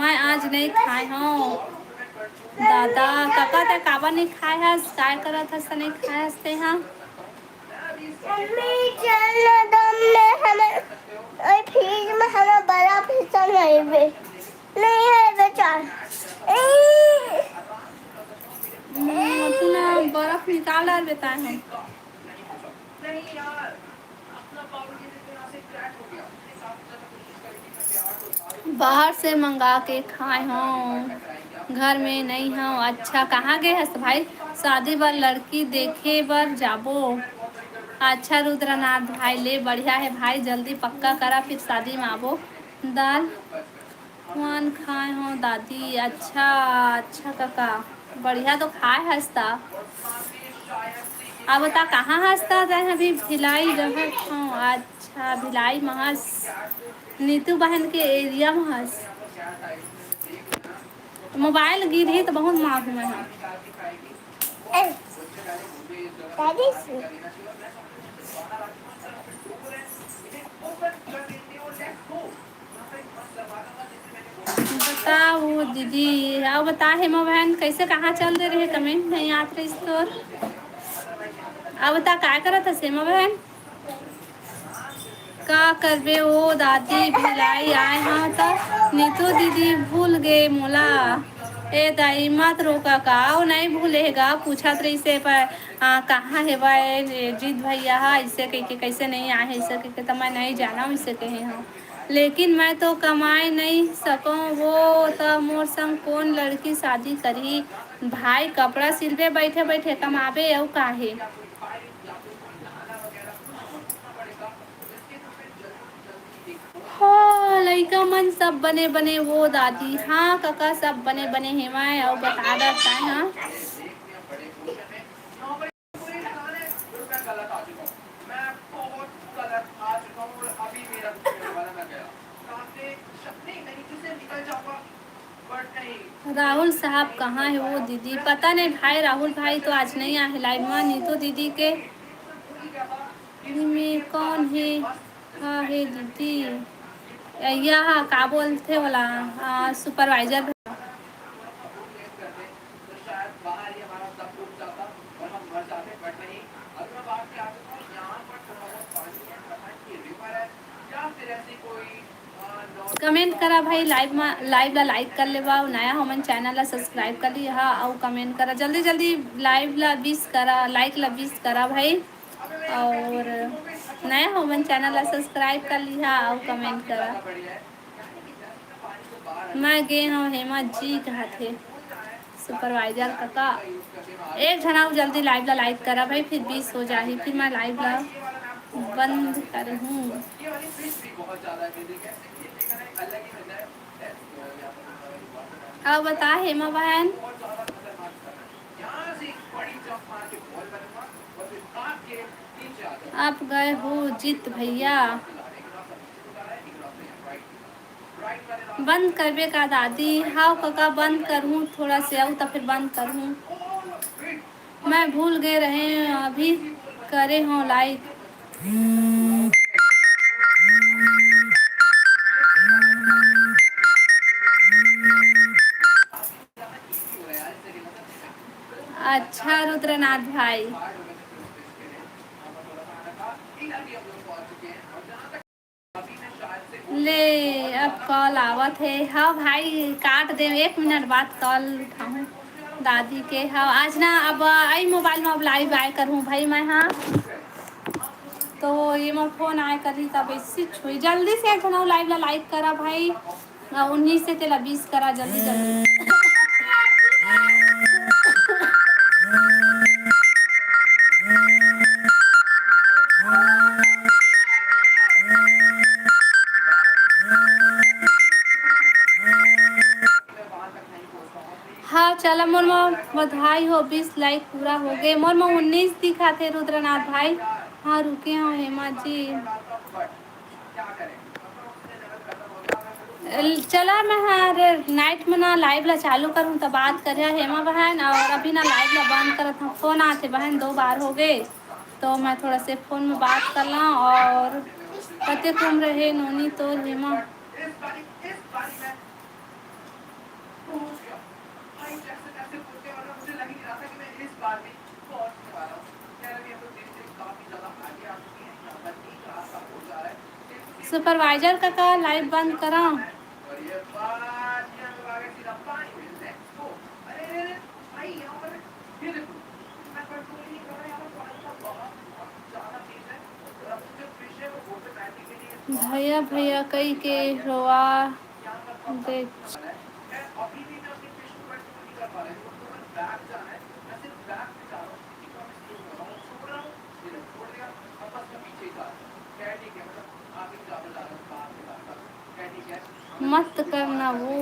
मैं आज नइ खाए हव दादा। कका, तैं काबर नइ खाए हस? काय करत हस त नइ खाए हस तैं हा? मम्मी, चल ना दम में हमें, ओए, फ्रिज में हमें बर्फ ही तो नहीं बे, नहीं है बे, चल। ए। हम्म, अपना बर्फ निकाल डाल देता है। बाहर से मंगा के खाए हव, घर में नई हव। अच्छा, कहाँ गे हस भाई? शादी बर लड़की देखे बर जाबो। अच्छा रुद्रनाथ भाई, ले बढ़िया हे भाई, जल्दी पक्का करा, फिर शादी में आबो। दाल वान खाए हव दादी। अच्छा, अच्छा कका, बढ़िया तो खाए हस ता। अब बता, कहाँ हस ता? तैं अभी भिलाई रहत हव। अच्छा, भिलाई म हस। नीतू बहन के area म हस। मोबाइल गिरही त बहुत मार हूँ मैं हा। ए, दादी से। बताओ दीदी, अउ बता हेमा बहन, कैसे कहाँ चल दे रहे, comment नहीं आत रहिस तोर। अउ बता, का करत हस हेमा बहन? का करबे ओ दादी, भिलाई आए हव त नीतू दीदी भूल गे मोला। ए दाई, मत रोका का, ओ नहीं भूले हे गा, पूछत रहिसे पर, आ, कहाँ हेवय जीत भैया ह, ऐसे कहिके, कैसे नहीं आए हे, ऐसे कहिके, त मैं नहीं जानव, ऐसे कहे हव। लेकिन मैं तो कमाए नहीं सकव, वो त मोर संग कौन लड़की शादी करही? भाई, कपड़ा सिलबे बैठे बैठे, कमाबे अउ का हे? हाँ, लइका मन सब बने बने वो दादी। हाँ कका, सब बने बने हेवय। अउ बता दत हे, हाँ। राहुल साहब कहाँ हे वो दीदी? पता नहीं भाई, राहुल भाई तो आज नहीं आहे live में। नीतू दीदी के में कौन हे? हाँ हे दीदी, यह का बोलथे ओला, आ, supervisor। Comment करा भाई, live मा, live ला like कर लेवा, अउ नया हो मन channel ला subscribe कर लिहा, अउ comment करा जल्दी जल्दी, live ला wish करा, like ला wish करा भाई, अउ नया हो मन channel ला subscribe कर लिहा, अउ comment करा। मैं गे हव हेमा जी, कहत हे supervisor कका। एक झन अउ जल्दी live ला like करा भाई, फिर बीस हो जाही, फिर मैं live ला बंद करहूँ। अउ बता हेमा बहन। आप गए हो जीत भैया। बंद करबे का दादी? हाव कका, बंद करहूँ, थोड़ा से अउ त फिर बंद करहूँ। मैं भूल गए रहें, अभी करे हों like। अच्छा रुद्रनाथ भाई। ले, अब call आवत हे। हाँ भाई, काट दे, एक मिनट बाद call उठाहूँ दादी के। हाँ, आज ना, अब आई mobile में अब live आए करहूँ भाई मैं, हाँ। तो ये मोर phone आए करही, तब इसी छुई। जल्दी से एक ठन live ला like करा भाई। हाँ, उन्नीस से तेला बीस करा, जल्दी, जल्दी। हाँ, चला, मोर मा बधाई हो, बीस like पूरा हो गए। मोर मा उन्नीस दिखाथे, रुद्रनाथ भाई। हाँ, रुके हो, हेमा जी। चला, मैं हर night में ना live ला चालू करूँ, तो बात करिया हेमा बहन, और अभी ना live ला बंद करत हूँ। फोन आते बहन, दो बार हो गए, तो मैं थोड़ा से फोन में बात कर ला। और कते कुम रहे नोनी तो हेमा। सुपरवाइजर काका, live बंद करा। भैया भैया कई के रोवा दे। मत करना वो।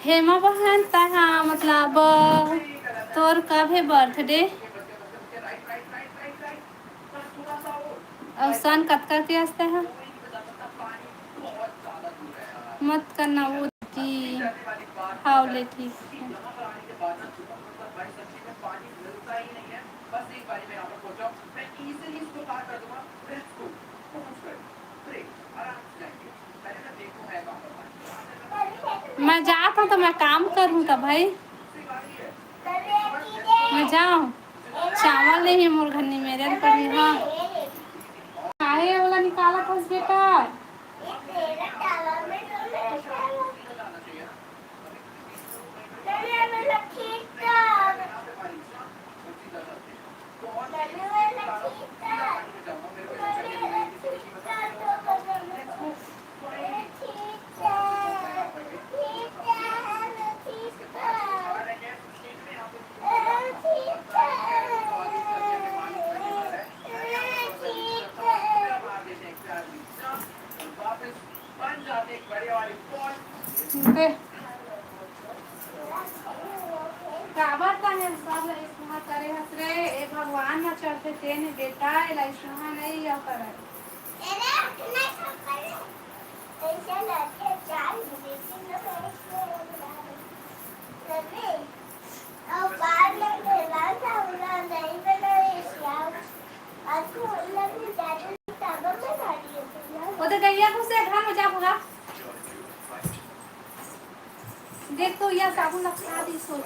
हेमा बहन, तैं हा, मतलब, तोर कब हे birthday? अउ सन कतका के हस तैं हा? मत करना वो जी। हाव ले, ठीक है। मैं जात हूँ तो मैं काम करूँ त भाई, मैं जाऊँ। चावल नहीं है मोर घर, नहीं मेरे पड़ी। हाँ, काहे ओला निकालत हस बेटा? दे। काबर तने सब ला स्नेहा करे हस रे? ए भगवान म चढ़थे तेने बेटा, एला स्नेहा नहीं यह करे। वो तो गैया को से घर में जा पूरा। देख तो यह साबुन लगा दी सोच।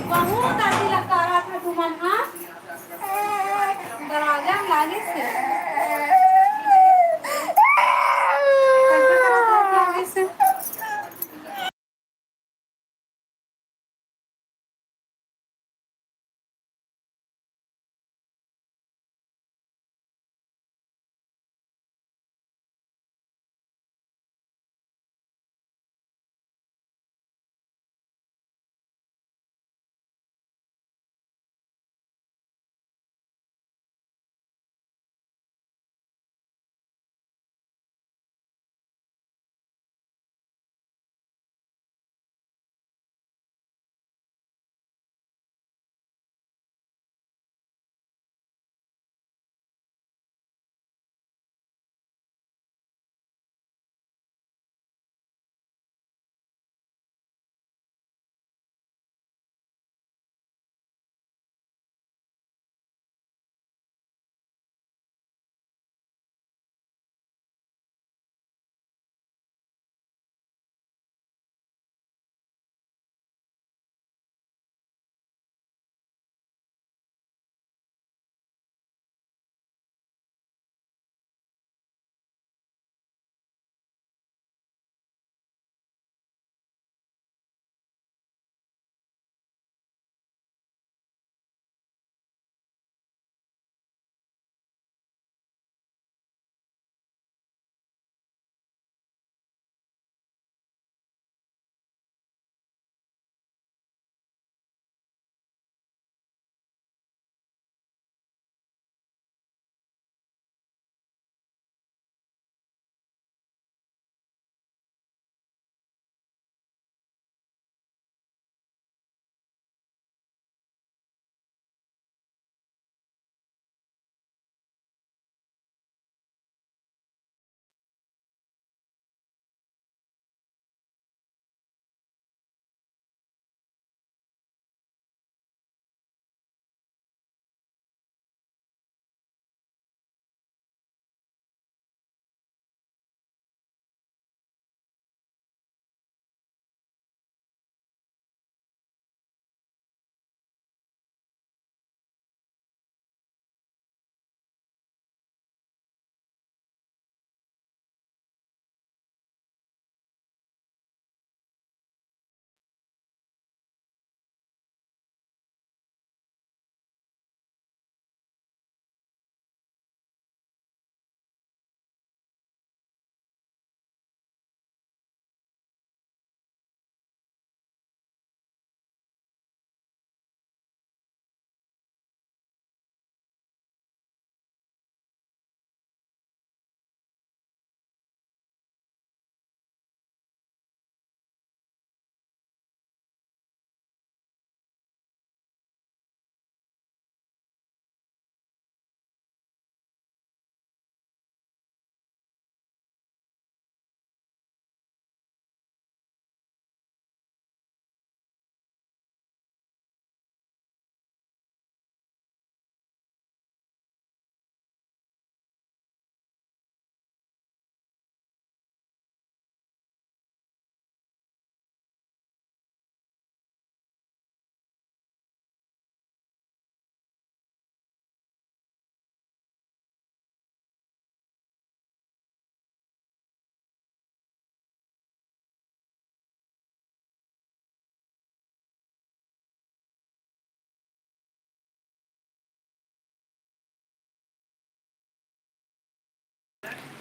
बहुत आदमी लगता रहा था तुमन, हाँ? दरवाजा में लागे से।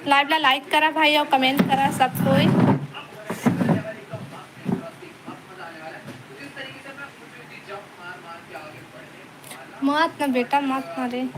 Live ला like करा भाई और comment करा सब कोई। मत ना बेटा, मत ना रे।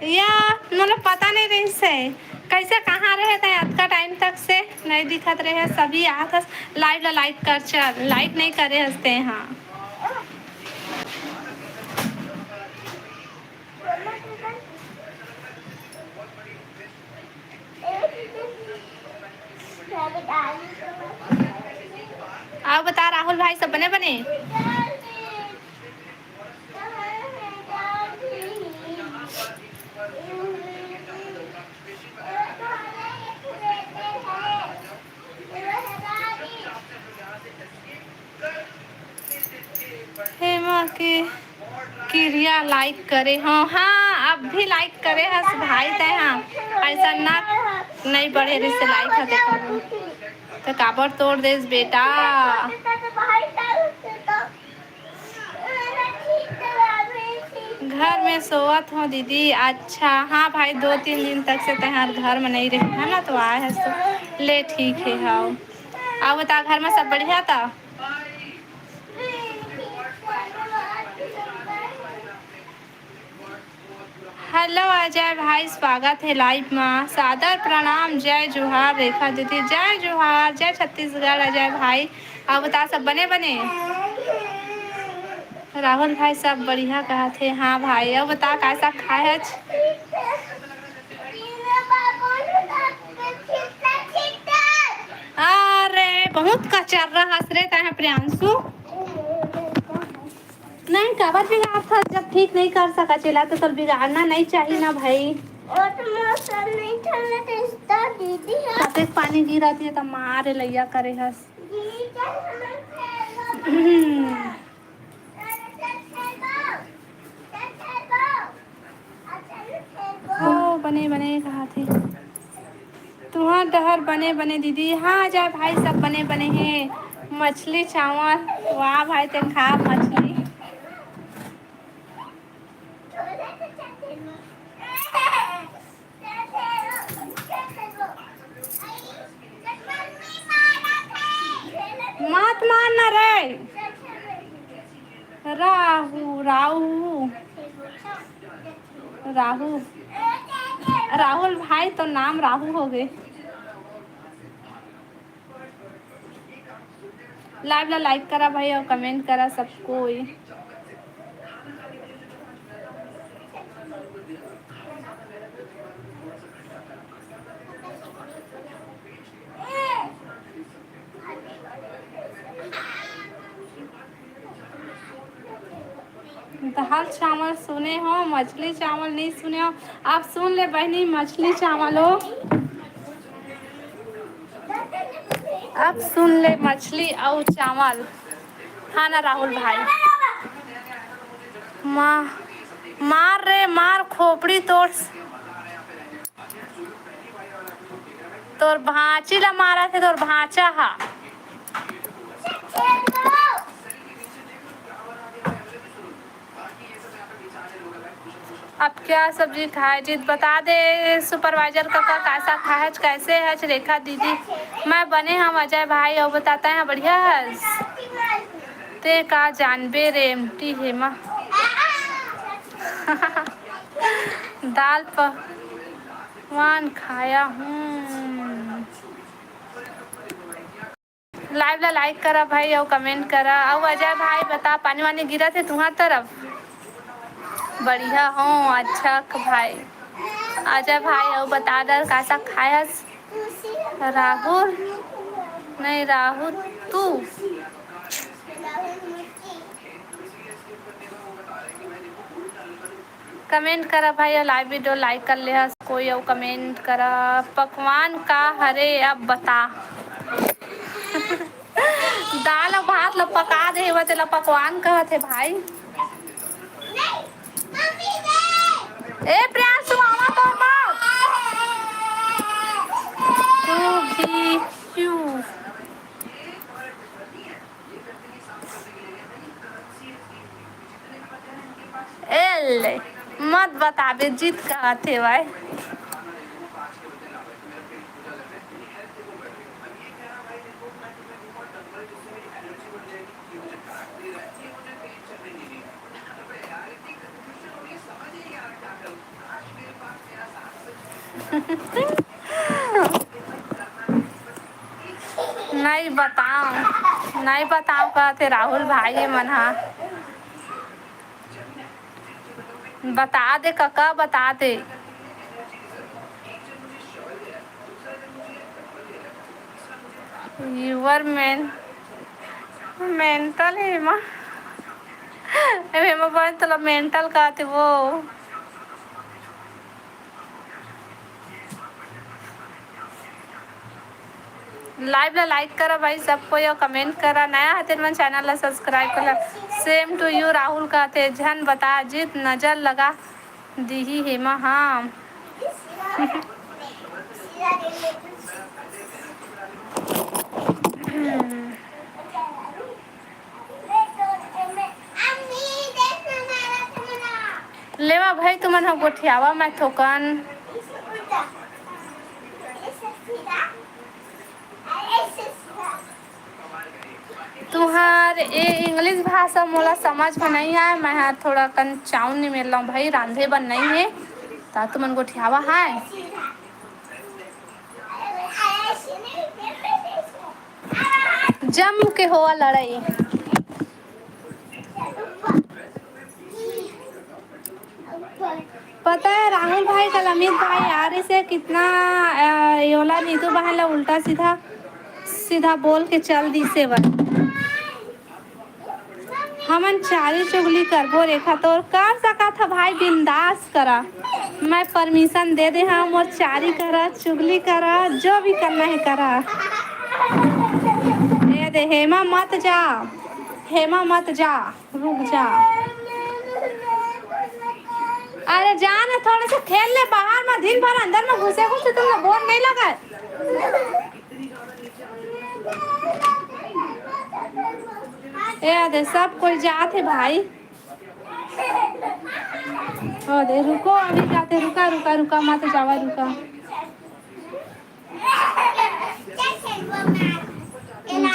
या मोला पता नहीं रहिस हे, कैसे कहाँ रहे तैं अतका टाइम तक से नहीं दिखत रहे। सभी आत हस, लाइव ला लाइक कर, चल लाइक नहीं करे हस तैं। हाँ, अउ बता राहुल भाई, सब बने बने? हेमा के किरिया लाइक करे हो। हाँ, अब भी लाइक करे हस भाई तैं। हाँ, ऐसा ना नहीं बढ़े रहिसे लाइक ह, देखो तो काबर तोड़ देस बेटा। घर में सोवत हो दीदी। अच्छा, हाँ भाई, दो तीन दिन तक से तैं हर घर में नहीं रहे है ना, तो आए हस तो ले, ठीक है। हाँ, अउ बता, घर में सब बढ़िया था? हेलो अजय भाई, स्वागत है लाइव मा। सादर प्रणाम, जय जोहार रेखा दीदी, जय जोहार, जय छत्तीसगढ़ अजय भाई। अउ बता, सब बने बने? राहुल भाई, सब बढ़िया कहत हे। हाँ भाई, अउ बता, का साग खाए हच? अरे, बहुत कचर्रा हस रे तैं, प्रियांशु। नहीं, काबर बिगाड़थस? जब ठीक नहीं कर सकत हे ला, तो तोर बिगाड़ना नहीं चाहिए ना भाई। और तो मौसम नहीं ठंडा, तो इसका दीदी है। कतेक पानी गिरत हे, त मारे लइया करे हस। दीदी, चल, हम लोग खेलना। हम्म। चल, चल, खेलना। चल, खेलना। ओ, बने, बने कहत हे। तुंहर डहर बने, बने दीदी। हाँ, अजय भाई, सब बने, बने हे। मछली चावल, वाह भाई, तैं खा मछली। मत मारना रे। राहु, राहु, राहु, राहुल भाई, तोर नाम राहु होगे। लाइव ला लाइक करा भाई अउ कमेंट करा सब कोई। दाल चावल सुने हो, मछली चावल नहीं सुने हो। अब सुन ले बहनी, मछली चावल हो। अब सुन ले, मछली अउ चावल। हाँ ना राहुल भाई? माँ, मार रे मार, खोपड़ी तोड़। तोर भांची ला मारा थे, तोर भांचा हा। अब क्या सब्जी खाए जी, बता दे supervisor का, का, कैसा खाए हच, कैसे हच रेखा दीदी? मैं बने हम अजय भाई, और बताता है बढ़िया हस। ते का जानबे रे एमटी हेमा। दाल पकवान खाया हूँ। Live ला like करा भाई, अउ comment करा। अउ अजय भाई बता, पानी वानी गिरत हे तुहार तरफ? बढ़िया हो, अच्छा भाई। अजय भाई, अउ बता दर, का साग खायस? राहुल, नहीं राहुल, तू। Comment करा भाई, अउ live video like कर ले हस कोई, अउ comment करा। पकवान का हरे अब बता। दाल अउ भात ला पका दे हे, तेला पकवान कहत हे भाई। ए प्रियांशु, आवा तो मत। तू भी क्यों? ए ले, मत बताबे, जीत कहत हे भाई। नहीं बताओ, नहीं बताओ कहते राहुल भाई मन हा। बता दे कका, बता दे। Your man, mental Hema. Hema बहन, तोला mental कहते वो। Live ला like करा भाई सब कोई, अउ comment करा। नया हतेन मन, channel ला subscribe करा। Same to you राहुल कहते, झन बता जीत, नजर लगा दिही हेमा। हाँ। लेवा भाई, तुमन ह गोठियावा, मैं थोकन। तुहार ए English भाषा मोला समझ में नहीं आए, मैं ह थोड़ा कन चाउन नहीं मिल रहा भाई, रांधे बर नहीं है, ता तुमन गोठियावा है। जम के होवा लड़ाई। पता है राहुल भाई, कल अमित भाई आ रही से कितना, अ, योला नीतू बहन ला उल्टा सीधा, सीधा बोल के चल दी से बर। हमन चारी चुगली करबो रेखा, तोर कर सकत ह भाई, बिंदास करा। मैं permission दे दे हंव, मोर चारी करा, चुगली करा, जो भी करना है करा। ये दे, हेमा मत जा, हेमा मत जा, रुक जा। अरे जा ना, थोड़ा सा खेल ले बाहर में, दिन भर अंदर में घुसे घुसे तुमला bore नहीं लगा? ए दे, सब कोई जात हे भाई। ओ दे, रुको, अभी जाते, रुका, रुका, रुका, मत जावा, रुका।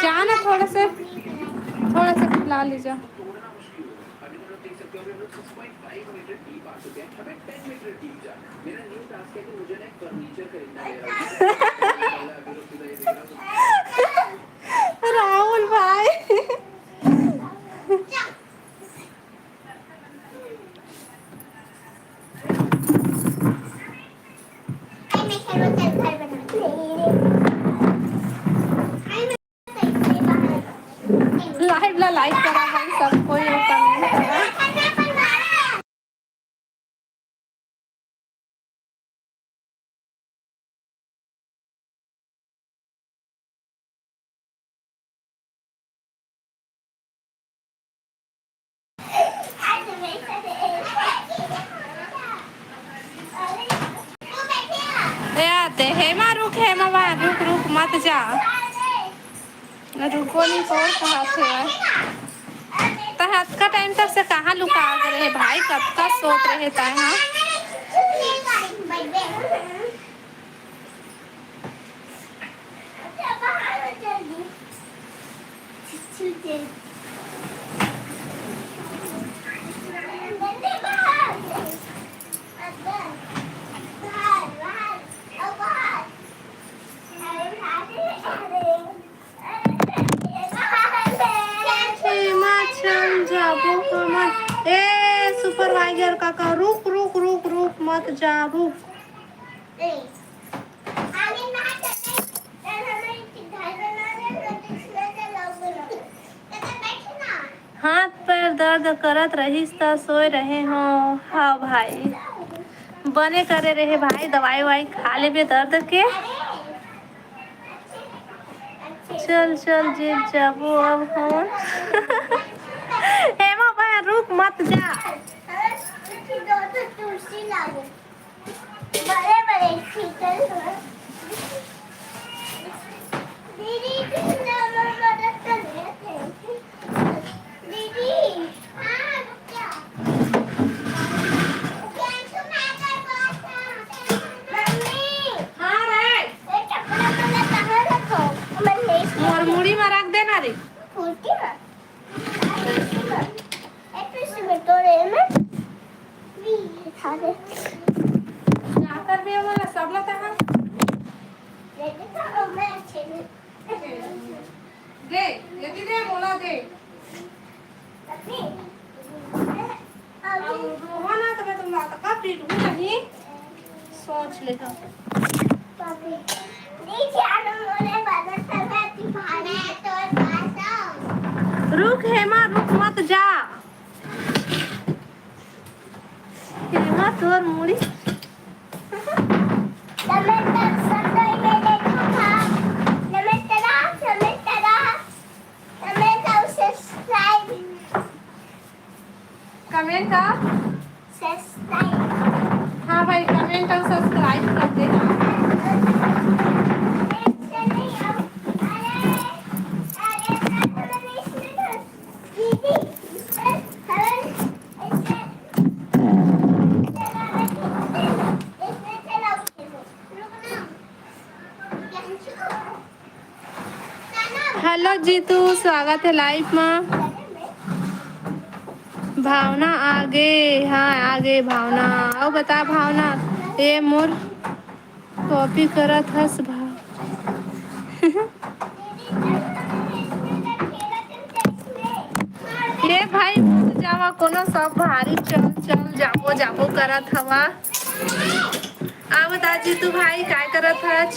जाना थोड़ा से, थोड़ा से खिला लीजा। राहुल भाई। Live ला like करा भाई, सब कोई comment करा। ते हेमा रुक, हेमा बा, रुक, रुक, मत जा। रुको नहीं, कौन कहा थे? त अतका टाइम तक से कहाँ लुका के रहे भाई, कतका सोत रहे तय, हाँ? एमा चल जाबो हमन। ए सुपरवाइजर काका, रुक, रुक, रुक, रुक, मत जा, रुक। हाथ पैर दर्द करत रहिस त सोए रहे हो। हाँ भाई, बने करे रहे भाई, दवाई वाई खा लेबे दर्द के। चल चल, जीत जाबो अब हमन। हेमा बहन, रुक, मत जा। बड़े बड़े खींचल हो। दीदी, तुम हमर मदद कर लेते। दीदी, हाँ, रुक जा। मम्मी। हाँ रे। ये चप्पल वाला कहाँ रखो? हमर नहीं, मोर मुड़ी में रख देना रे। फूलती ना। ए, फिर से मैं तो रे में। भी खा दे। जाकर भी हमारा सब लता है। दे दे तो मैं अच्छे में। दे, ये भी दे, मोला दे। अभी, अभी। अब रोहा ना तो मैं तुम लाता का पीटू नहीं, सोच ले तो। अभी। नहीं, क्या तुम बोले, बदल कर मैं तुम्हारे तो पास आऊँ। रुक हेमा, रुक, मत जा। एमा तोर मुड़ी। नमस्कार, सब कोई मेरे देखो था। नमस्कार, नमस्कार, नमस्कार, subscribe। Comment और subscribe। हाँ भाई, comment और subscribe कर देना। हेलो जीतू, स्वागत है live मा। भावना आगे, हाँ आगे भावना। अउ बता भावना, ये मोर copy करत हस भा। ए भाई, मत जावा कोनो सब भारी, चल, चल, जाबो, जाबो करत हवा। अब बता जीतू भाई, काय करत हच?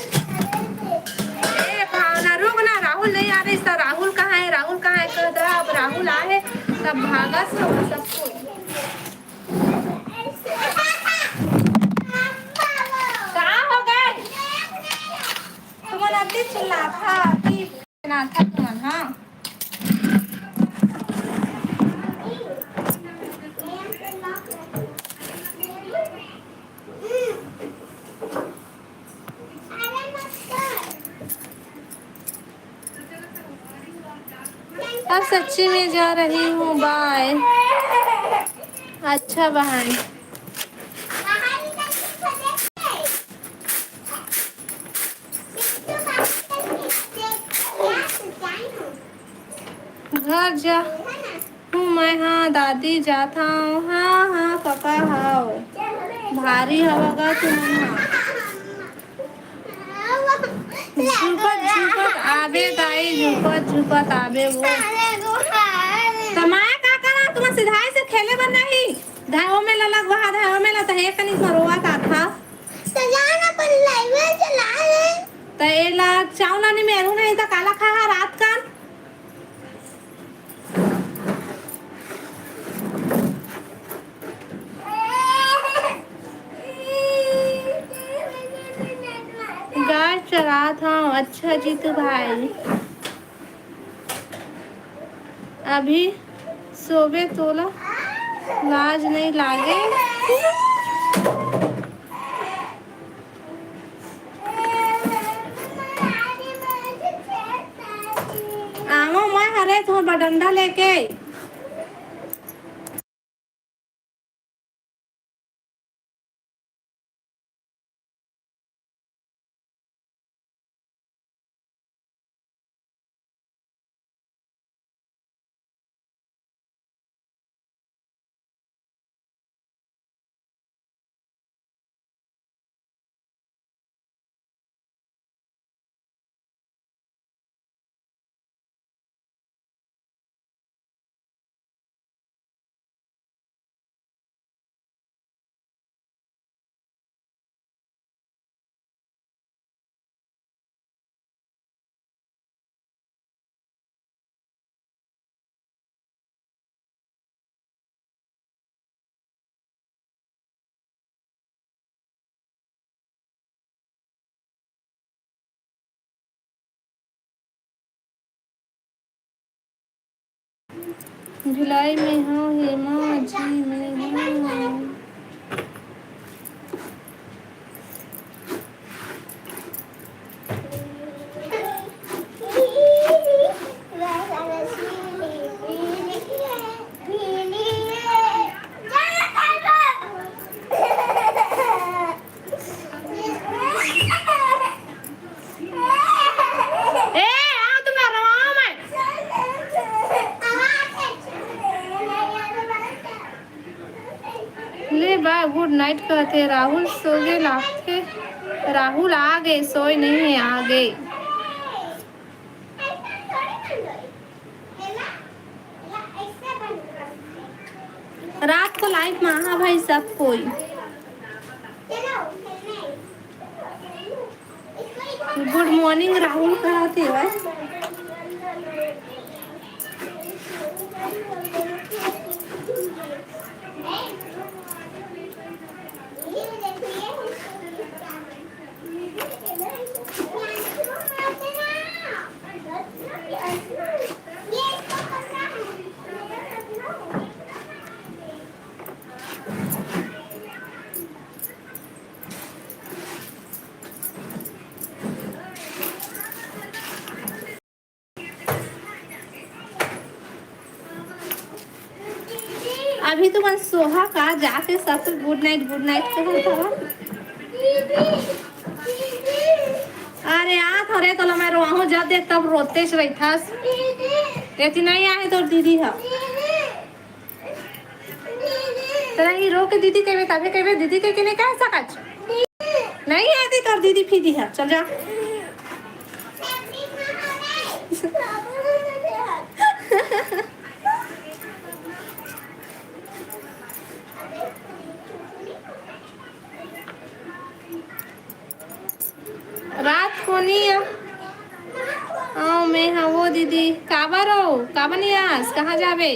ए भावना, रुक ना, राहुल नहीं आ रही सा। राहुल कहाँ है? राहुल कहाँ है? कह दे, अब राहुल आए, तब भागस सब कोई। का हो गए? तुमन अति चिल्लात हा, अति चिल्लात हा तुमन, हाँ। अब सच्ची में जा रही हूँ, bye। अच्छा बहन। घर जा हूँ मैं, हाँ दादी जात हूँ, हाँ हाँ कका हव, भारी हवा गा तुमन हा। झुकत झुकत आबे दाई, झुकत झुकत आबे वो। त मैं का करा, तुम सिधाई से खेले बर नहीं। धाय ओ मेला लगवा, धाय ओ मेला त हे कनिक म रोवत आथा। त जा ना अपन live चला ले। त एला चावल नहीं मेरू नहीं त काला खा हा रात कन। गाय चरात हव। अच्छा जीतू भाई, अभी सोबे तोला लाज नहीं लागे? तोर बर डंडा लेके। भिलाई में हव हेमा जी, में हव। ए, आओ तुम्हारा, आओ मैं। ले बा, गुड नाइट कहथे। राहुल सो गे लागथे। राहुल आ गे, सोए नहीं है, आ गे। रात को लाइव में आहा भाई सब कोई। गुड मॉर्निंग राहुल, कहा थे भाई? अभी तुमन सोहा का जाके सब गुड नाइट, गुड नाइट कहत हवा। अरे आत हरे तोला मैं रोहूं जब देख तब रोतेच रहिथस। एती नहीं आहे तोर दीदी ह। तेला हीरो के दीदी कहिबे, तभे कहिबे, दीदी कहिके नहीं कह सकत। नहीं आती तोर दीदी फीदी ह, चल जा। रात कोनी आ। आओ, मैं हवो दीदी। काबर हो? काबर नहीं आस? कहाँ जाबे?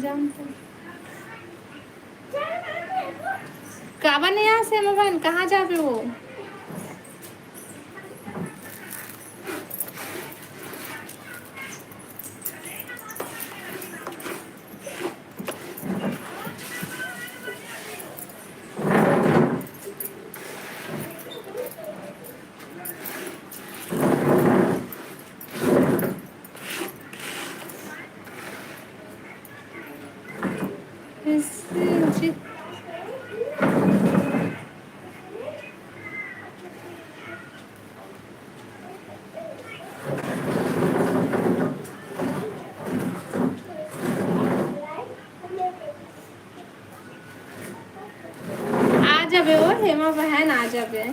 जानते। काबर नहीं आस हे मोबाइल? कहाँ जाबे वो? आ जाबे ओ हेमा बहन, आ जाबे।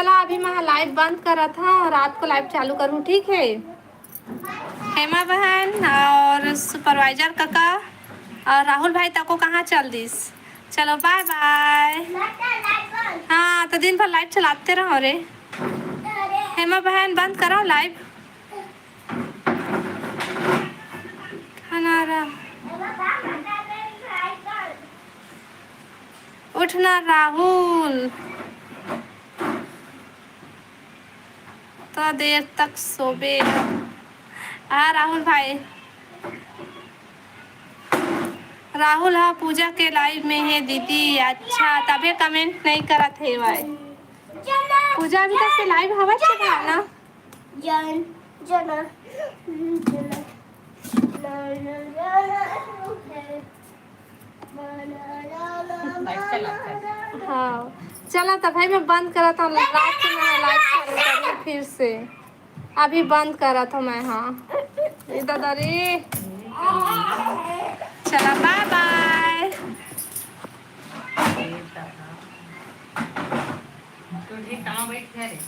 चला, अभी मैं लाइव बंद करत हूँ, रात को लाइव चालू करूँ, ठीक है? हेमा बहन और सुपरवाइजर काका और राहुल भाई, तको कहाँ चल दिस? चलो, बाय बाय। हाँ, तो दिन भर लाइव चलाते रहो रे। हेमा बहन, बंद करो लाइव। खाना रहा। उठना राहुल, तो देर तक सोबे। हाँ राहुल भाई, राहुल हा पूजा के लाइव में है दीदी। अच्छा, तबे कमेंट नहीं करत है भाई। पूजा अभी तक से लाइव हवा चला ना। जन जना जना। हाँ, चला तो भाई, मैं बंद करत हूँ, रात के मैं लाइव चालू करूँ फिर से। अभी बंद करत हूँ मैं। हाँ, ए दादा रे। चला, बाय बाय। तू ठीक कहाँ बैठ गया रे?